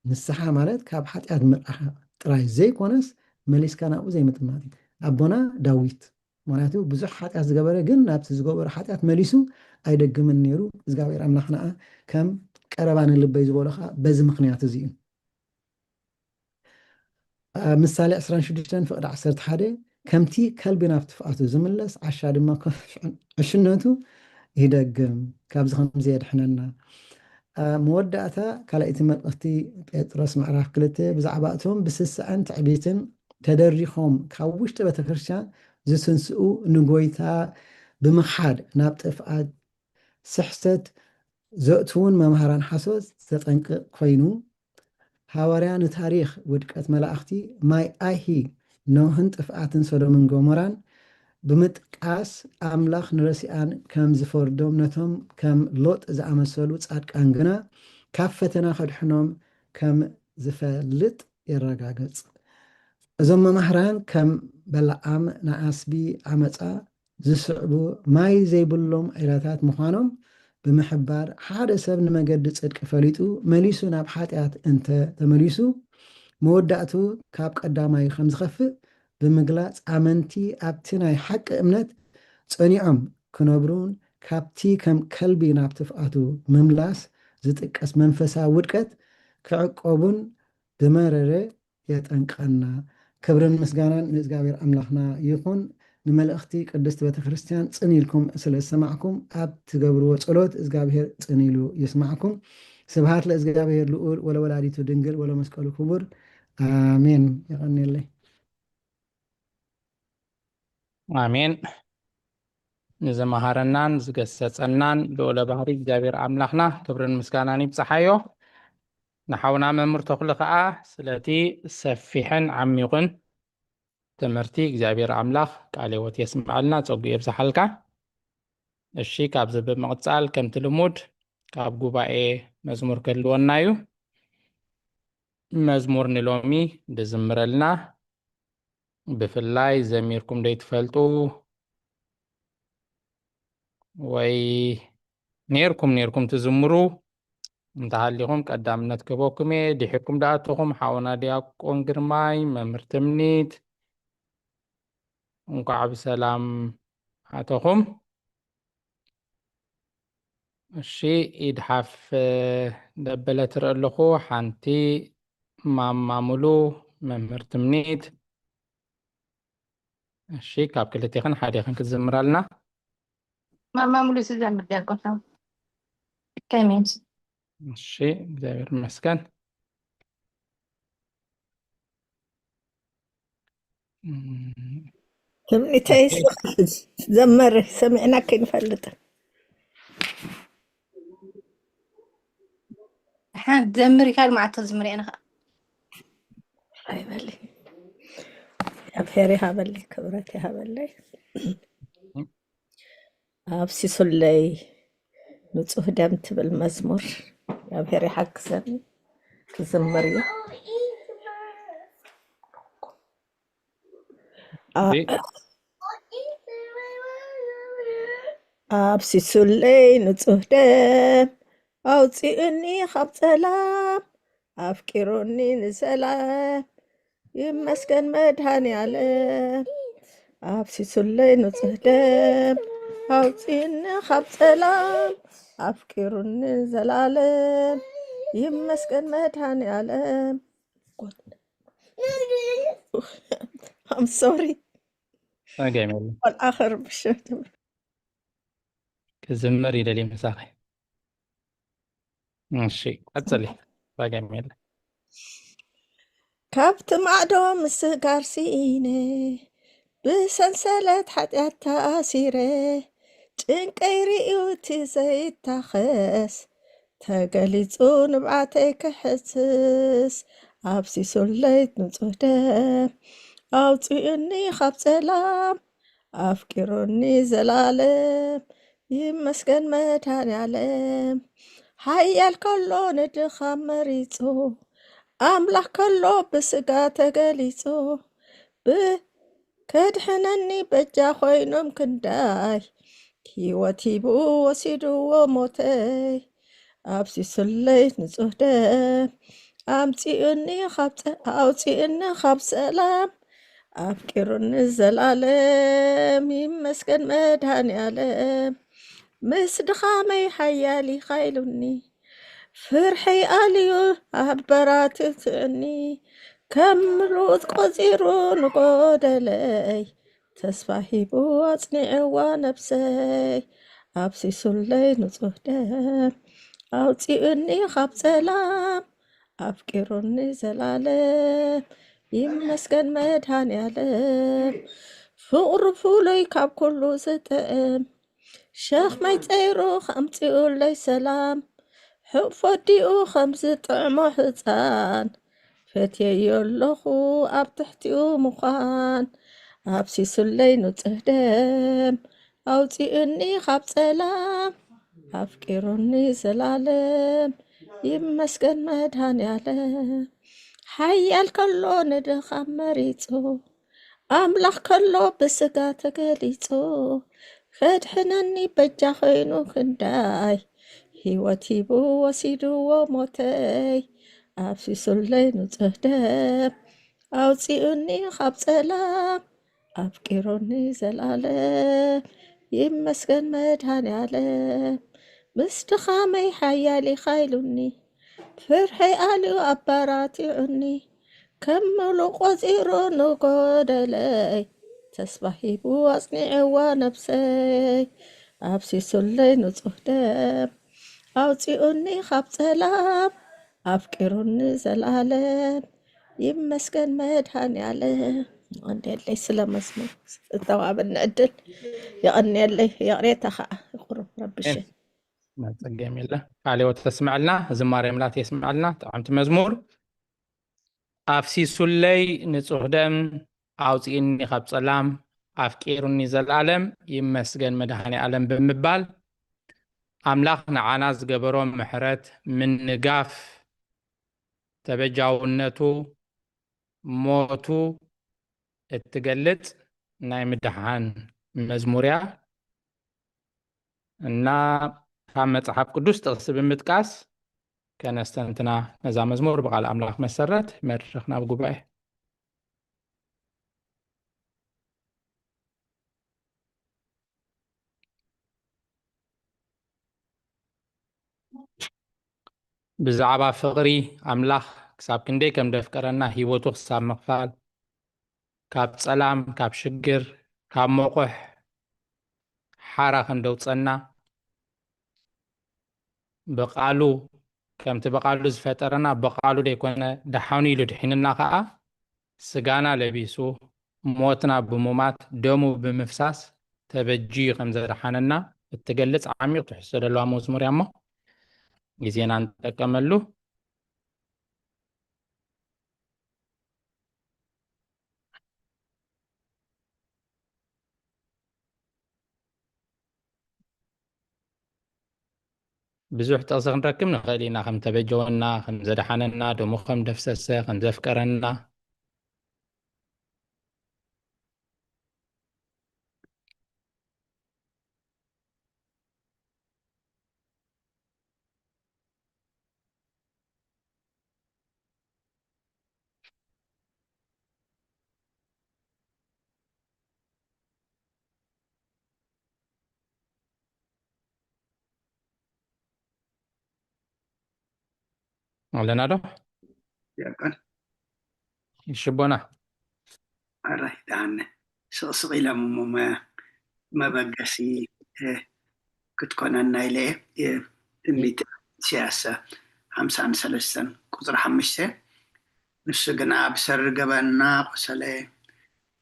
ንስሓ ማለት ካብ ሓጢኣት ምርሓቕ ጥራይ ዘይኮነስ መሊስካ ናብኡ ዘይምጥማት እዩ። ኣቦና ዳዊት፣ ምኽንያቱ ብዙሕ ሓጢኣት ዝገበረ ግን ናብቲ ዝገበሮ ሓጢኣት መሊሱ ኣይደግምን ነይሩ። እግዚኣብሔር ኣምላኽ ንዓ ከም ቀረባ ንልበይ ዝበሎ ኸዓ በዚ ምኽንያት እዚ እዩ። ኣብ ምሳሌ ዕስራን ሽዱሽተን ፍቕዲ ዓሰርተ ሓደ፣ ከምቲ ከልቢ ናብ ትፍኣቱ ዝምለስ፣ ዓሻ ድማ ካብ ዕሽነቱ ይደግም፣ ካብዚ ከምዚ የድሕነና። ኣብ መወዳእታ ካልኣይቲ መልእኽቲ ጴጥሮስ ምዕራፍ ክልተ፣ ብዛዕባ እቶም ብስስዐን ትዕቢትን ተደሪኾም ካብ ውሽጢ ቤተክርስትያን ዝትንስኡ፣ ንጎይታ ብምኻድ ናብ ጥፍኣት ስሕተት ዘእትዉን መምሃራን ሓሶት ዘጠንቅቕ ኮይኑ፣ ሃዋርያ ንታሪኽ ውድቀት መላእኽቲ ማይ ኣይሂ፣ ኖህን ጥፍኣትን ሶዶምን ጎሞራን ብምጥቃስ፣ ኣምላኽ ንረሲኣን ከም ዝፈርዶም፣ ነቶም ከም ሎጥ ዝኣመሰሉ ጻድቃን ግና ካብ ፈተና ከድሕኖም ከም ዝፈልጥ የረጋግጽ። እዞም መማህራን ከም በለዓም ንኣስቢ ዓመጻ ዝስዕቡ ማይ ዘይብሎም ዒላታት ምዃኖም ብምሕባር፣ ሓደ ሰብ ንመገዲ ጽድቂ ፈሊጡ መሊሱ ናብ ሓጢኣት እንተ ተመሊሱ፣ መወዳእቱ ካብ ቀዳማይ ከም ዝኸፍእ ብምግላጽ፣ ኣመንቲ ኣብቲ ናይ ሓቂ እምነት ጸኒዖም ክነብሩን ካብቲ ከም ከልቢ ናብ ትፍኣቱ ምምላስ ዝጥቀስ መንፈሳዊ ውድቀት ክዕቆቡን ብመረረ የጠንቅቐና። ክብርን ምስጋናን ንእግዚኣብሔር ኣምላኽና ይኹን። ንመልእኽቲ ቅድስት ቤተ ክርስቲያን ጽን ኢልኩም ስለ ዝሰማዕኩም፣ ኣብ ትገብርዎ ጸሎት እግዚኣብሔር ጽን ኢሉ ይስማዕኩም። ስብሃት ለእግዚኣብሔር ልዑል ወለወላዲቱ ድንግል ወለመስቀሉ ክቡር። ኣሜን። የቐንየለይ። ኣሜን። ንዘመሃረናን ዝገሰጸናን ልዑለ ባህሪ እግዚኣብሔር ኣምላኽና ክብርን ምስጋናን ይብጽሓዮ። ንሓውና መምህር ተኽሉ ከኣ ስለቲ ሰፊሕን ዓሚቑን ትምህርቲ እግዚኣብሔር ኣምላኽ ቃለ ሕይወት የስምዓልና፣ ጸጉ የብዝሓልካ። እሺ፣ ካብዚ ብምቕጻል ከምቲ ልሙድ ካብ ጉባኤ መዝሙር ክህልወና እዩ። መዝሙር ንሎሚ ድዝምረልና፣ ብፍላይ ዘሚርኩም ደይትፈልጡ ወይ ኔርኩም ኔርኩም ትዝምሩ እንተሃሊኹም ቀዳምነት ክህበኩም እየ። ድሒርኩም ድኣተኹም ሓውና ዲያቆን ግርማይ፣ መምህር ትምኒት፣ እንኳዕ ብሰላም ኣተኹም። እሺ፣ ኢድ ሓፍ ደበለ ትርኢ ኣለኹ። ሓንቲ ማማ ሙሉ፣ መምህር ትምኒት። እሺ፣ ካብ ክልቴኽን ሓዴኽን ክትዝምራልና። ማማ ሙሉ ትዘምር ዲያቆን ሓው። ከመይ? እሺ፣ እግዚኣብሔር ይመስገን። ትምኒተይ ዘመሪ ሰሚዕና ከይንፈልጥ። ሓንቲ ዘምር ኢካ ድማ ዓቶ ዝምር ኢና። ኣይበሊ። እግዚኣብሔር ይሃበለይ፣ ክብረት ይሃበለይ። ኣብሲሱለይ ንጹህ ደም ትብል መዝሙር እግዚኣብሔር ይሓግዘኒ ክዝምር እዩ። ኣብሲሱለይ ንጹህ ደም ኣውፂኡኒ ካብ ጸላም ኣፍቂሩኒ ንዘላም ይመስገን መድሃኒ ኣለም ኣብሲሱለይ ንጹህ ደም ኣውፂኡኒ ካብ ጸላም ኣፍቂሩኒ ዘላለም ይመስገን መድሃኒ ኣለም I'm sorry ጸገም የለ ቆልዓ ከርብሽ ክዝምር ይደሊ ምሳኺ እሺ ቀጽሊ ጸገም የለ ካብቲ ማዕዶ ምስጋር ስኢነ ብሰንሰለት ሓጢኣት ተኣሲረ ጭንቀይ ርእዩ እቲ ዘይታኸስ ተገሊጹ ንብዓተይ ክሕስስ ኣብሲሱለይ ንጹህ ደም ኣውፅኡኒ ካብ ጸላም ኣፍቂሩኒ ዘላለም ይመስገን መድሃኒ ኣለም ሓያል ከሎ ንድኻም መሪጹ ኣምላኽ ከሎ ብስጋ ተገሊጹ ብ ከድሕነኒ በጃ ኮይኖም ክንዳይ ህይወት ሂቡ ወሲድዎ ሞተይ ኣብሲሱለይ ንጹህ ደም ኣምጺኡኒ ካብ ጸ- ኣውጺኡኒ ካብ ሰላም ኣፍቂሩኒ ዘላለም ይመስገን መድሃኒ ኣለም ምስ ድኻመይ ሓያል ይኻይሉኒ ፍርሐይ ኣልዩ ኣበራትትዕኒ ከም ምሉእ ቆጺሩ ንጎደለይ፣ ተስፋ ሂቡ ኣጽኒዕዋ ነብሰይ። ኣፍሲሱለይ ንጹህ ደም፣ ኣውጺኡኒ ካብ ጸላም፣ ኣፍቂሩኒ ዘላለም። ይመስገን መድሃኔ ዓለም፣ ፍቕሩ ፍሉይ ካብ ኩሉ ዝጥዕም። ሸኽመይ ጸይሩ ከምጺኡለይ ሰላም፣ ሕቑፍ ወዲኡ ከም ዝጥዕሞ ህጻን። ፈትየዮ ኣለኹ ኣብ ትሕቲኡ ምዃን። ኣፍሲሱለይ ንጹህ ደም፣ ኣውጺኡኒ ካብ ጸላም። ኣፍቂሩኒ ዘላለም፣ ይመስገን መድሃኔ ዓለም። ሓያል ከሎ ንድኻም መሪጹ፣ ኣምላኽ ከሎ ብስጋ ተገሊጹ። ከድሕነኒ በጃ ኾይኑ ክንዳይ፣ ህይወት ሂቡ ወሲድዎ ሞተይ። ኣፍሲሱለይ ንጹህ ደም፣ ኣውጺኡኒ ካብ ጸላም። ኣፍቂሩኒ ዘላለም፣ ይመስገን መድሃኔ ዓለም። ምስ ድኻመይ ሓያል ኢኻ ኢሉኒ፣ ፍርሐይ ኣልዩ ኣባራቲዑኒ። ከም ምሉእ ቆጺሩ ንጎደለይ፣ ተስፋ ሂቡ ኣጽኒዕዋ ነብሰይ። ኣፍሲሱለይ ንጹህ ደም፣ ኣውጺኡኒ ካብ ጸላም። ኣፍቂሩኒ ዘላለም፣ ይመስገን መድሃኔ ዓለም። የቐንየለይ ስለ መዝሙር ዝተዋሃበኒ ዕድል። የቐንየለይ፣ ይቕሬታ ኸዓ ይቑርብ ረቢሸ። መጸገም የለ። ቃለ ሕይወት ተስምዐልና፣ ዝማሬ ኣምላኽ የስምዐልና። ጠዓምቲ መዝሙር። ኣፍሲሱለይ ንጹህ ደም፣ ኣውጺእኒ ካብ ጸላም፣ ኣፍቂሩኒ ዘላለም፣ ይመስገን መድሃኔ ዓለም ብምባል፣ ኣምላኽ ንዓና ዝገበሮ ምሕረት፣ ምንጋፍ፣ ተበጃውነቱ፣ ሞቱ እትገልጽ ናይ ምድሓን መዝሙር እያ። እና ካብ መጽሓፍ ቅዱስ ጥቕሲ ብምጥቃስ ከነስተንትና ነዛ መዝሙር ብቓል ኣምላኽ መሰረት መድረኽ ናብ ጉባኤ። ብዛዕባ ፍቕሪ ኣምላኽ ክሳብ ክንደይ ከም ደፍቀረና፣ ህይወቱ ክሳብ ምኽፋል፣ ካብ ጸላም፣ ካብ ሽግር፣ ካብ መቑሕ ሓራ ከም ደውጸና፣ ብቓሉ፣ ከምቲ ብቓሉ ዝፈጠረና፣ ብቓሉ ደይኮነ ደሓኑ ኢሉ ድሒንና ኸኣ፣ ስጋና ለቢሱ፣ ሞትና ብሙማት፣ ደሙ ብምፍሳስ ተበጅዩ ከም ዘድሓነና እትገልጽ ዓሚቕ ትሕዝቶ ዘለዋ መዝሙር እያ እሞ፣ ግዜና ንጠቀመሉ። ብዙሕ ጥቕሲ ክንረክብ ንኽእል ኢና፣ ከም ተበጀወና፣ ከም ዘድሓነና፣ ደሙ ከም ደፍሰሰ፣ ከም ዘፍቀረና። ኣለና ዶ? ዲያቆን። እሺ፣ ኣቦና። ኣራይ፣ ደሓን። ስቕስቕ ኢሎም እሞ መ-፣ መበገሲ፣ እ፣ ክትኮነና ኢለ እየ። እ፣ ትንቢት ኢሳያስ ሓምሳን ሰለስተን ቁጽሪ ሓሙሽተ፣ ንሱ ግና ብሰሪ ገበንና ቆሰለ፣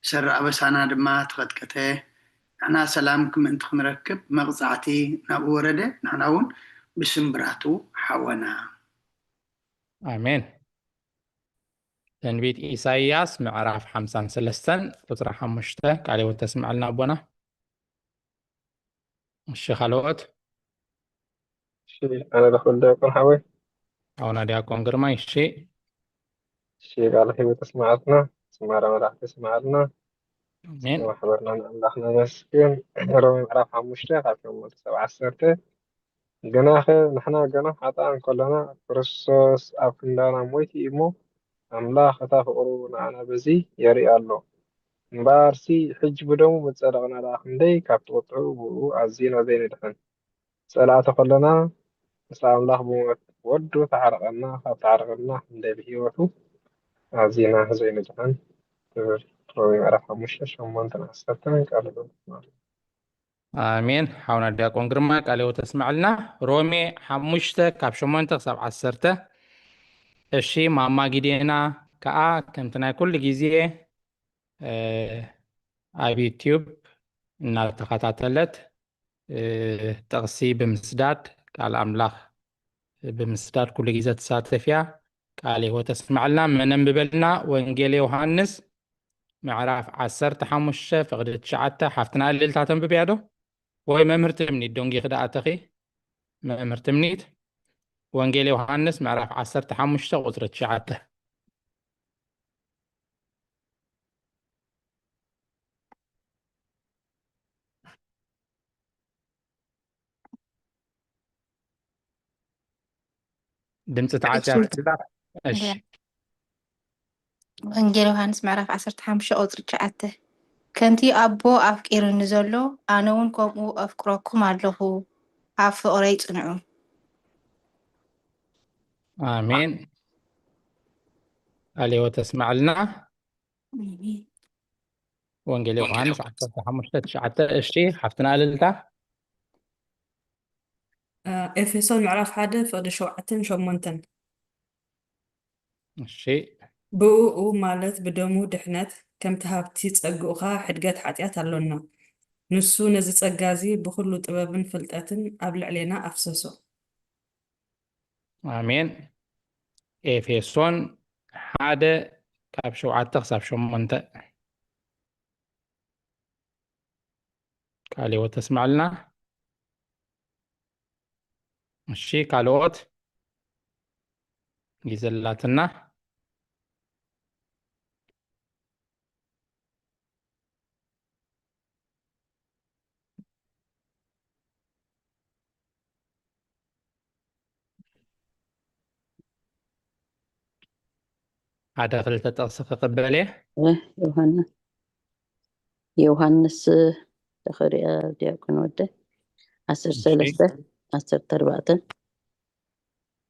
ብሰሪ ኣበሳና ድማ ተቐጥቀጠ። ንሕና ሰላም ምእንቲ ክንረክብ መቕጻዕቲ ናብኡ ወረደ፣ ንሕና እውን ብስምብራቱ ሓወና። ኣሜን። ትንቢት ኢሳይያስ ምዕራፍ ሓምሳን ሰለስተን ቁጽሪ ሓሙሽተ፣ ቃለ ሕይወት ተስምዐልና ኣቦና። እሺ፣ ካልኦት? እሺ፣ ኣነ ደኹል ዲያቆን ሓወይ። ኣቡና ዲያቆን ግርማይ፣ እሺ። እሺ፣ ቃለ ሕይወት ተስምዓልና፣ ዝማሬ መላእክት ተስምዓልና። ኣሜን። ማሕበርና ንኣምላኽ ነመስግን። ሮሜ ምዕራፍ ሓሙሽተ ካብ ሸሞንተ ክሳብ ዓሰርተ። ግናኸ ንሕና ገና ሓጥኣን ከለና ክርስቶስ ኣብ ክንዳና ሞይቱ እዩ እሞ፣ ኣምላኽ እታ ፍቕሩ ንኣና በዚ የርኢ ኣሎ። እምበኣርሲ ሕጂ ብደሙ ምጸደቕና ደኣ ክንደይ ካብ ትቕጥዑ ብእኡ ኣዚና ዘይንድሕን። ጸላእቲ ከለና ምስ ኣምላኽ ብሞት ወዱ ተዓረቐና፣ ካብ ተዓረቐና ክንደይ ብህይወቱ ኣዚና ዘይንጥዕም። ክብር ሮሜ ምዕራፍ ሓሙሽተ ሸሞንተን ዓሰርተን ቃል ይገብር። ኣሜን። ሓውና ዲያቆን ግርማ ቃለ ሕይወት ተስማዕልና። ሮሜ ሓሙሽተ ካብ ሸሞንተ ክሳብ ዓሰርተ። እሺ፣ ማማ ጊዴና ከኣ ከምቲ ናይ ኩሉ ግዜ፣ እ፣ ኣብ ዩትዩብ እናተኸታተለት፣ እ፣ ጥቕሲ ብምስዳድ፣ ቃል ኣምላኽ ብምስዳድ ኩሉ ግዜ ትሳተፍ እያ። ቃለ ሕይወት ተስማዕልና። መን ኣንብበልና? ወንጌል ዮሃንስ ምዕራፍ ዓሰርተ ሓሙሽተ ፍቕዲ ትሽዓተ። ሓፍትና እልልታ ተንብብያ ዶ? ወይ መምህር ትምኒት ደንጊኺ ደኣ ኣተኺ? መምህር ትምኒት፣ ወንጌል ዮሃንስ ምዕራፍ ዓሰርተ ሓሙሽተ ቁጽሪ ትሽዓተ። ድምፂ ተዓፅያ እሺ። ትላ። እሺ። እያ። ወንጌል ዮሃንስ ምዕራፍ ዓሰርተ ሓሙሽተ ቁፅሪ ትሽዓተ። ከምቲ ኣቦ ኣፍቂሩኒ ዘሎ፣ ኣነ እውን ከምኡ ኣፍቅረኩም ኣለኹ፣ ኣብ ፍቕረይ ጽንዑ። ኣሜን። ቃለ ሕይወት ተስማዕልና። ኣሜን። ወንጌል ዮሃንስ ዓሰርተ ሓሙሽተ ትሽዓተ። እሺ፣ ሓፍትና እልልታ። እ፣ ኤፌሶን ምዕራፍ ሓደ ፍቕዲ ሸውዓተን ሸሞንተን። እሺ። ብእኡ ማለት ብደሙ ድሕነት፣ ከምቲ ሃብቲ ጸግኡኻ ሕድገት ሓጢኣት ኣሎና። ንሱ ነዚ ጸጋ እዚ ብኹሉ ጥበብን ፍልጠትን ኣብ ልዕሌና ኣፍሰሶ። ኣሜን። ኤፌሶን ሓደ ካብ ሸውዓተ ክሳብ ሸሞንተ። ቃለ ሕይወት ተስማዕልና። እሺ፣ ካልኦት? ግዜ ኣላትና። ሓደ ክልተ ጥቕሲ ክቕበል እየ። እ፣ ዮሃንስ፣ ዮሃንስ ተኸሪኣ ዲያቆን ወደ፣ ዓሰርተ ሰለስተ፣ እሺ። ዓሰርተ ኣርባዕተ።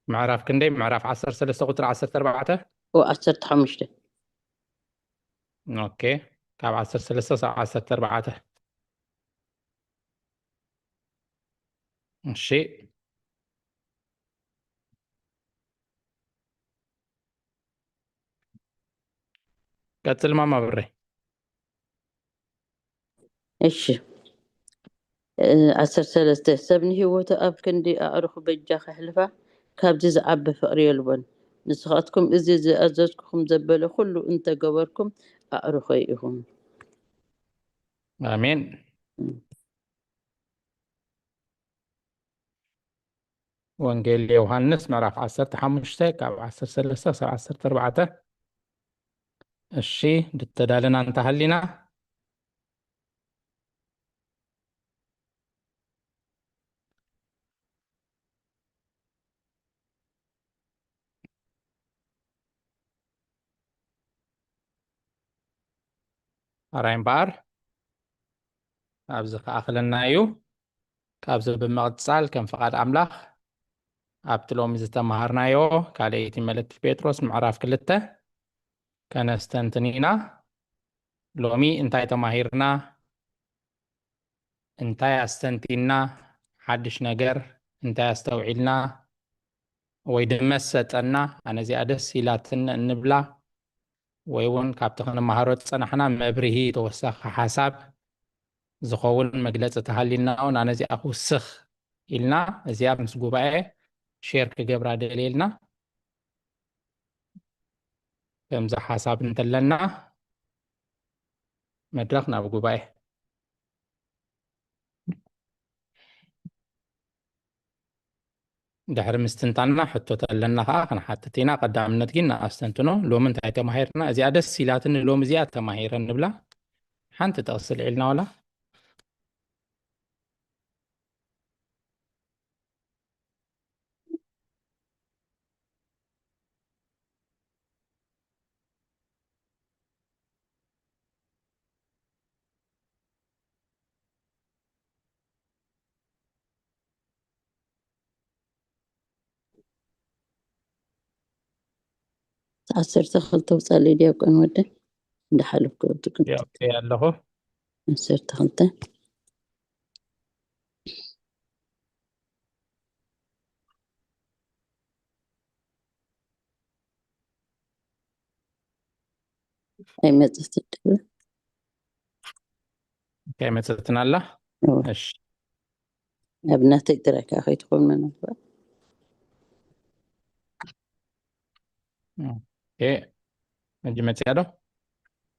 ምዕራፍ ክንደይ? ምዕራፍ ዓሰርተ ሰለስተ ቁፅሪ ዓሰርተ ኣርባዕተ? ኦ፣ ዓሰርተ ሓሙሽተ። ኦኬ፣ ካብ ዓሰርተ ሰለስተ ሳብ ዓሰርተ ኣርባዕተ። እሺ። ቀጽል ማማ ብሬ። እሺ። እ፣ ዓሰርተ ሰለስተ፣ ሰብ ንህይወቱ ኣብ ክንዲ ኣዕሩኹ በጃ ከሕልፋ፣ ካብዚ ዝዓቢ ፍቕሪ የልቦን። ንስኻትኩም እዚ ዝኣዘዝኩኹም ዘበለ ኩሉ እንተገበርኩም፣ ኣዕሩኸይ ኢኹም። ኣሜን። እም። ወንጌል ዮሃንስ ምዕራፍ ዓሰርተ ሓሙሽተ ካብ ዓሰርተ ሰለስተ ክሳብ ዓሰርተ ኣርባዕተ። እሺ፣ ድተዳለና እንተሃሊና። ኣራይ እምበኣር፣ ኣብዚ ክኣኽለና እዩ። ካብዚ ብምቕጻል፣ ከም ፍቓድ ኣምላኽ፣ ኣብቲ ሎሚ ዝተማሃርናዮ ካልኣይቲ መልእክቲ ጴጥሮስ ምዕራፍ ክልተ ከነስተንትን ኢና። ሎሚ እንታይ ተማሂርና? እንታይ ኣስተንቲንና? ሓድሽ ነገር እንታይ ኣስተውዒልና? ወይ ድመሰጠና፣ ኣነ እዚኣ ደስ ኢላትኒ እንብላ፣ ወይ እውን ካብቲ ክንመሃሮ ዝጸናሕና መብርሂ፣ ተወሳኺ ሓሳብ ዝኸውን መግለጺ ተሃሊልና እውን፣ ኣነ እዚኣ ክውስኽ ኢልና፣ እዚኣ ምስ ጉባኤ ሼር ክገብራ ደልየ ኢልና። ከምዚ ሓሳብ እንተለና፣ መድረኽ ናብ ጉባኤ። ድሕሪ ምስትንታንና ሕቶ ተለና ኸዓ ክንሓትት ኢና። ቀዳምነት ግን ንኣስተንትኖ፣ ሎሚ እንታይ ተማሂርና? እዚኣ ደስ ኢላትኒ፣ ሎሚ እዚኣ ተማሂረ ንብላ። ሓንቲ ጥቕሲ ልዒልና ዋላ። ዓሰርተ ክልተ ውፃለይ ዲያቆን ወደ እንዳሓለፍኩ ትክን ኦኬ ኣለኹ። ዓሰርተ ክልተ ኣይመፅት ድል እንታይ መፅትን ኣላ? እሺ ኣብ ናተይ ጥራይ ከዓ ከይትኾን መናባ ኦኬ። ሕጂ መፅያ ዶ?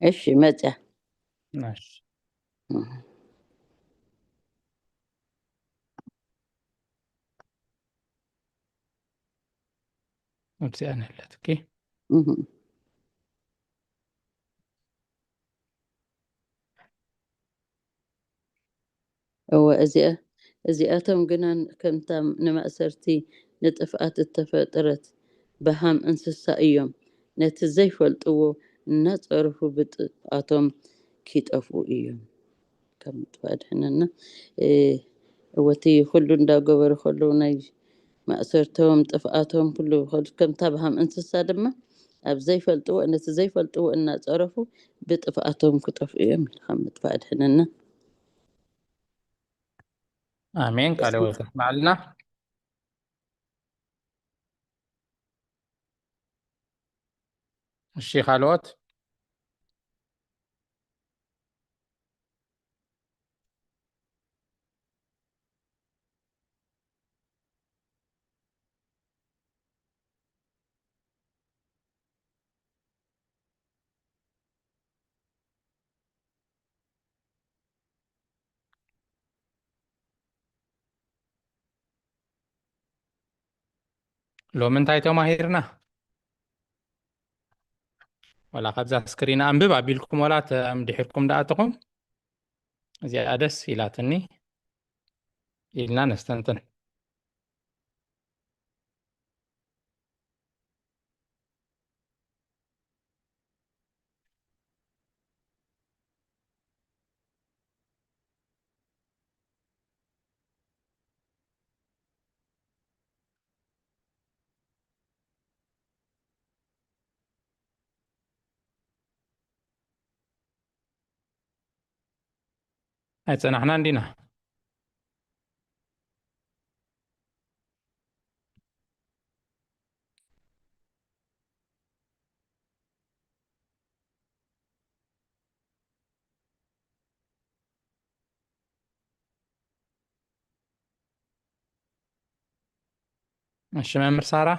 እሺ መፅያ እሺ። ኣብዚኣ ነለት ኦኬ። እህ። እወ እዚኣ እዚኣቶም ግና ከምታ ንማእሰርቲ ንጥፍኣት እተፈጥረት በሃም እንስሳ እዮም። ነቲ ዘይፈልጥዎ እናጸረፉ ብጥፍኣቶም ኪጠፍኡ እዮም። ካብ ምጥፋእ ድሕነና። እወቲ ኩሉ እንዳገበሩ ከለዉ ናይ ማእሰርቶም ጥፍኣቶም ኩሉ ከምታ በሃም እንስሳ ድማ ኣብ ዘይፈልጥዎ ነቲ ዘይፈልጥዎ እናጸረፉ ብጥፍኣቶም ክጠፍኡ እዮም ኢሉ ካብ ምጥፋእ ድሕነና። ኣሜን። ቃለ ወልክ ማዕልና እሺ ካልኦት? ሎሚ እንታይ ተማሂርና? ዋላ ካብዛ ስክሪን ኣንብብ ኣቢልኩም ዋላ ድሒርኩም ደኣተኹም እዚኣ ደስ ኢላትኒ ኢልና ነስተንትን። ኣይፀናሕና እንዲና። እሺ መምህር ሳራ።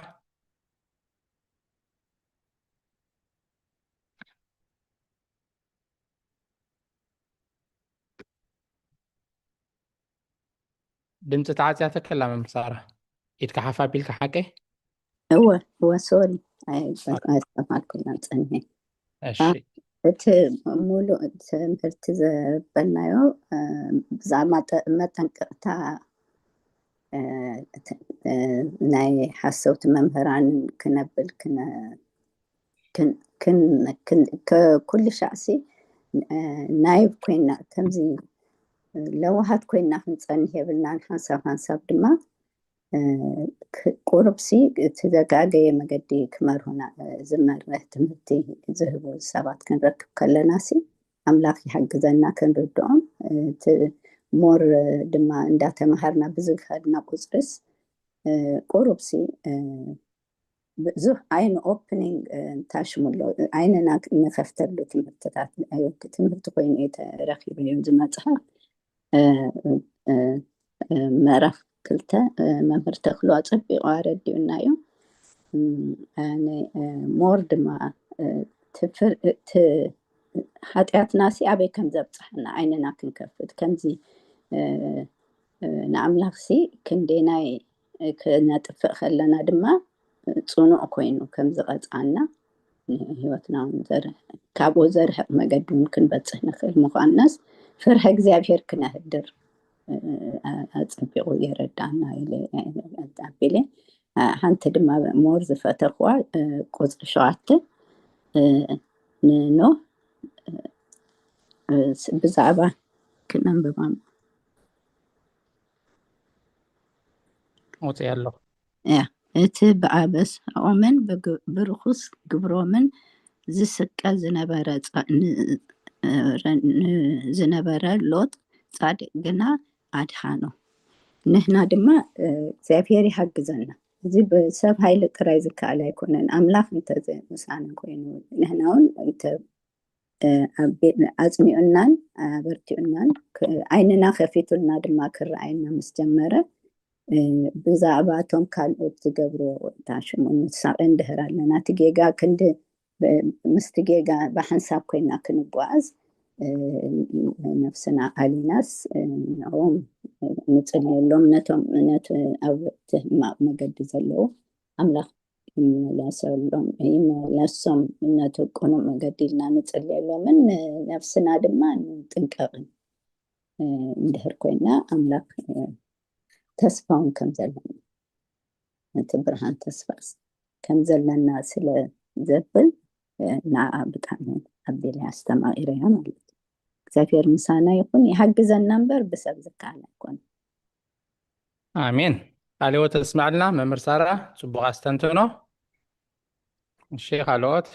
ድምፂ ተዓፅያ ተከላ መምህር ሳራ ኢድካ ሓፍ ኣቢልካ ሓቀይ? እወ እወ ሶሪ ኣይሰማልኩና ፀኒሐ። እሺ እቲ ሙሉእ ትምህርቲ ዘበልናዮ ብዛዕባ መጠንቀቕታ ናይ ሓሰውቲ መምህራንን ክነብል ኩሉ ሻዕሲ ናይብ ኮይና ከምዚ ለዋሃት ኮይና ክንፀንህ የብልናን ሓንሳብ ሓንሳብ ድማ ቁሩብሲ እቲ ዘጋገየ መገዲ ክመርሁና ዝመርህ ትምህርቲ ዝህቡ ሰባት ክንረክብ ከለናሲ ኣምላኽ ይሓግዘና ክንርድኦም። እቲ ሞር ድማ እንዳተምሃርና ብዝኸድና ቁፅርስ ቁሩብሲ ብዙሕ ዓይኒ ኦፕኒንግ እንታሽሙሎ ዓይንና ንኸፍተሉ ትምህርትታት ትምህርቲ ኮይኑ እዩ ተረኪቡ እዩ ዝመፅሓፍ ምዕራፍ ክልተ መምህር ተክሉ ኣፀቢቑ ኣረዲኡና እዩ። ሞር ድማ ሓጢኣትና ሲ ኣበይ ከም ዘብፅሐና ዓይንና ክንከፍት ከምዚ ንኣምላኽ ሲ ክንደናይ ክነጥፍእ ከለና ድማ ፅኑዕ ኮይኑ ከም ዝቐፅዓና ንህይወትና እውን ካብኡ ዘርሕቕ መገዲ እውን ክንበፅሕ ንኽእል ምዃንናስ ፍርሒ እግዚኣብሔር ክነህድር ኣፀቢቑ የረዳና ኢለ ኣቢለ ሓንቲ ድማ ሞር ዝፈተኽዋ ቁፅሪ ሸዋተ ንኖህ ብዛዕባ ክነንብባ ወፅእ ኣለኹ እያ እቲ ብኣበስኦምን ብግ- ብርኹስ ግብሮምን ዝስቀ ዝነበረ ጻ- ን- ረ- ን- ዝነበረ ሎጥ ጻድቕ ግና ኣድሓኖ። ንሕና ድማ እግዚኣብሔር ይሓግዘና። እዚ ብሰብ ሓይሊ ጥራይ ዝከኣል ኣይኮነን። ኣምላኽ እንተ ምሳና ኮይኑ ንሕና እውን ኣጽኒዑናን ኣበርቲዑናን ዓይንና ከፊቱልና ድማ ክረኣየና ምስ ጀመረ ብዛዕባ እቶም ካልኦት ዝገብርዎ ወይታ ሽሙ ንሳቐ እንድህር ኣለና እቲ ጌጋ ክንዲ ምስቲ ጌጋ ብሓንሳብ ኮይና ክንጓዓዝ ነፍስና ኣሊናስ ንዕኦም ንፅልየሎም ነቶም ነቲ ኣብ እቲ ሕማቕ መገዲ ዘለዉ ኣምላኽ ይመለሰሎም ይመለሶም ነቲ ቅኑዕ መገዲ ኢልና ንፅልየሎምን ነፍስና ድማ ንጥንቀቕን እንድህር ኮይና ኣምላኽ ተስፋውን ከም ዘለና ነቲ ብርሃን ተስፋ ከም ዘለና ስለ ዘብል ንዓ ብጣዕሚ ኣቢለ ኣስተማቒረያ ማለት እዩ እግዚኣብሔር ምሳና ይኹን ይሃግዘና እምበር ብሰብ ዝከኣል ኣይኮነ ኣሜን ቃለ ህይወት ተስማዕልና መምህር ሳራ ጽቡቕ ኣስተንትኖ እሺ ካልኦት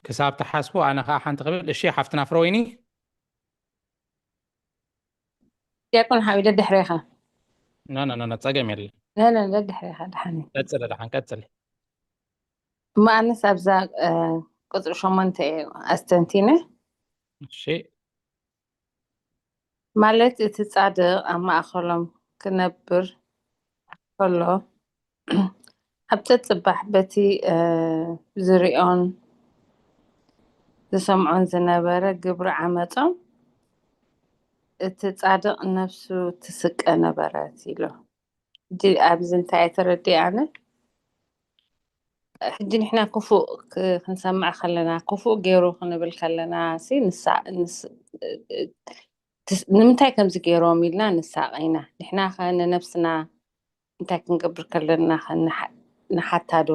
ክሳብ ትሓስቡ ኣነ ከዓ ሓንቲ ክብል እሺ ሓፍትና ፍረወይኒ ዲያቆን ሓዊ ደድሕሬኻ ኖ ኖ ኖ ጸገም የለ ነነ ደድሕሬኻ ድሓኒ ቀጽለ ድሓን ቀጽለ እሞ ኣነስ ኣብዛ ቁፅሪ ሸሞንተ እዩ ኣስተንቲነ እሺ ማለት እቲ ጻድቕ ኣብ ማእኸሎም ክነብር ከሎ ኣብ ጸጽባሕ በቲ ዝሪኦን ዝሰምዖን ዝነበረ ግብሪ ዓመጾም እቲ ጻድቕ ነፍሱ ትስቀ ነበረት ኢሉ ሕጂ ኣብዚ እንታይ እየ ተረዲእ ኣነ ሕጂ ንሕና ክፉእ ክንሰምዕ ከለና ክፉእ ገይሩ ክንብል ከለና ሲ ንሳ ንምንታይ ከምዚ ገይሮም ኢልና ንሳቐ ኢና ንሕና ከ ንነብስና እንታይ ክንገብር ከለና ንሓታ ዶ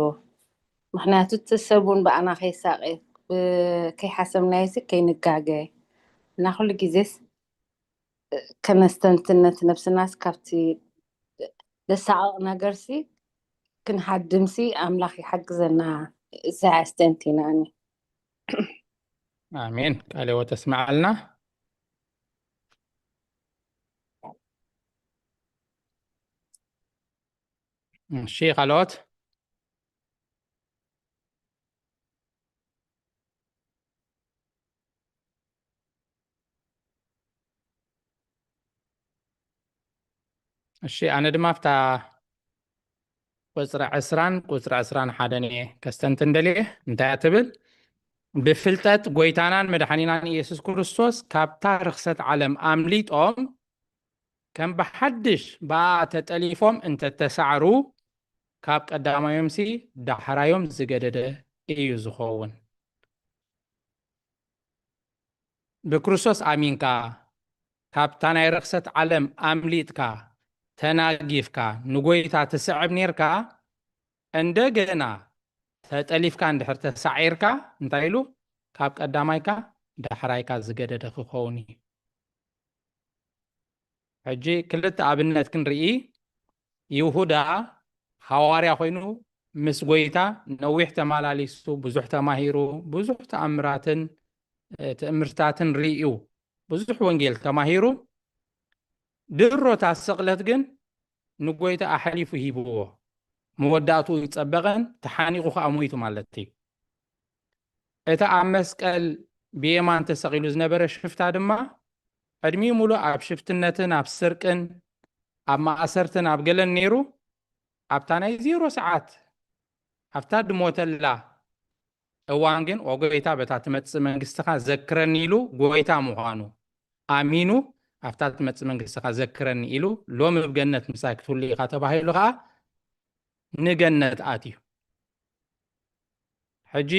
ምክንያቱ እቲ ሰብ እውን ብኣና ከይሳቐ ከይሓሰብናዮ ሲ ከይንጋገ እና ኩሉ ግዜስ ከነስተንትን ነቲ ነብስናስ ካብቲ ዘሳቕቕ ነገርሲ ክንሃድምሲ ኣምላኽ ይሓግዘና። እዛ ኣስተንቲናኒ። ኣሜን። ቃለ ሕይወት ተስምዓልና። እሺ ካልኦት እሺ ኣነ ድማ ኣብታ ቁፅሪ ዕስራን ቁፅሪ ዕስራን ሓደን እየ ከስተንትን ደልየ እንታይ ትብል ብፍልጠት ጎይታናን መድሓኒናን ኢየሱስ ክርስቶስ ካብታ ርክሰት ዓለም ኣምሊጦም ከም ብሓድሽ ብኣ ተጠሊፎም እንተተሳዕሩ ካብ ቀዳማዮምሲ ዳሕራዮም ዝገደደ እዩ ዝኸውን። ብክርስቶስ ኣሚንካ ካብታ ናይ ርኽሰት ዓለም ኣምሊጥካ ተናጊፍካ ንጎይታ ትስዕብ ኔርካ እንደገና ተጠሊፍካ እንድሕር ተሳዒርካ እንታይ ኢሉ ካብ ቀዳማይካ ዳሕራይካ ዝገደደ ክኸውን እዩ። ሕጂ ክልተ ኣብነት ክንርኢ። ይሁዳ ሃዋርያ ኮይኑ ምስ ጎይታ ነዊሕ ተመላሊሱ ብዙሕ ተማሂሩ ብዙሕ ተኣምራትን ትእምርትታትን ርእዩ ብዙሕ ወንጌል ተማሂሩ ድሮ እታ ስቕለት ግን ንጎይታ ኣሕሊፉ ሂብዎ መወዳእትኡ ይጸበቐን ተሓኒቑ ከዓ ሞይቱ ማለት እዩ እቲ ኣብ መስቀል ብየማን ተሰቒሉ ዝነበረ ሽፍታ ድማ ዕድሚኡ ሙሉእ ኣብ ሽፍትነትን ኣብ ስርቅን ኣብ ማእሰርትን ኣብ ገለን ነይሩ ኣብታ ናይ ዜሮ ሰዓት ኣብታ ድሞተላ እዋን ግን ኦ ጎይታ በታ ትመጽእ መንግስትኻ ዘክረኒ ኢሉ ጎይታ ምዃኑ ኣሚኑ ኣብታ ትመጽእ መንግስትኻ ዘክረኒ ኢሉ ሎሚ ብገነት ምሳይ ክትህሉ ኢኻ ተባሂሉ ኸዓ ንገነት ኣትዩ። ሕጂ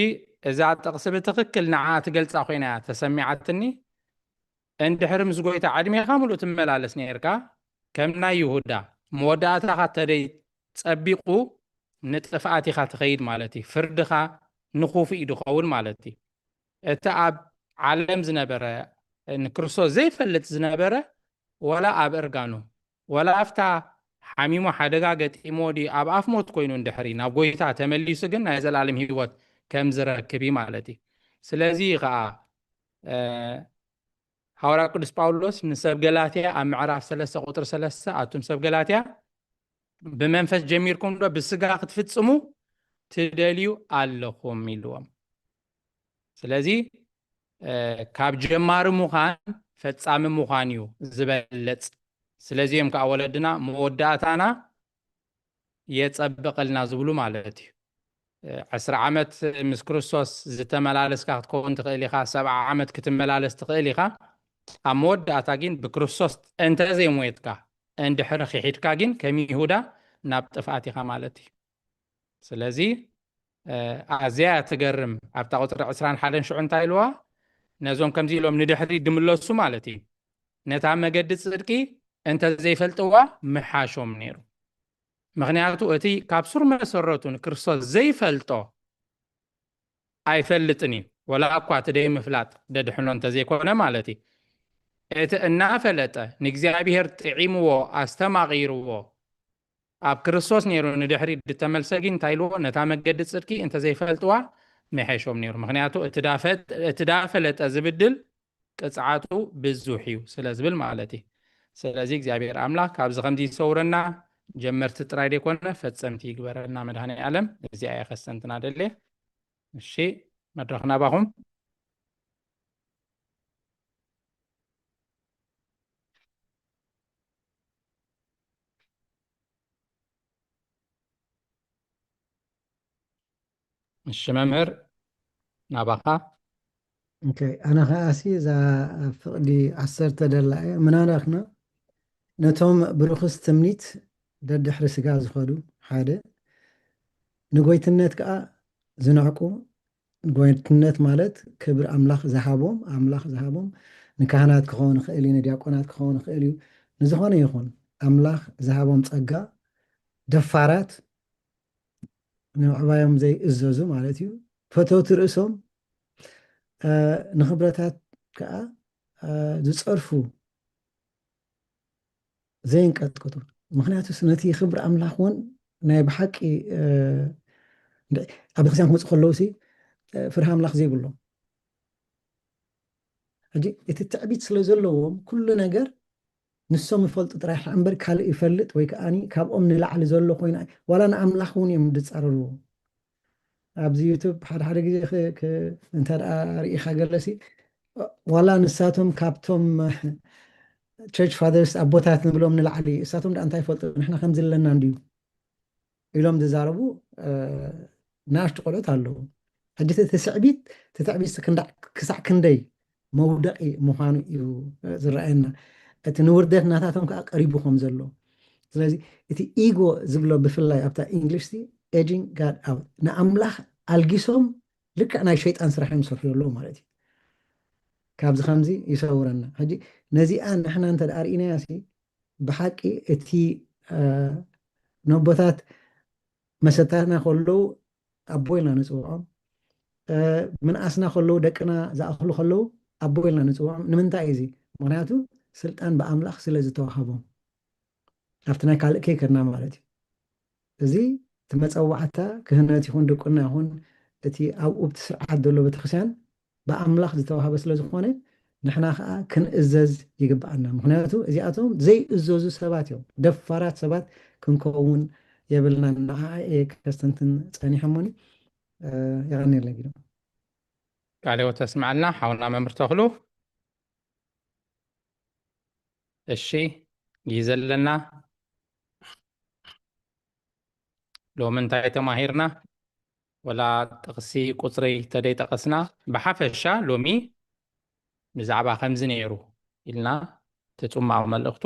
እዛ ጥቕሲ ብትኽክል ንዓ ትገልጻ ኮይና እያ ተሰሚዓትኒ። እንድሕሪ ምስ ጎይታ ዕድሜኻ ሙሉእ ትመላለስ ነይርካ ከም ናይ ይሁዳ መወዳእታኻ ተደይ ጸቢቑ ንጥፍኣት ኢኻ ትኸይድ ማለት እዩ። ፍርድኻ ንኹፉእ እዩ ድኸውን ማለት እዩ። እቲ ኣብ ዓለም ዝነበረ ንክርስቶስ ዘይፈልጥ ዝነበረ ዋላ ኣብ እርጋኑ ወላ ኣብታ ሓሚሙ ሓደጋ ገጢሞ ድዩ ኣብ ኣፍ ሞት ኮይኑ እንድሕሪ ናብ ጎይታ ተመሊሱ ግን ናይ ዘላለም ህይወት ከም ዝረክብ እዩ ማለት እዩ። ስለዚ ከዓ እ፣ ሃዋርያ ቅዱስ ጳውሎስ ንሰብ ገላትያ ኣብ ምዕራፍ ሰለስተ ቁጥሪ ሰለስተ ኣቱም ሰብ ገላትያ ብመንፈስ ጀሚርኩም ዶ ብስጋ ክትፍጽሙ ትደልዩ ኣለኹም ኢልዎም። ስለዚ እ፣ ካብ ጀማሪ ምዃን ፈጻሚ ምዃን እዩ ዝበለጽ። ስለዚ እዮም ከዓ ወለድና መወዳእታና የጸብቐልና ዝብሉ ማለት እዩ። እ፣ ዕስራ ዓመት ምስ ክርስቶስ ዝተመላለስካ ክትከውን ትኽእል ኢኻ፣ ሰብዓ ዓመት ክትመላለስ ትኽእል ኢኻ። ኣብ መወዳእታ ግን ብክርስቶስ እንተዘይሞየትካ እንድሕሪ ክሒድካ ግን ከም ይሁዳ ናብ ጥፍኣት ኢኻ ማለት እዩ። ስለዚ እ፣ ኣዝያ እያ ትገርም። ኣብታ ቁፅሪ ዕስራን ሓደን ሽዑ እንታይ ኢልዋ? ነዞም ከምዚ ኢሎም ንድሕሪ ድምለሱ ማለት እዩ። ነታ መገዲ ፅድቂ እንተ ዘይፈልጥዋ ምሓሾም ነይሩ። ምክንያቱ እቲ ካብ ሱር መሰረቱ ንክርስቶስ ዘይፈልጦ ኣይፈልጥን እዩ። ወላ እኳ እቲ ደይ ምፍላጥ ደድሕኖ እንተዘይኮነ ማለት እዩ። እቲ እናፈለጠ ንእግዚኣብሔር ጥዒምዎ ኣስተማቒርዎ ኣብ ክርስቶስ ነይሩ ንድሕሪት ዝተመልሰ ግን እንታይ ኢልዎ? ነታ መገዲ ጽድቂ እንተዘይፈልጥዋ ምሐሾም ነይሩ። ምኽንያቱ እቲ ዳፈጥ-፣ እቲ ዳፈለጠ ዝብድል ቅጽዓቱ ብዙሕ እዩ ስለ ዝብል ማለት እዩ። ስለዚ እግዚኣብሔር ኣምላኽ ካብዚ ከምዚ ይሰውረና፣ ጀመርቲ ጥራይ ዘይኮነ ፈጸምቲ ይግበረና መድኃኔ ዓለም። እዚኣ እየ ከስተንትና ደልየ። እሺ፣ መድረኽ ናባኹም። እሺ መምህር ናባኻ። ኦኬ፣ ኣነ ኸኣሲ እዛ ኣብ ፍቕዲ ዓሰርተ ደላ እየ ምናልባትና ነቶም ብርኹስ ትምኒት ደድሕሪ ስጋ ዝኸዱ ሓደ ንጎይትነት ከዓ ዝንዕቁ፣ ጎይትነት ማለት ክብሪ ኣምላኽ ዝሃቦም፣ ኣምላኽ ዝሃቦም ንካህናት ክኸውን ይኽእል እዩ፣ ንዲያቆናት ክኸውን ይኽእል እዩ፣ ንዝኾነ ይኹን ኣምላኽ ዝሃቦም ጸጋ ደፋራት ንምዕባዮም ዘይእዘዙ ማለት እዩ። ፈተውቲ ርእሶም እ፣ ንኽብረታት ከዓ እ፣ ዝጸርፉ ዘይንቀጥቅጡ። ምኽንያቱስ ነቲ ክብሪ ኣምላኽ እውን ናይ ብሓቂ እ፣ እንደ- ኣብ ቤተክርስትያን ክመፁ ከለዉ ሲ እ፣ ፍርሃ ኣምላኽ ዘይብሎም ሕጂ እቲ ትዕቢት ስለ ዘለዎም ኩሉ ነገር ንሶም ይፈልጡ ጥራሕ እምበር ካልእ ይፈልጥ ወይ ከዓኒ ካብኦም ንላዕሊ ዘሎ ኮይኑ ኣይ- ዋላ ንኣምላኽ እውን እዮም ዝፃረርዎ። ኣብዚ ዩቱብ ሓደ ሓደ ግዜ ክ- ክ- እንተ ደኣ ርኢኻ ገለሲ ዋላ ንሳቶም ካብቶም ቸርች ፋደርስ ኣቦታት ንብሎም ንላዕሊ እሳቶም ደኣ እንታይ ይፈልጡ ንሕና ከምዚ ኣለና እንድዩ ኢሎም ዝዛረቡ እ፣ ንኣሽቱ ቆልዑት ኣለዉ። ሕጂ እቲ ትስዕቢት እቲ ትዕቢት ክንዳ- ክሳዕ ክንደይ መውደቂ ምዃኑ እዩ ዝረኣየና። እቲ ንውርደት ናታቶም ከዓ ቀሪቡ ከም ዘሎ ስለዚ እቲ ኢጎ ዝብሎ ብፍላይ ኣብታ ኢንግሊሽ ሲ ኤጂንግ ጋድ ኣውት ንኣምላኽ ኣልጊሶም ልክዕ ናይ ሸይጣን ስራሕ እዮም ዝሰርሑ ዘለዉ ማለት እዩ። ካብዚ ከምዚ ይሰውረና። ሕጂ ነዚኣ ንሕና እንተ ደኣ ርኢናያ ሲ ብሓቂ እቲ እ፣ ነቦታት መሰታትና ከለዉ ኣቦ ኢልና ንፅውዖም፣ እ፣ ምንኣስና ከለዉ ደቅና ዝኣኽሉ ከለዉ ኣቦ ኢልና ንፅውዖም። ንምንታይ እዩ እዚ? ምክንያቱ ስልጣን ብኣምላኽ ስለ ዝተዋሃቦም ኣብቲ ናይ ካልእ ከይከድና ማለት እዩ። እዚ እቲ መፀዋዕታ ክህነት ይኹን ድቁና ይኹን እቲ ኣብኡ ብቲ ስርዓት ዘሎ ቤተክርስትያን ብኣምላኽ ዝተዋህበ ስለ ዝኾነ ንሕና ከዓ ክንእዘዝ ይግብኣና። ምክንያቱ እዚኣቶም ዘይእዘዙ ሰባት እዮም። ደፋራት ሰባት ክንከውን የብልናን። ንዓ እየ ከስተንትን ጸኒሐሞኒ። እ፣ የቐንየለይ ጊዶ። ቃለ ሕይወት ተስምዓልና ሓውና መምህር ተኽሉ። እሺ፣ ግዜ ኣለና። ሎሚ እንታይ ተማሂርና? ወላ ጥቕሲ ቁፅሪ ተደይጠቐስና ብሓፈሻ ሎሚ ብዛዕባ ከምዚ ነይሩ ኢልና እቲ ፅማቕ መልእኽቱ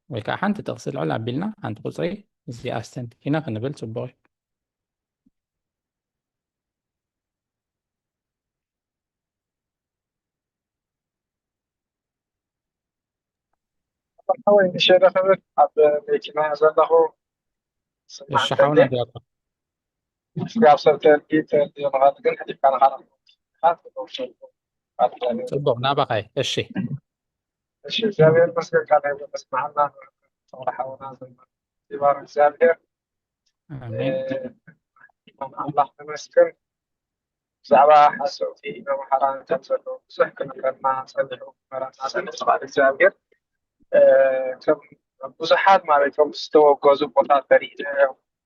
ወይ ከዓ ሓንቲ ጥቕሲ ልዕል ኣቢልና ሓንቲ ቁፅሪ እዚኣ ኣስተንቲና ክንብል ፅቡቕ እዩ። ሓወይ ንሸረ ክብል ኣብ መኪና ዘለኹ እሺ ሓውና ዲያቆን ስጋብ ሰብ ተልጊ ተልጊ ግን ሕዲካ ንኻላ ፅቡቕ ናባኻይ እሺ እሺ እግዚኣብሔር መስገን ካልኣይ መስማዓልና ተኽለ ሓውና ዘመን ይባርክ እግዚኣብሔር። ኣሜን። ኣምላኽ ተመስገን። ብዛዕባ ሓሰውቲ መምሃራን ከም ዘለዉ ብዙሕ ክነግረና ጸኒሑ ክመረና ጸኒሑ ቃል እግዚኣብሔር። ከም ብዙሓት ማለት ከም ዝተወገዙ ቦታ ተሪእና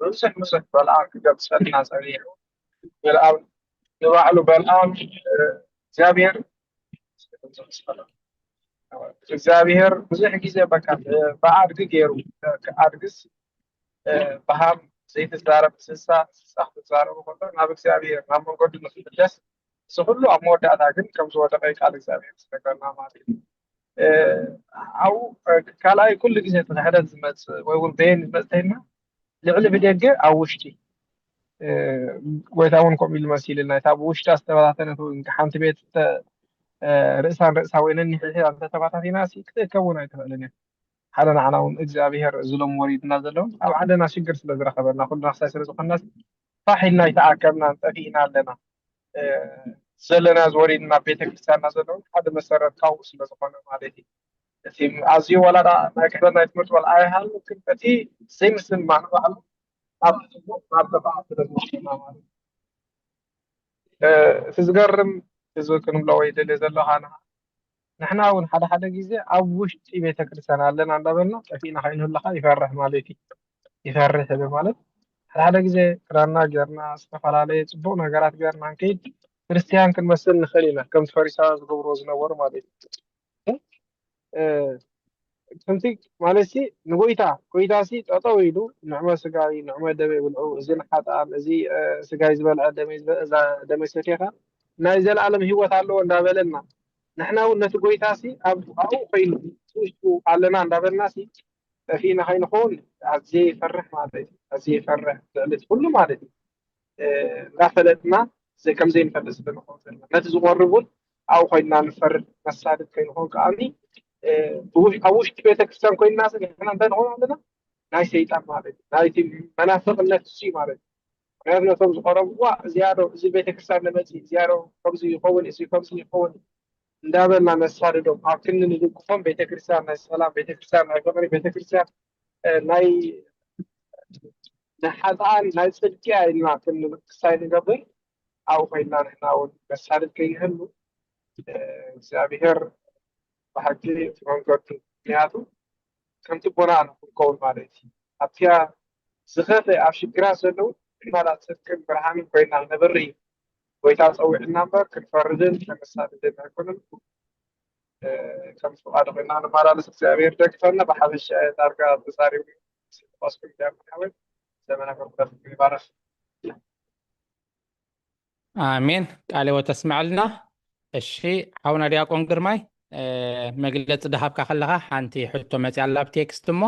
ብዙሕ ብዙሕ በልኣም ክገብጸልና ጸኒሑ። በልኣም ንባዕሉ በልኣም እግዚኣብሔር እግዚኣብሔር ብዙሕ ግዜ በቃ ብኣድጊ ገይሩ ክኣድግስ ብሃም ዘይትዛረብ እንስሳ እንስሳ ክትዛረቡ ከሎ ናብ እግዚኣብሔር ናብ መንገዱ ንክምለስ እዚ ኩሉ ኣብ መወዳእታ ግን ከም ዝወደቀ ቃል እግዚኣብሔር ዝነገርና ማለት እዩ። ኣብኡ ካልኣይ ኩሉ ግዜ እቲ ክሕደት ዝመፅእ ወይ እውን በየን ዝመፅእ ተይልና ልዕሊ ብደገ ኣብ ውሽጢ ጎይታ እውን ከምኡ ኢሉ መሲልና እታ ብውሽጣ ዝተበታተነት ሓንቲ ቤት ርእሳን ርእሳ ወይነን ንሕድሕድ እንተተባታቲና ክትእከብ እውን ኣይትኽእልን እያ። ሓደ ንዓና እውን እግዚኣብሔር ዝሎም ወሪድና ዘለውን ኣብ ዓለና ሽግር ስለ ዝረኸበና ኩልና ክሳይ ስለ ዝኾንና ፋሕ ኢልና ኣይተኣከብናን ጠፊእና ኣለና። ዘለና ዝወሪድና ቤተክርስትያንና ዘለውን ሓደ መሰረት ካብኡ ስለ ዝኾነ ማለት እዩ። እቲ ኣዝዩ ወላዳ ናይ ክሕደት ናይ ትምህርቲ ወላ ኣይሃሉ ግን በቲ ዘይምስልማዕ ንባዕሉ ናብ ናብ ተባዕ ስለ ዝወስደና ማለት እዩ። እቲ ዝገርም ህዝቢ ክንብሎ ወይ ደልዮ ዘለኻና ንሕና እውን ሓደ ሓደ ግዜ ኣብ ውሽጢ ቤተክርስትያን ኣለና እንዳበልና ጠፊእና ከይንህሉ ከዓ ይፈርሕ ማለት እዩ። ይፈርሕ እለ ማለት ሓደ ሓደ ግዜ ክዳንና ጌርና ዝተፈላለየ ፅቡቅ ነገራት ጌርና ንከይድ ክርስትያን ክንመስል ንኽእል ኢና ከምቲ ፈሪሳውያን ዝገብርዎ ዝነበሩ ማለት እዩ። ከምቲ ማለት ሲ ንጎይታ ጎይታ ሲ ጠጠው ኢሉ ንዕመ ስጋይ ንዕመ ደመይ ብልዑ እዚ ንሓጥኣን እዚ ስጋይ ዝበልዐ ደመይ ዝበ- እዛ ደመይ ሰትየኻ ናይ ዘለኣለም ህይወት ኣለዎ እንዳበለና ንሕና እውን ነቲ ጎይታ ሲ ኣብ ኣብኡ ኮይኑ ውሽጡ ኣለና እንዳበልና ሲ ጠፊእና ከይንኸውን ኣዝየ ይፈርሕ ማለት እዩ። ኣዝየ ይፈርሕ ልዕሊ እቲ ኩሉ ማለት እዩ። እንዳፈለጥና ዘይ- ከም ዘይንፈልጥ ስለ ንኸውን ዘለና ነቲ ዝቆርብ እውን ኣብኡ ኮይንና ንፈርድ መሳድድ ከይንኾን ከዓኒ ብውሽ- ኣብ ውሽጢ ቤተክርስትያን ኮይንና ስ ንሕና እንታይ ንኾን ኣለና ናይ ሰይጣን ማለት እዩ ናይቲ መናፍቅነት እሱ ማለት እዩ። ምክንያቱ ነቶም ዝቆረብዋ እዚኣዶ እዚ ቤተክርስትያን ንመፅእ እዚኣዶ ከምዚ ይኸውን እዚ ከምዚ ይኸውን እንዳበልና ነሳድዶም ኣብ ክንዲ ንድግፎም ቤተክርስትያን ናይ ሰላም ቤተክርስትያን ናይ ፍቅሪ ቤተክርስትያን ናይ ንሓጥኣን ናይ ፅድቂ ኢልና ክንብል ክሳይ ንገብር ኣብኡ ኮይንና ንሕና እውን መሳድድ ከይንህሉ እግዚኣብሔር ብሓቂ እቲ መንገዱ ምክንያቱ ከምቲ ቦና ንክንከውን ማለት እዩ ኣብቲያ ዝኸፈ ኣብ ሽግራት ዘለዉ ማላት ፅድቅን ብርሃንን ኮይና ክነብር እዩ ጎይታ ፀዊዕና እምበር ክንፈርድን ከነሳድድን ኣይኮነን ከም ፍቃዱ ኮይና ንመላለስ እግዚኣብሔር ደግፈና ብሓፈሻ ዳርጋ ተዛሪቡ ስቆስኩም ዳርጋ ሓወት ዘመና ከብረፍ ይባረክ ኣሜን። ቃለ ወተስምዐልና። እሺ ሓውና ዲያቆን ግርማይ መግለፂ ድሃብካ ከለካ ሓንቲ ሕቶ መፅያ ኣብ ቴክስት እሞ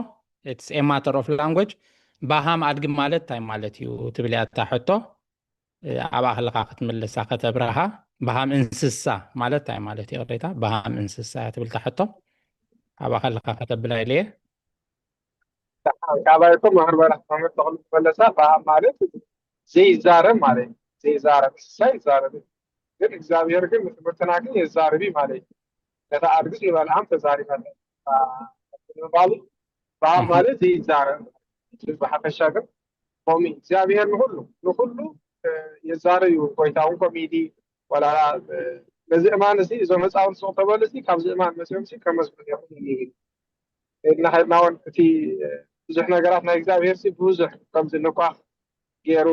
it's a matter of language ባሃም ኣድጊ ማለት እንታይ ማለት እዩ ትብል እያ እታ ሕቶ ኣብኣ ከለካ ክትምልሳ ከተብረሃ ባሃም እንስሳ ማለት እንታይ ማለት እዩ ቅሬታ ባሃም እንስሳ እያ ትብል እታ ሕቶ ኣብኣ ከለካ ከተብላ ኢለ ካባይኩም መምህር በረክ መምህር ተክሉ መለሳ በሃም ማለት ዘይዛረብ ማለት እዩ። ዘይዛረብ እንስሳ ይዛረብ ግን እግዚኣብሔር ግን ንትምህርትና ግን የዛርብ እዩ ማለት እዩ። ነታ ኣድግስ ንበልዓም ተዛሪበለ ምባሉ በሃም ማለት ዘይዛረብ ብሓፈሻ ግን ኮሚ እግዚኣብሔር ንኩሉ ንኩሉ የዛርብ እዩ። ጎይታ እውን ኮሚዲ ወላ ነዚ እማን እዚ እዞም ህፃውንቲ ስቕ ተበሉ እዚ ካብዚ እማን መፅኦም እዚ ከመስግኑ ይኽእሉ ይብል። ኢልና ከድና እውን እቲ ብዙሕ ነገራት ናይ እግዚኣብሔር ሲ ብዙሕ ከምዚ ንኳኽ ገይሩ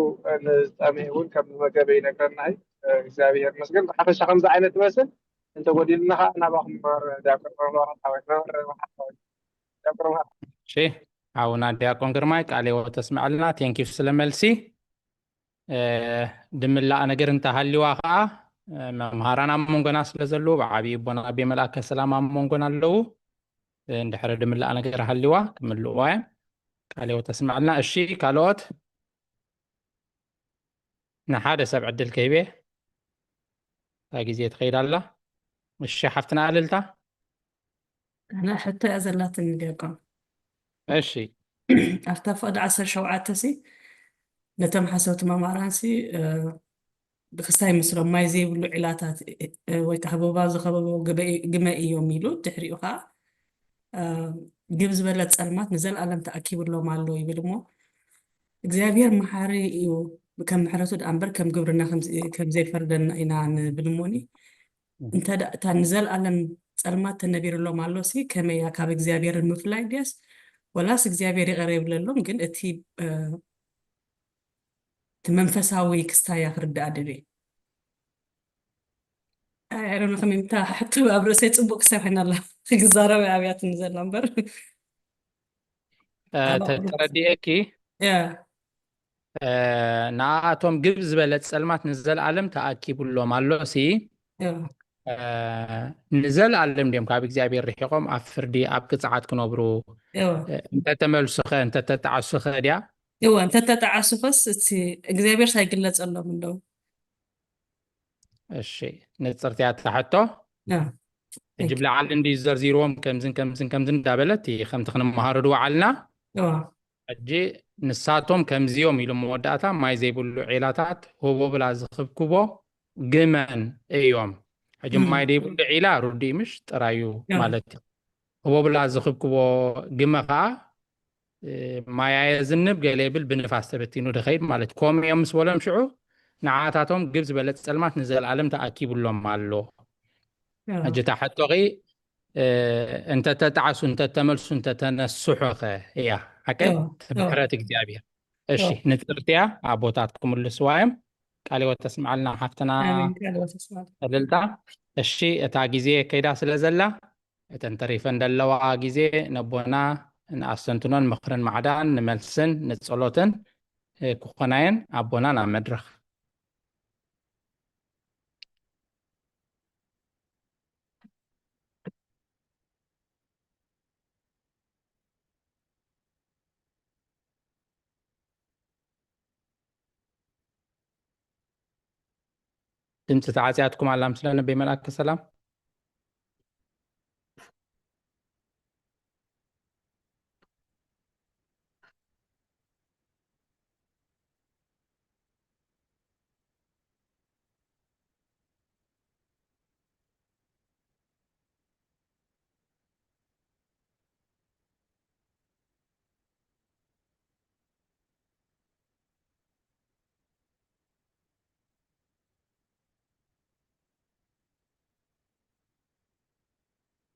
ንዝጠመየ እውን ከም ዝመገበ ይነግረና እዩ። እግዚኣብሔር ይመስገን። ብሓፈሻ ከምዚ ዓይነት ትመስል እንተጎዲልና ከዓ ናባኹም መምህር ዲያቆን መምህር ሓወይ መምህር ሓወይ ዲያቆን መምህር እሺ ሓውና ዲያቆን ግርማይ ቃለ ሕይወት ተስምዐልና። ቴንኪዩ ስለ መልሲ። ድምላእ ነገር እንተሃልዋ ከዓ መምሃራን ኣብ መንጎና ስለ ዘለዉ ብዓብዪ ኣቦና ኣቤ መልኣከ ሰላም ኣብ መንጎና ኣለዉ። እንድሕሪ ድምላእ ነገር ሃልዋ ክምልእዋ እዮም። ቃለ ሕይወት ተስምዐልና። እሺ ካልኦት ንሓደ ሰብ ዕድል ከይቤ እታ ግዜ ትኸይድ ኣላ። እሺ ሓፍትና ኣልልታ ኣነ ሕቶ እያ ዘላትኒ ዲያቆን። እሺ ኣብታ ፍቕዲ ዓሰርተ ሸውዓተ ሲ ነቶም ሓሰውቲ መማራን ሲ ብክስታይ ምስሎም ማይ ዘይብሉ ዒላታት ወይ ከዓ ህቦባ ዝኸበቦ ግመ እዮም ኢሉ ድሕሪኡ ከዓ እ፣ ግብ ዝበለ ጸልማት ንዘለኣለም ተኣኪብሎም ኣሎ ይብል እሞ፣ እግዚኣብሔር መሓሪ እዩ፣ ከም ምሕረቱ ደኣ እምበር ከም ግብርና ከም፣ ከም ዘይፈርደና ኢና ንብል እሞኒ። እንተ ደኣ እታ ንዘለኣለም ጸልማት ተነቢርሎም ኣሎ ሲ፣ ከመይ እያ? ካብ እግዚኣብሔር ምፍላይ ድያስ? ወላስ እግዚኣብሔር ይቕረ ይብለሎም፣ ግን እቲ፣ እ፣ እቲ መንፈሳዊ ክስታያ ክርዳእ ደልየ። ኣይ፣ ኣይ፣ ዶንት ኖ ከመይ ምታ ሕቶ ኣብ ርእሰይ ጽቡቕ ክሰርሐና ኣላ። ክዛረብ ኣብያትኒ ዘላ እምበር። እ፣ ኣላ ተ-፣ ተረዲኤኪ? ያ። እ፣ ንኣቶም ግብ ዝበለ ጸልማት ንዘለኣለም ተኣኪቡሎም ኣሎ ሲ፣ ያ። እ፣ ንዘለኣለም ድዮም ካብ እግዚኣብሔር ርሒቖም ኣብ ፍርዲ፣ ኣብ ቅጽዓት ክነብሩ? ያ። እ፣ እንተተመልሱኸ፣ እንተተጣዕሱኸ ድያ? እወ፣ እንተተጣዓሱኸስ እቲ እግዚኣብሔር ሳይግለጸሎም እንደው። እሺ፣ ንጽርቲ እያ እታ ሕቶ። ያ። ሕጂ ብላዕሊ እንድዩ ዘርዚርዎም ከምዝን ከምዝን ከምዝን እንዳበለት ከምቲ ክንመሃሮ ድወዓልና። እወ። ሕጂ ንሳቶም ከምዚኦም ኢሉ መወዳእታ ማይ ዘይብሉ ዒላታት ህቦብላ ዝኽብክቦ ግመን እዮም። ሕጂ እም። ማይ ዘይብሉ ዒላ ርዱእ ምሽ ጥራዩ እወ። ማለት እዩ። ህቦብላ ዝኽብክቦ ግመ ኸዓ፣ እ፣ ማይ ኣየዝንብ ገለ ይብል ብንፋስ ተበቲኑ ድኸይድ ማለት እዩ። ከምኡ እዮም ምስ በሎም ሽዑ ንዓታቶም ግብ ዝበለ ጸልማት ንዘለኣለም ተኣኪቡሎም ኣሎ። እወ። ሕጂ እታ ሕቶኺ፣ እ፣ እንተተጣዕሱ፣ እንተተመልሱ፣ እንተተነስሑ ኸ እያ። ሓቀይ? እወ፣ እወ። ምሕረት እግዚኣብሔር። እሺ፣ እወ። ንጽርቲ እያ፣ ኣቦታት ክምልስዋ እዮም። ቃለ ሕይወት ተስምዓልና ሓፍትና ኣሜን። ቃለ ሕይወት ተስምዓልና። እልልታ። እሺ፣ እታ ግዜ ከይዳ ስለ ዘላ፣ እተን ተሪፈን ዘለዋ ግዜ ነቦና ንኣስተንትኖን ምኽርን ማዕዳን ንመልስን ንጸሎትን፣ እ፣ ክኾናየን ኣቦና ናብ መድረኽ። ድምፂ ተዓፅያትኩም ኣላ ምስለኒ በይ መልኣከ ሰላም።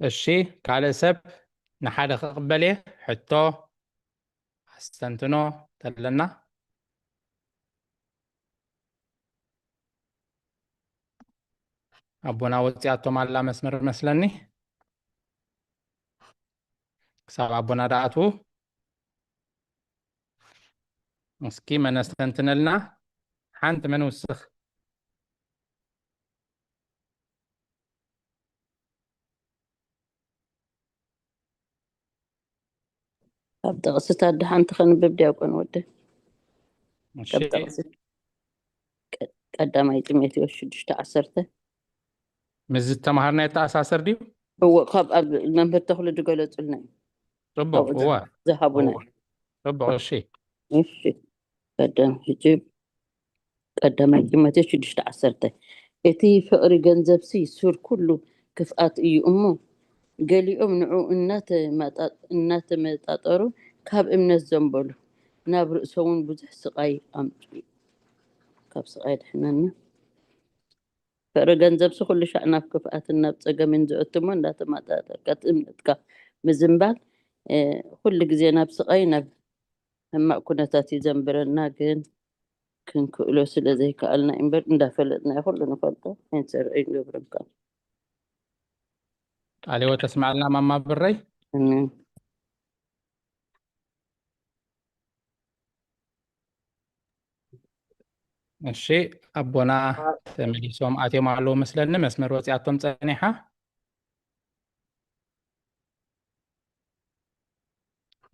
እሺ፣ ካልእ ሰብ ንሓደ ክቕበል እየ። ሕቶ ኣስተንትኖ ተለና። ኣቦና ወፂኣቶም ኣላ መስመር መስለኒ። ክሳብ ኣቦና ደኣትዉ። እስኪ መን ኣስተንትነልና? ሓንቲ መን ውስኽ? ካብ ጥቕስታት ደሓንቲ ከንብብ ዲያቆን ወደ። እሺ። ካብ ጥቕሲ ቀ-፣ ቀዳማይ ጢሞቴዎስ ሽዱሽተ ዓሰርተ። ምስ ዝተምሃርና የተኣሳሰር ድዩ? እዎ፣ ካብ ኣብ መምህር ተኽሉ ዝገለጹልና እዩ። ጽቡቕ፣ ካብኡ እወ። ዝሃቡና እወ። እዩ። ጽቡቕ፣ እሺ። እሺ። ቀደም ሕጂ ቀዳማይ ጢሞቴዎስ ሽዱሽተ ዓሰርተ። እቲ ፍቕሪ ገንዘብሲ ሱር ኩሉ ክፍኣት እዩ እሞ፣ ገሊኦም ንዕኡ እናተመጣ-፣ እናተመጣጠሩ ካብ እምነት ዘንበሉ፣ ናብ ርእሶም እውን ብዙሕ ስቓይ ኣምፅኡ። ካብ ስቓይ ድሕነና። ፍቕሪ ገንዘብሲ ኩሉ ሻዕ ናብ ክፍኣትን ናብ ጸገምን ዘእቱ እሞ፣ እንዳተመጣጠርካ እቲ እምነትካ ምዝንባል፣ እ፣ ኩሉ ግዜ ናብ ስቓይ፣ ናብ ሕማቕ ኩነታት እዩ ዘንብረና። ግን ክንክእሎ ስለ ዘይከኣልና እምበር፣ እንዳፈለጥና ኩሉ ንፈልጦ ኣይንሰርዕን ንገብርን ከኣ። ቃለ ሕይወት ተስማዕልና ማማ ብረይ። ኣሜን። እሺ፣ ኣቦና ተመሊሶም ኣትዮም ኣለዉ መስለኒ፣ መስመር ወፂኣቶም ፀኒሓ።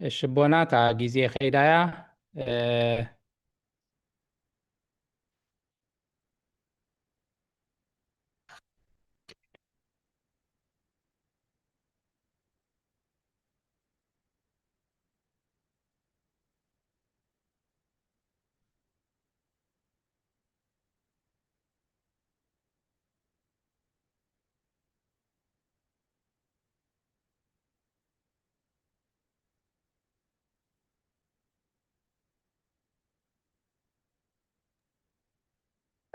እሺ፣ ኣቦና እታ ግዜ ከይዳያ፣ እ፣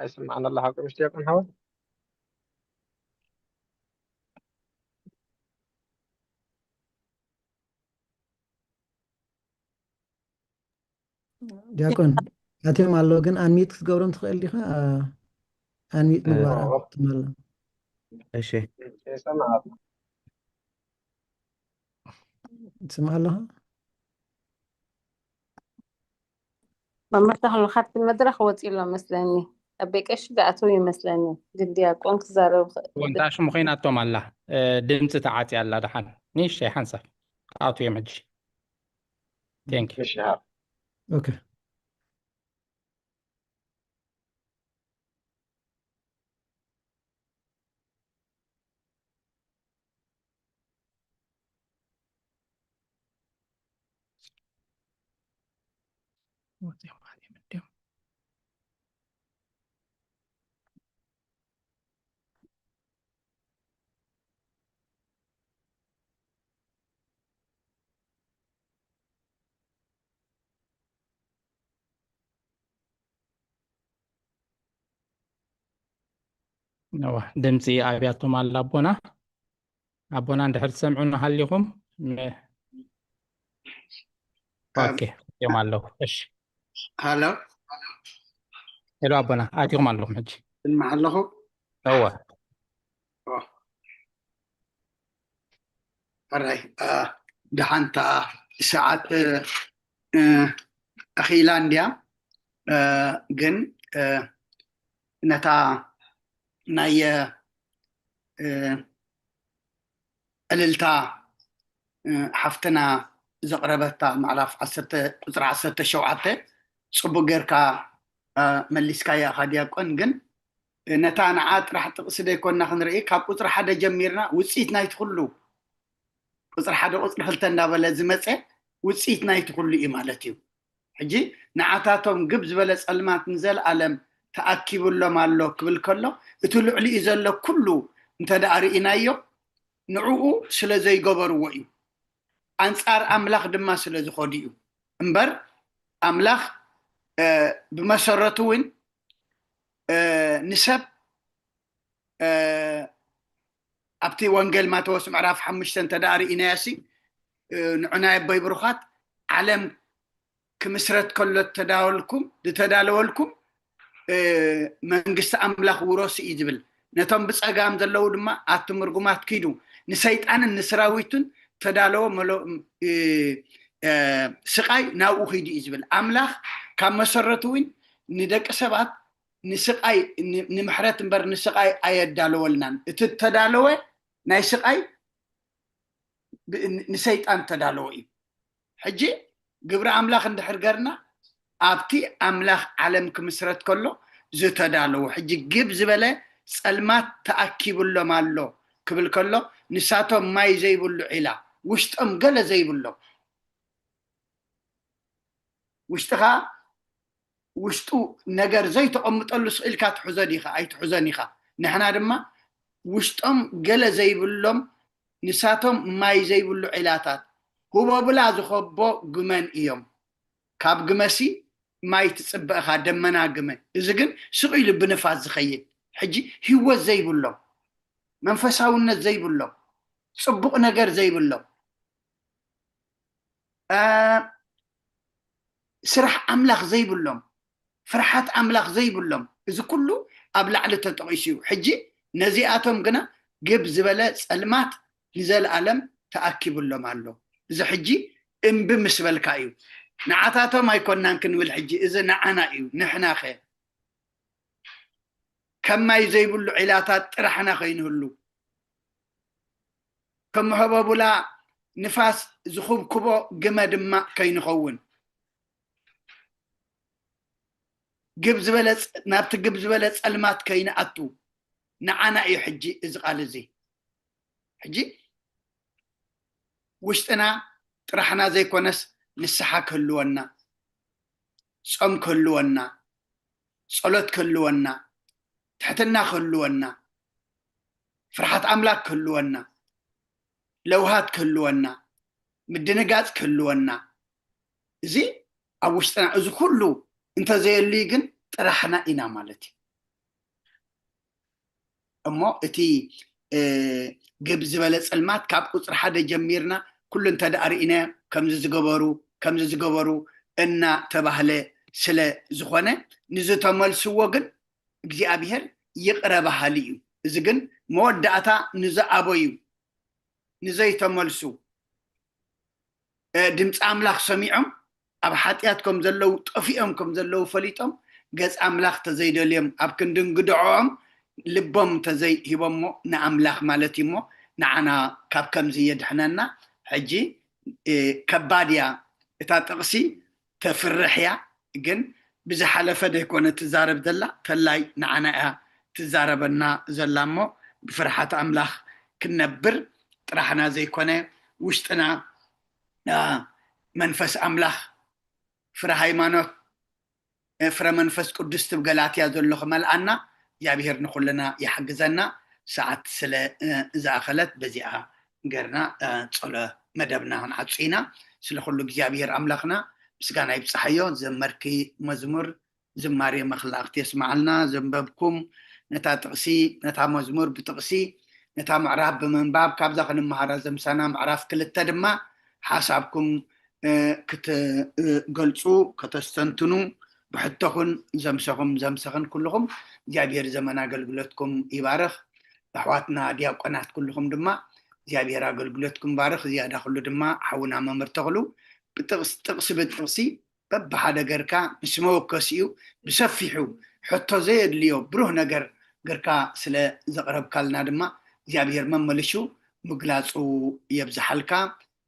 ኣይስምዓን ኣሎ ሓቂ ምሽ ዲያቆን ሓወይ? ዲያቆን ኣትዮም ኣሎ፣ ግን ኣንሚት ክትገብሮም ትኽእል ዲኻ? ኣንሚት ምግባር ኦ። ኣትዮም ኣሎ። እሺ። ይሰማዕ ኣሎ። ትስማዕ ኣለኻ? መምህር ተኽሉ ካብቲ መድረኽ ወፂ ኣሎ መስለኒ። ኣቤ ቀሺ ዳኣተው ይመስለኒ፣ ግን ዲያቆን ክዛረብ ይኽእል። ወንታ ሽሙ ኮይናቶም ኣላ። እ፣ ድምፂ ተዓፅያ ኣላ። ደሓን ንእሽተይ ሓንሳብ ክኣትው እዮም ሕጂ። Thank you። እሺ፣ ሃ። ኦኬ። እዋ፣ ድምፂ ኣብያቶም ኣላ ኣቦና። ኣቦና እንድሕር ትሰምዑና ሃሊኹም ም- ኦኬ እዮም ኣለዉ። እሺ ሃሎ ሄሎ ኣቦና ኣቲኹም ኣለኹም ሕጂ። ስማዕ ኣለኹ። እወ ሕራይ ደሓንታ ሰዓት ኣኺላ እንድያ፣ ግን ነታ ናይ ዕልልታ ሓፍትና ዘቕረበታ ምዕራፍ ዓሰርተ ቁፅሪ ዓሰርተ ሸውዓተ ፅቡቅ ጌርካ መሊስካያ ኢኻ ዲያቆን። ግን ነታ ንዓ ጥራሕ ጥቕሲ ዘይኮንና ክንርኢ፣ ካብ ቁፅሪ ሓደ ጀሚርና ውፅኢት ናይቲ ኩሉ ቁፅሪ ሓደ ቁፅሪ ክልተ እንዳበለ ዝመፀ ውፅኢት ናይቲ ኩሉ እዩ ማለት እዩ። ሕጂ ንዓታቶም ግብ ዝበለ ፀልማት ንዘለኣለም ተኣኪብሎም ኣሎ ክብል ከሎ፣ እቲ ልዕሊኡ ዘሎ ኩሉ እንተ ደኣ ርኢናዮ፣ ንዕኡ ስለ ዘይገበርዎ እዩ፣ ኣንፃር ኣምላኽ ድማ ስለ ዝኸዱ እዩ። እምበር ኣምላኽ ብመሰረቱ እውን ንሰብ ኣብቲ ወንጌል ማቴዎስ ምዕራፍ ሓሙሽተ እንተ ደኣ ርኢናዮ ሲ ንዑናይ ኣቦይ ብሩኻት ዓለም ክምስረት ከሎ ተዳወልኩም ዝተዳለወልኩም መንግስቲ ኣምላኽ ውረሱ እዩ ዝብል። ነቶም ብፀጋም ዘለዉ ድማ ኣቱም ርጉማት ኪዱ ንሰይጣንን ንስራዊቱን ተዳለወ መሎ ስቃይ ናብኡ ኪዱ እዩ ዝብል። ኣምላኽ ካብ መሰረቱ እውን ንደቂ ሰባት ንስቃይ ንምሕረት እምበር ንስቃይ ኣየዳለወልናን። እቲ ተዳለወ ናይ ስቃይ ንሰይጣን ተዳለወ እዩ። ሕጂ ግብሪ ኣምላኽ እንድሕር ገርና ኣብቲ ኣምላኽ ዓለም ክምስረት ከሎ ዝተዳለወ ሕጂ ግብ ዝበለ ጸልማት ተኣኪብሎም ኣሎ ክብል ከሎ ንሳቶም ማይ ዘይብሉ ዒላ ውሽጦም ገለ ዘይብሎም ውሽጥኻ ውሽጡ ነገር ዘይተቐምጠሉ ስኢልካ ትሕዞ ዲኻ ኣይትሕዞን ኢኻ። ንሕና ድማ ውሽጦም ገለ ዘይብሎም ንሳቶም ማይ ዘይብሉ ዒላታት ህቦብላ ዝኸቦ ግመን እዮም። ካብ ግመሲ ማይ ትፅበእኻ ደመና ግመ። እዚ ግን ስቕ ኢሉ ብንፋስ ዝኸይድ ሕጂ ህይወት ዘይብሎም መንፈሳውነት ዘይብሎም ፅቡቕ ነገር ዘይብሎም ስራሕ ኣምላኽ ዘይብሎም ፍርሓት ኣምላኽ ዘይብሎም እዚ ኩሉ ኣብ ላዕሊ ተጠቒሱ እዩ። ሕጂ ነዚኣቶም ግና ግብ ዝበለ ጸልማት ንዘለኣለም ተኣኪብሎም ኣሎ። እዚ ሕጂ እምቢ ምስ በልካ እዩ። ንዓታቶም ኣይኮናን ክንብል ሕጂ እዚ ንዓና እዩ። ንሕናኸ ከም ማይ ዘይብሉ ዒላታት ጥራሕና ከይንህሉ ከም መሐበቡላ ንፋስ ዝኹብኩቦ ግመ ድማ ከይንኸውን ግብ ዝበለ ናብቲ ግብ ዝበለ ጸልማት ከይንኣቱ ንዓና እዩ ሕጂ እዚ ቃል እዚ። ሕጂ ውሽጥና ጥራሕና ዘይኮነስ ንስሓ ክህልወና፣ ጾም ክህልወና፣ ጸሎት ክህልወና፣ ትሕትና ክህልወና፣ ፍርሓት ኣምላክ ክህልወና፣ ለውሃት ክህልወና፣ ምድንጋጽ ክህልወና፣ እዚ ኣብ ውሽጥና እዚ ኩሉ እንተዘየልዩ ግን ጥራሕና ኢና ማለት እዩ። እሞ እቲ ግብ ዝበለ ፅልማት ካብ ቁፅሪ ሓደ ጀሚርና ኩሉ እንተ ደኣ ርኢናዮ፣ ከምዚ ዝገበሩ ከምዚ ዝገበሩ እናተባህለ ስለ ዝኾነ፣ ንዝተመልስዎ ግን እግዚኣብሔር ይቕረ በሃሊ እዩ። እዚ ግን መወዳእታ ንዝኣበዩ፣ ንዘይተመልሱ፣ ድምፂ ኣምላኽ ሰሚዖም ኣብ ሓጢኣት ከም ዘለዉ፣ ጠፊኦም ከም ዘለዉ ፈሊጦም፣ ገፅ ኣምላኽ ተዘይደልዮም፣ ኣብ ክንዲ እንግድዖኦም ልቦም ተዘይሂቦሞ ንኣምላኽ ማለት እዩ እሞ፣ ንዓና ካብ ከምዚ የድሕነና። ሕጂ ከባድ እያ እታ ጥቕሲ፣ ተፍርሕ እያ። ግን ብዝሓለፈ ደይኮነ ትዛረብ ዘላ፣ ተላይ ንዓና እያ ትዛረበና ዘላ እሞ፣ ብፍርሓት ኣምላኽ ክንነብር ጥራሕና ዘይኮነ፣ ውሽጥና መንፈስ ኣምላኽ፣ ፍረ ሃይማኖት፣ ፍረ መንፈስ ቅዱስ ትብ ገላትያ ዘሎ ክመልኣና እግዚኣብሔር ንኩልና ይሓግዘና። ሰዓት ስለ ዝኣኸለት በዚኣ ገርና ጸሎ መደብና ክንዓጹ ኢና። ስለ ኩሉ እግዚኣብሔር ኣምላኽና ምስጋና ይብጻሓዮ። ዘመርኪ መዝሙር ዝማሬ መክላእክት የስማዓልና። ዘንበብኩም ነታ ጥቕሲ፣ ነታ መዝሙር ብጥቕሲ፣ ነታ ምዕራፍ ብምንባብ ካብዛ ክንመሃራ ዘምሳና ምዕራፍ ክልተ ድማ ሓሳብኩም ክትገልፁ፣ ከተስተንትኑ ብሕቶኹን ዘምሰኹም ዘምሰኽን ኩልኹም እግዚኣብሔር ዘመን ኣገልግሎትኩም ይባርኽ። ኣሕዋትና ዲያቆናት ኩልኹም ድማ እግዚኣብሔር ኣገልግሎትኩም ባርኽ። ዝያዳ ኩሉ ድማ ሓውና መምህር ተኽሉ ብጥቕስ ጥቕሲ ብጥቕሲ በብሓደ ገርካ ምስ መወከሲኡ ብሰፊሑ ሕቶ ዘየድልዮ ብሩህ ነገር ገርካ ስለ ዘቕረብካልና ድማ እግዚኣብሔር መመልሹ ምግላፁ የብዝሓልካ።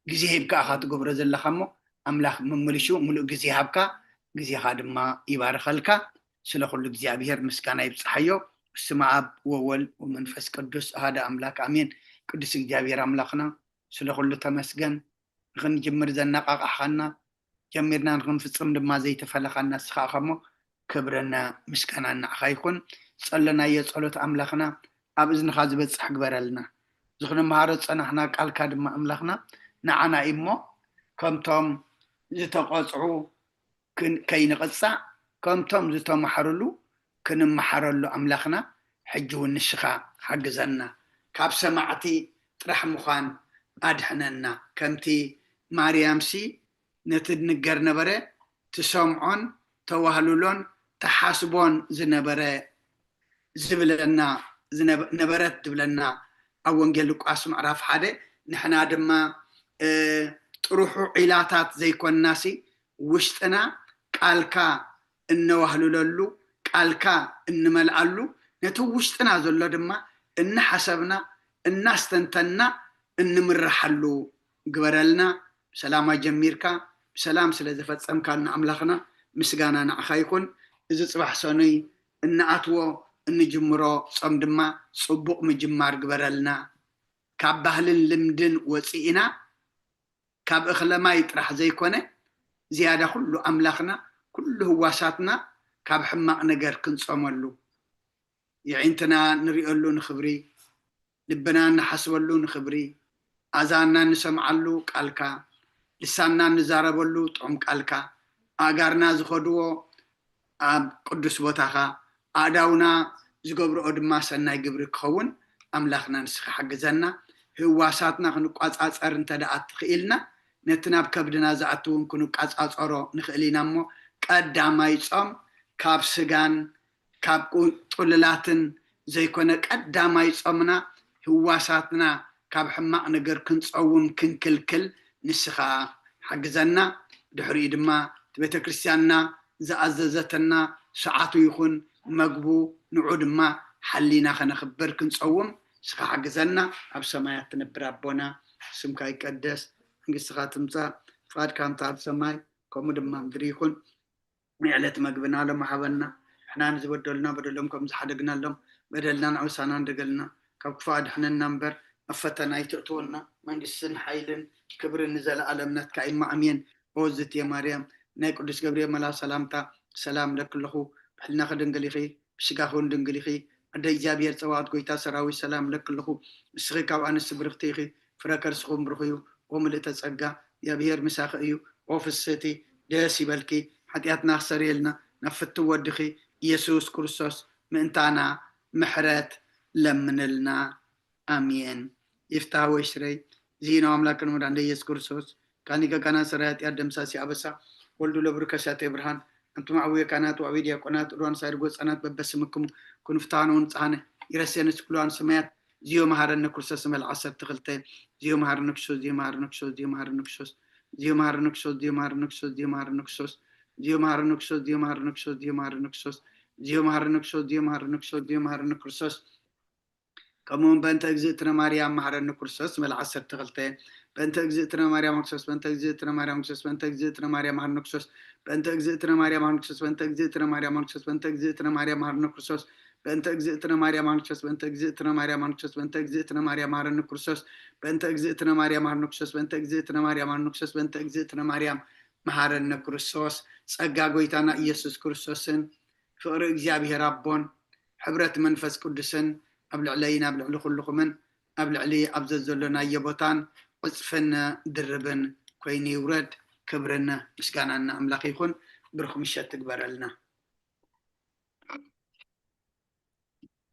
ግዜ ሂብካ ኢኻ ትገብሮ ዘለኻ እሞ ኣምላኽ መመልሹ ምሉእ ግዜ ይሃብካ፣ ግዜኻ ድማ ይባርኸልካ። ስለ ኩሉ እግዚኣብሔር ምስጋና ይብፅሓዮ። ብስመ ኣብ ወወልድ ወመንፈስ ቅዱስ ኣሃደ ኣምላክ ኣሜን። ቅዱስ እግዚኣብሔር ኣምላኽና ስለ ኩሉ ተመስገን። ንኽንጅምር ዘነቓቓሕኻና፣ ጀሚርና ንኽንፍጽም ድማ ዘይተፈለኻና ንስኻ ኢኻ እሞ፣ ክብርን ምስጋናን ንዓኻ ይኹን። ዝጸለናዮ ጸሎት ኣምላኽና ኣብ እዝንኻ ዝበጽሕ ግበረልና። እዚ ክንመሃሮ ዝጸናሕና ቃልካ ድማ ኣምላኽና ንዓና እዩ እሞ፣ ከምቶም ዝተቐጽዑ ክን-፣ ከይንቕጻዕ፣ ከምቶም ዝተመሓሩሉ ክንመሓረሉ ኣምላኽና ሕጂ እውን ንስኻ ሓግዘና። ካብ ሰማዕቲ ጥራሕ ምዃን ኣድሕነና። ከምቲ ማርያምሲ ነቲ ንገር ነበረ ትሰምዖን ተዋህልሎን ተሓስቦን ዝነበረ ዝብለና ዝነበ-፣ ነበረት ዝብለና ኣብ ወንጌል ሉቃስ ምዕራፍ ሓደ፣ ንሕና ድማ እ፣ ጥሩሑ ዒላታት ዘይኮንናሲ ውሽጥና ቃልካ እነዋህልለሉ፣ ቃልካ እንመልኣሉ፣ ነቲ ውሽጥና ዘሎ ድማ እናሓሰብና እናስተንተንና እንምርሓሉ ግበረልና። ብሰላም ኣጀሚርካ ብሰላም ስለ ዘፈጸምካልና ኣምላኽና ምስጋና ንዓኻ ይኹን። እዚ ጽባሕ ሰኑይ እንኣትዎ እንጅምሮ ጾም ድማ ጽቡቕ ምጅማር ግበረልና። ካብ ባህልን ልምድን ወጺእና ካብ እኽለ ማይ ጥራሕ ዘይኮነ ዝያዳ ኩሉ ኣምላኽና ኩሉ ህዋሳትና ካብ ሕማቕ ነገር ክንጾመሉ፣ የዒንትና ንሪኦሉ ንኽብሪ፣ ልብና እንሓስበሉ ንኽብሪ፣ ኣዛንና እንሰምዓሉ ቃልካ፣ ልሳንና እንዛረበሉ ጥዑም ቃልካ፣ ኣእጋርና ዝኸድዎ ኣብ ቅዱስ ቦታኻ፣ ኣእዳውና ዝገብርኦ ድማ ሰናይ ግብሪ ክኸውን ኣምላኽና ንስኻ ሓግዘና። ህዋሳትና ክንቋጻጸር እንተ ደኣ ትኽኢልና፣ ነቲ ናብ ከብድና ዝኣትውን ክንቋጻጸሮ ንኽእል ኢና እሞ፣ ቀዳማይ ጾም ካብ ስጋን ካብ ቁ-፣ ጥሉላትን ዘይኮነ፣ ቀዳማይ ጾምና ህዋሳትና ካብ ሕማቕ ነገር ክንጸውም ክንክልክል ንስኻ ሓግዘና። ድሕሪኡ ድማ እቲ ቤተ ክርስቲያንና ዝኣዘዘትና ሰዓቱ ይኹን መግቡ፣ ንዑ ድማ ሓሊና ከነኽብር ክንጸውም ንስኻ ሓግዘና። ኣብ ሰማያት ትነብር ኣቦና፣ ስምካ ይቀደስ፣ መንግስትኻ ትምጻእ፣ ፍቓድካ ከምቲ ኣብ ሰማይ ከምኡ ድማ ምድሪ ይኹን። ንዕለት መግብና ሎም ሃበና፣ ንሕና ንዝበደሉና በደሎም ከም ዝሓደግናሎም በደልናን ዓመፃናን ደገልና፣ ካብ ክፉእ ኣድሕነና እምበር፣ ኣብ ፈተና ኣይተእትወና፣ መንግስትን ሓይልን ክብርን ንዘለኣለም ናትካ እዩ፣ ኣሜን። ኦ ዝትየ ማርያም፣ ናይ ቅዱስ ገብርኤል መልኣክ ሰላምታ፣ ሰላም እለኪ ኣለኹ፣ ብሕልናኺ ድንግል ኢኺ፣ ብስጋኺ እውን ድንግል ኢኺ፣ ኣደ እግዚኣብሔር ጸባኦት፣ ጎይታ ሰራዊት፣ ሰላም እለኪ ኣለኹ። ንስኺ ካብ ኣንስቲ ብርኽቲ ኢኺ፣ ፍረ ከርስኺ እውን ብሩኽ እዩ። ኦ ምልእተ ጸጋ፣ እግዚኣብሔር ምሳኺ እዩ። ኦ ፍስህቲ፣ ደስ ይበልኪ፣ ሓጢኣትና ክሰርየልና ናብ ፍትው ወድኺ ኢየሱስ ክርስቶስ ምእንታና ምሕረት ለምንልና። ኣሜን። ይፍታህ ወሽረይ ዚና ኣምላክን መድኃኒነ ኢየሱስ ክርስቶስ ካኒከ ካና ሰራያት ያደምሳሲ ኣበሳ ወልዱ ለብሩ ከሳቴ ብርሃን ኣንቱም ዓብየ ካህናት ወዓብየ ዲያቆናት እልዋን ሳይር ጎፃናት በበስምክሙ ኩንፍታኖን ፀሃነ ይረሴንስ ኩልዋን ሰማያት ዚዮ መሃረነ ክርስቶስ መል ዓሰርተ ክልተ ዚዮ መሃረነ ክርስቶስ ዚዮ መሃረነ ክርስቶስ ዚዮ መሃረነ ክርስቶስ ዚዮ መሃረነ ክርስቶስ ዚዮ መሃረነ ክርስቶስ ዚዮ መሃረነ ክርስቶስ ዚዮ መሃረነ ክርስቶስ ዚዮ መሃረነ ክርስቶስ ዚዮ መሃረነ ክርስቶስ ዚዮ መሃረነ ክርስቶስ ዚዮ መሃረነ ክርስቶስ ዚዮ መሃረነ ክርስቶስ ከምኡውን በእንተ እግዝእትነ ማርያም መሐረነ ክርስቶስ መል ዓሰርተ ክልተ በእንተ እግዝእትነ ማርያም ክርስቶስ በእንተ እግዝእትነ ማርያም ክርስቶስ በእንተ እግዝእትነ ማርያም መሐረነ ክርስቶስ በእንተ እግዝእትነ ማርያም መሐረነ ክርስቶስ በእንተ እግዝእትነ ማርያም መሐረነ ክርስቶስ በእንተ እግዝእትነ ማርያም መሐረነ ክርስቶስ በእንተ እግዝእትነ ማርያም መሐረነ ክርስቶስ በእንተ እግዝእትነ ማርያም መሐረነ ክርስቶስ በእንተ እግዝእትነ ማርያም መሐረነ ክርስቶስ በእንተ እግዝእትነ ማርያም መሐረነ ክርስቶስ በእንተ እግዝእትነ ማርያም መሐረነ ክርስቶስ ጸጋ ጎይታና ኢየሱስ ክርስቶስን ፍቕሪ እግዚኣብሔር ኣቦን ሕብረት መንፈስ ቅዱስን ኣብ ልዕለይን ኣብ ልዕሊ ኩልኹምን ኣብ ልዕሊ ኣብ ዘዘሎናዮ ቦታን ዕፅፍን ድርብን ኮይኑ ይውረድ። ክብርን ምስጋናን ንኣምላኽ ይኹን። ብሩኽ ምሸት ትግበረልና።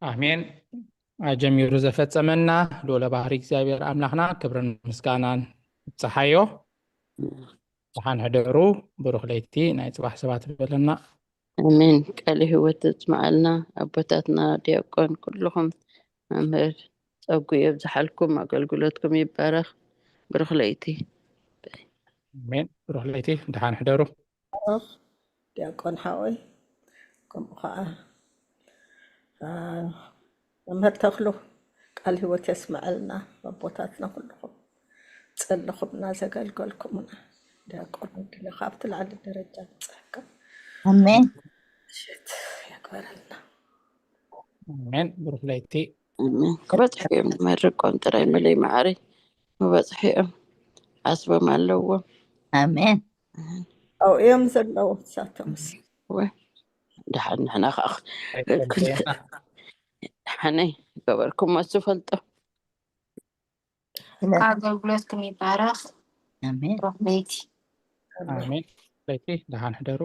ኣሜን። ኣጀሚሩ ዘፈጸመና ልዑለ ባህሪ እግዚኣብሔር ኣምላኽና ክብርን ምስጋናን ይብጽሓዮ። ደሓን ሕደሩ። ብሩኽ ለይቲ ናይ ጽባሕ ሰባት ይበለና። ኣሜን። ቃለ ህይወት ትስምዓልና ኣቦታትና ዲያቆን ኩልኹም መምህር ጸጉ የብዝሓልኩም ኣገልግሎትኩም ይባረኽ። ብሩኽ ለይቲ። ኣሜን። ብሩኽ ለይቲ። ደሓን ሕደሩ። ዲያቆን ሓወይ ከምኡ ከዓ መምህር ተኽሉ ቃል ህይወት የስምዐልና ኣቦታትና ኩልኹም ጸልኹምና ዘገልገልኩምና ዲያቆን ወድነ ካብቲ ላዕሊ ደረጃ ብፅሕካ ኣሜን ምሽት ያግበረልና ኣሜን ብሩክ ለይቲ ክበፅሑ እዮም ንመርቆም ጥራይ መለይ ማዕሪ ክበፅሑ እዮም ዓስቦም ኣለዎም ኣሜን ኣብኡ እዮም ዘለዉ ንሳቶምስ ወይ ደሓን ንሕና ከዓ ሓነይ ገበርኩም ዝፈልጦ ኣገልግሎትኩም ይባረኽ ኣሜን ብሩክ ለይቲ ኣሜን ለይቲ ደሓን ሕደሩ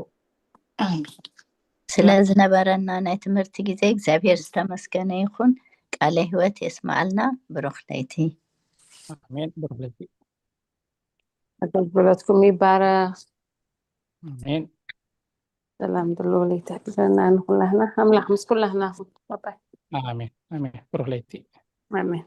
ስለ ዝነበረና ናይ ትምህርቲ ግዜ እግዚኣብሔር ዝተመስገነ ይኹን። ቃለ ህይወት የስምዓልና። ብሩኽ ለይቲ። ኣሜን ብሩክ ለይቲ ኣገልግሎትኩም ይባረኽ። ኣሜን ሰላም ድልው ለይቲ ይሕድረና ንኩላህና። ኣምላኽ ምስ ኩላህና ይኹን። ባባይ ኣሜን ኣሜን ብሩክ ለይቲ ኣሜን።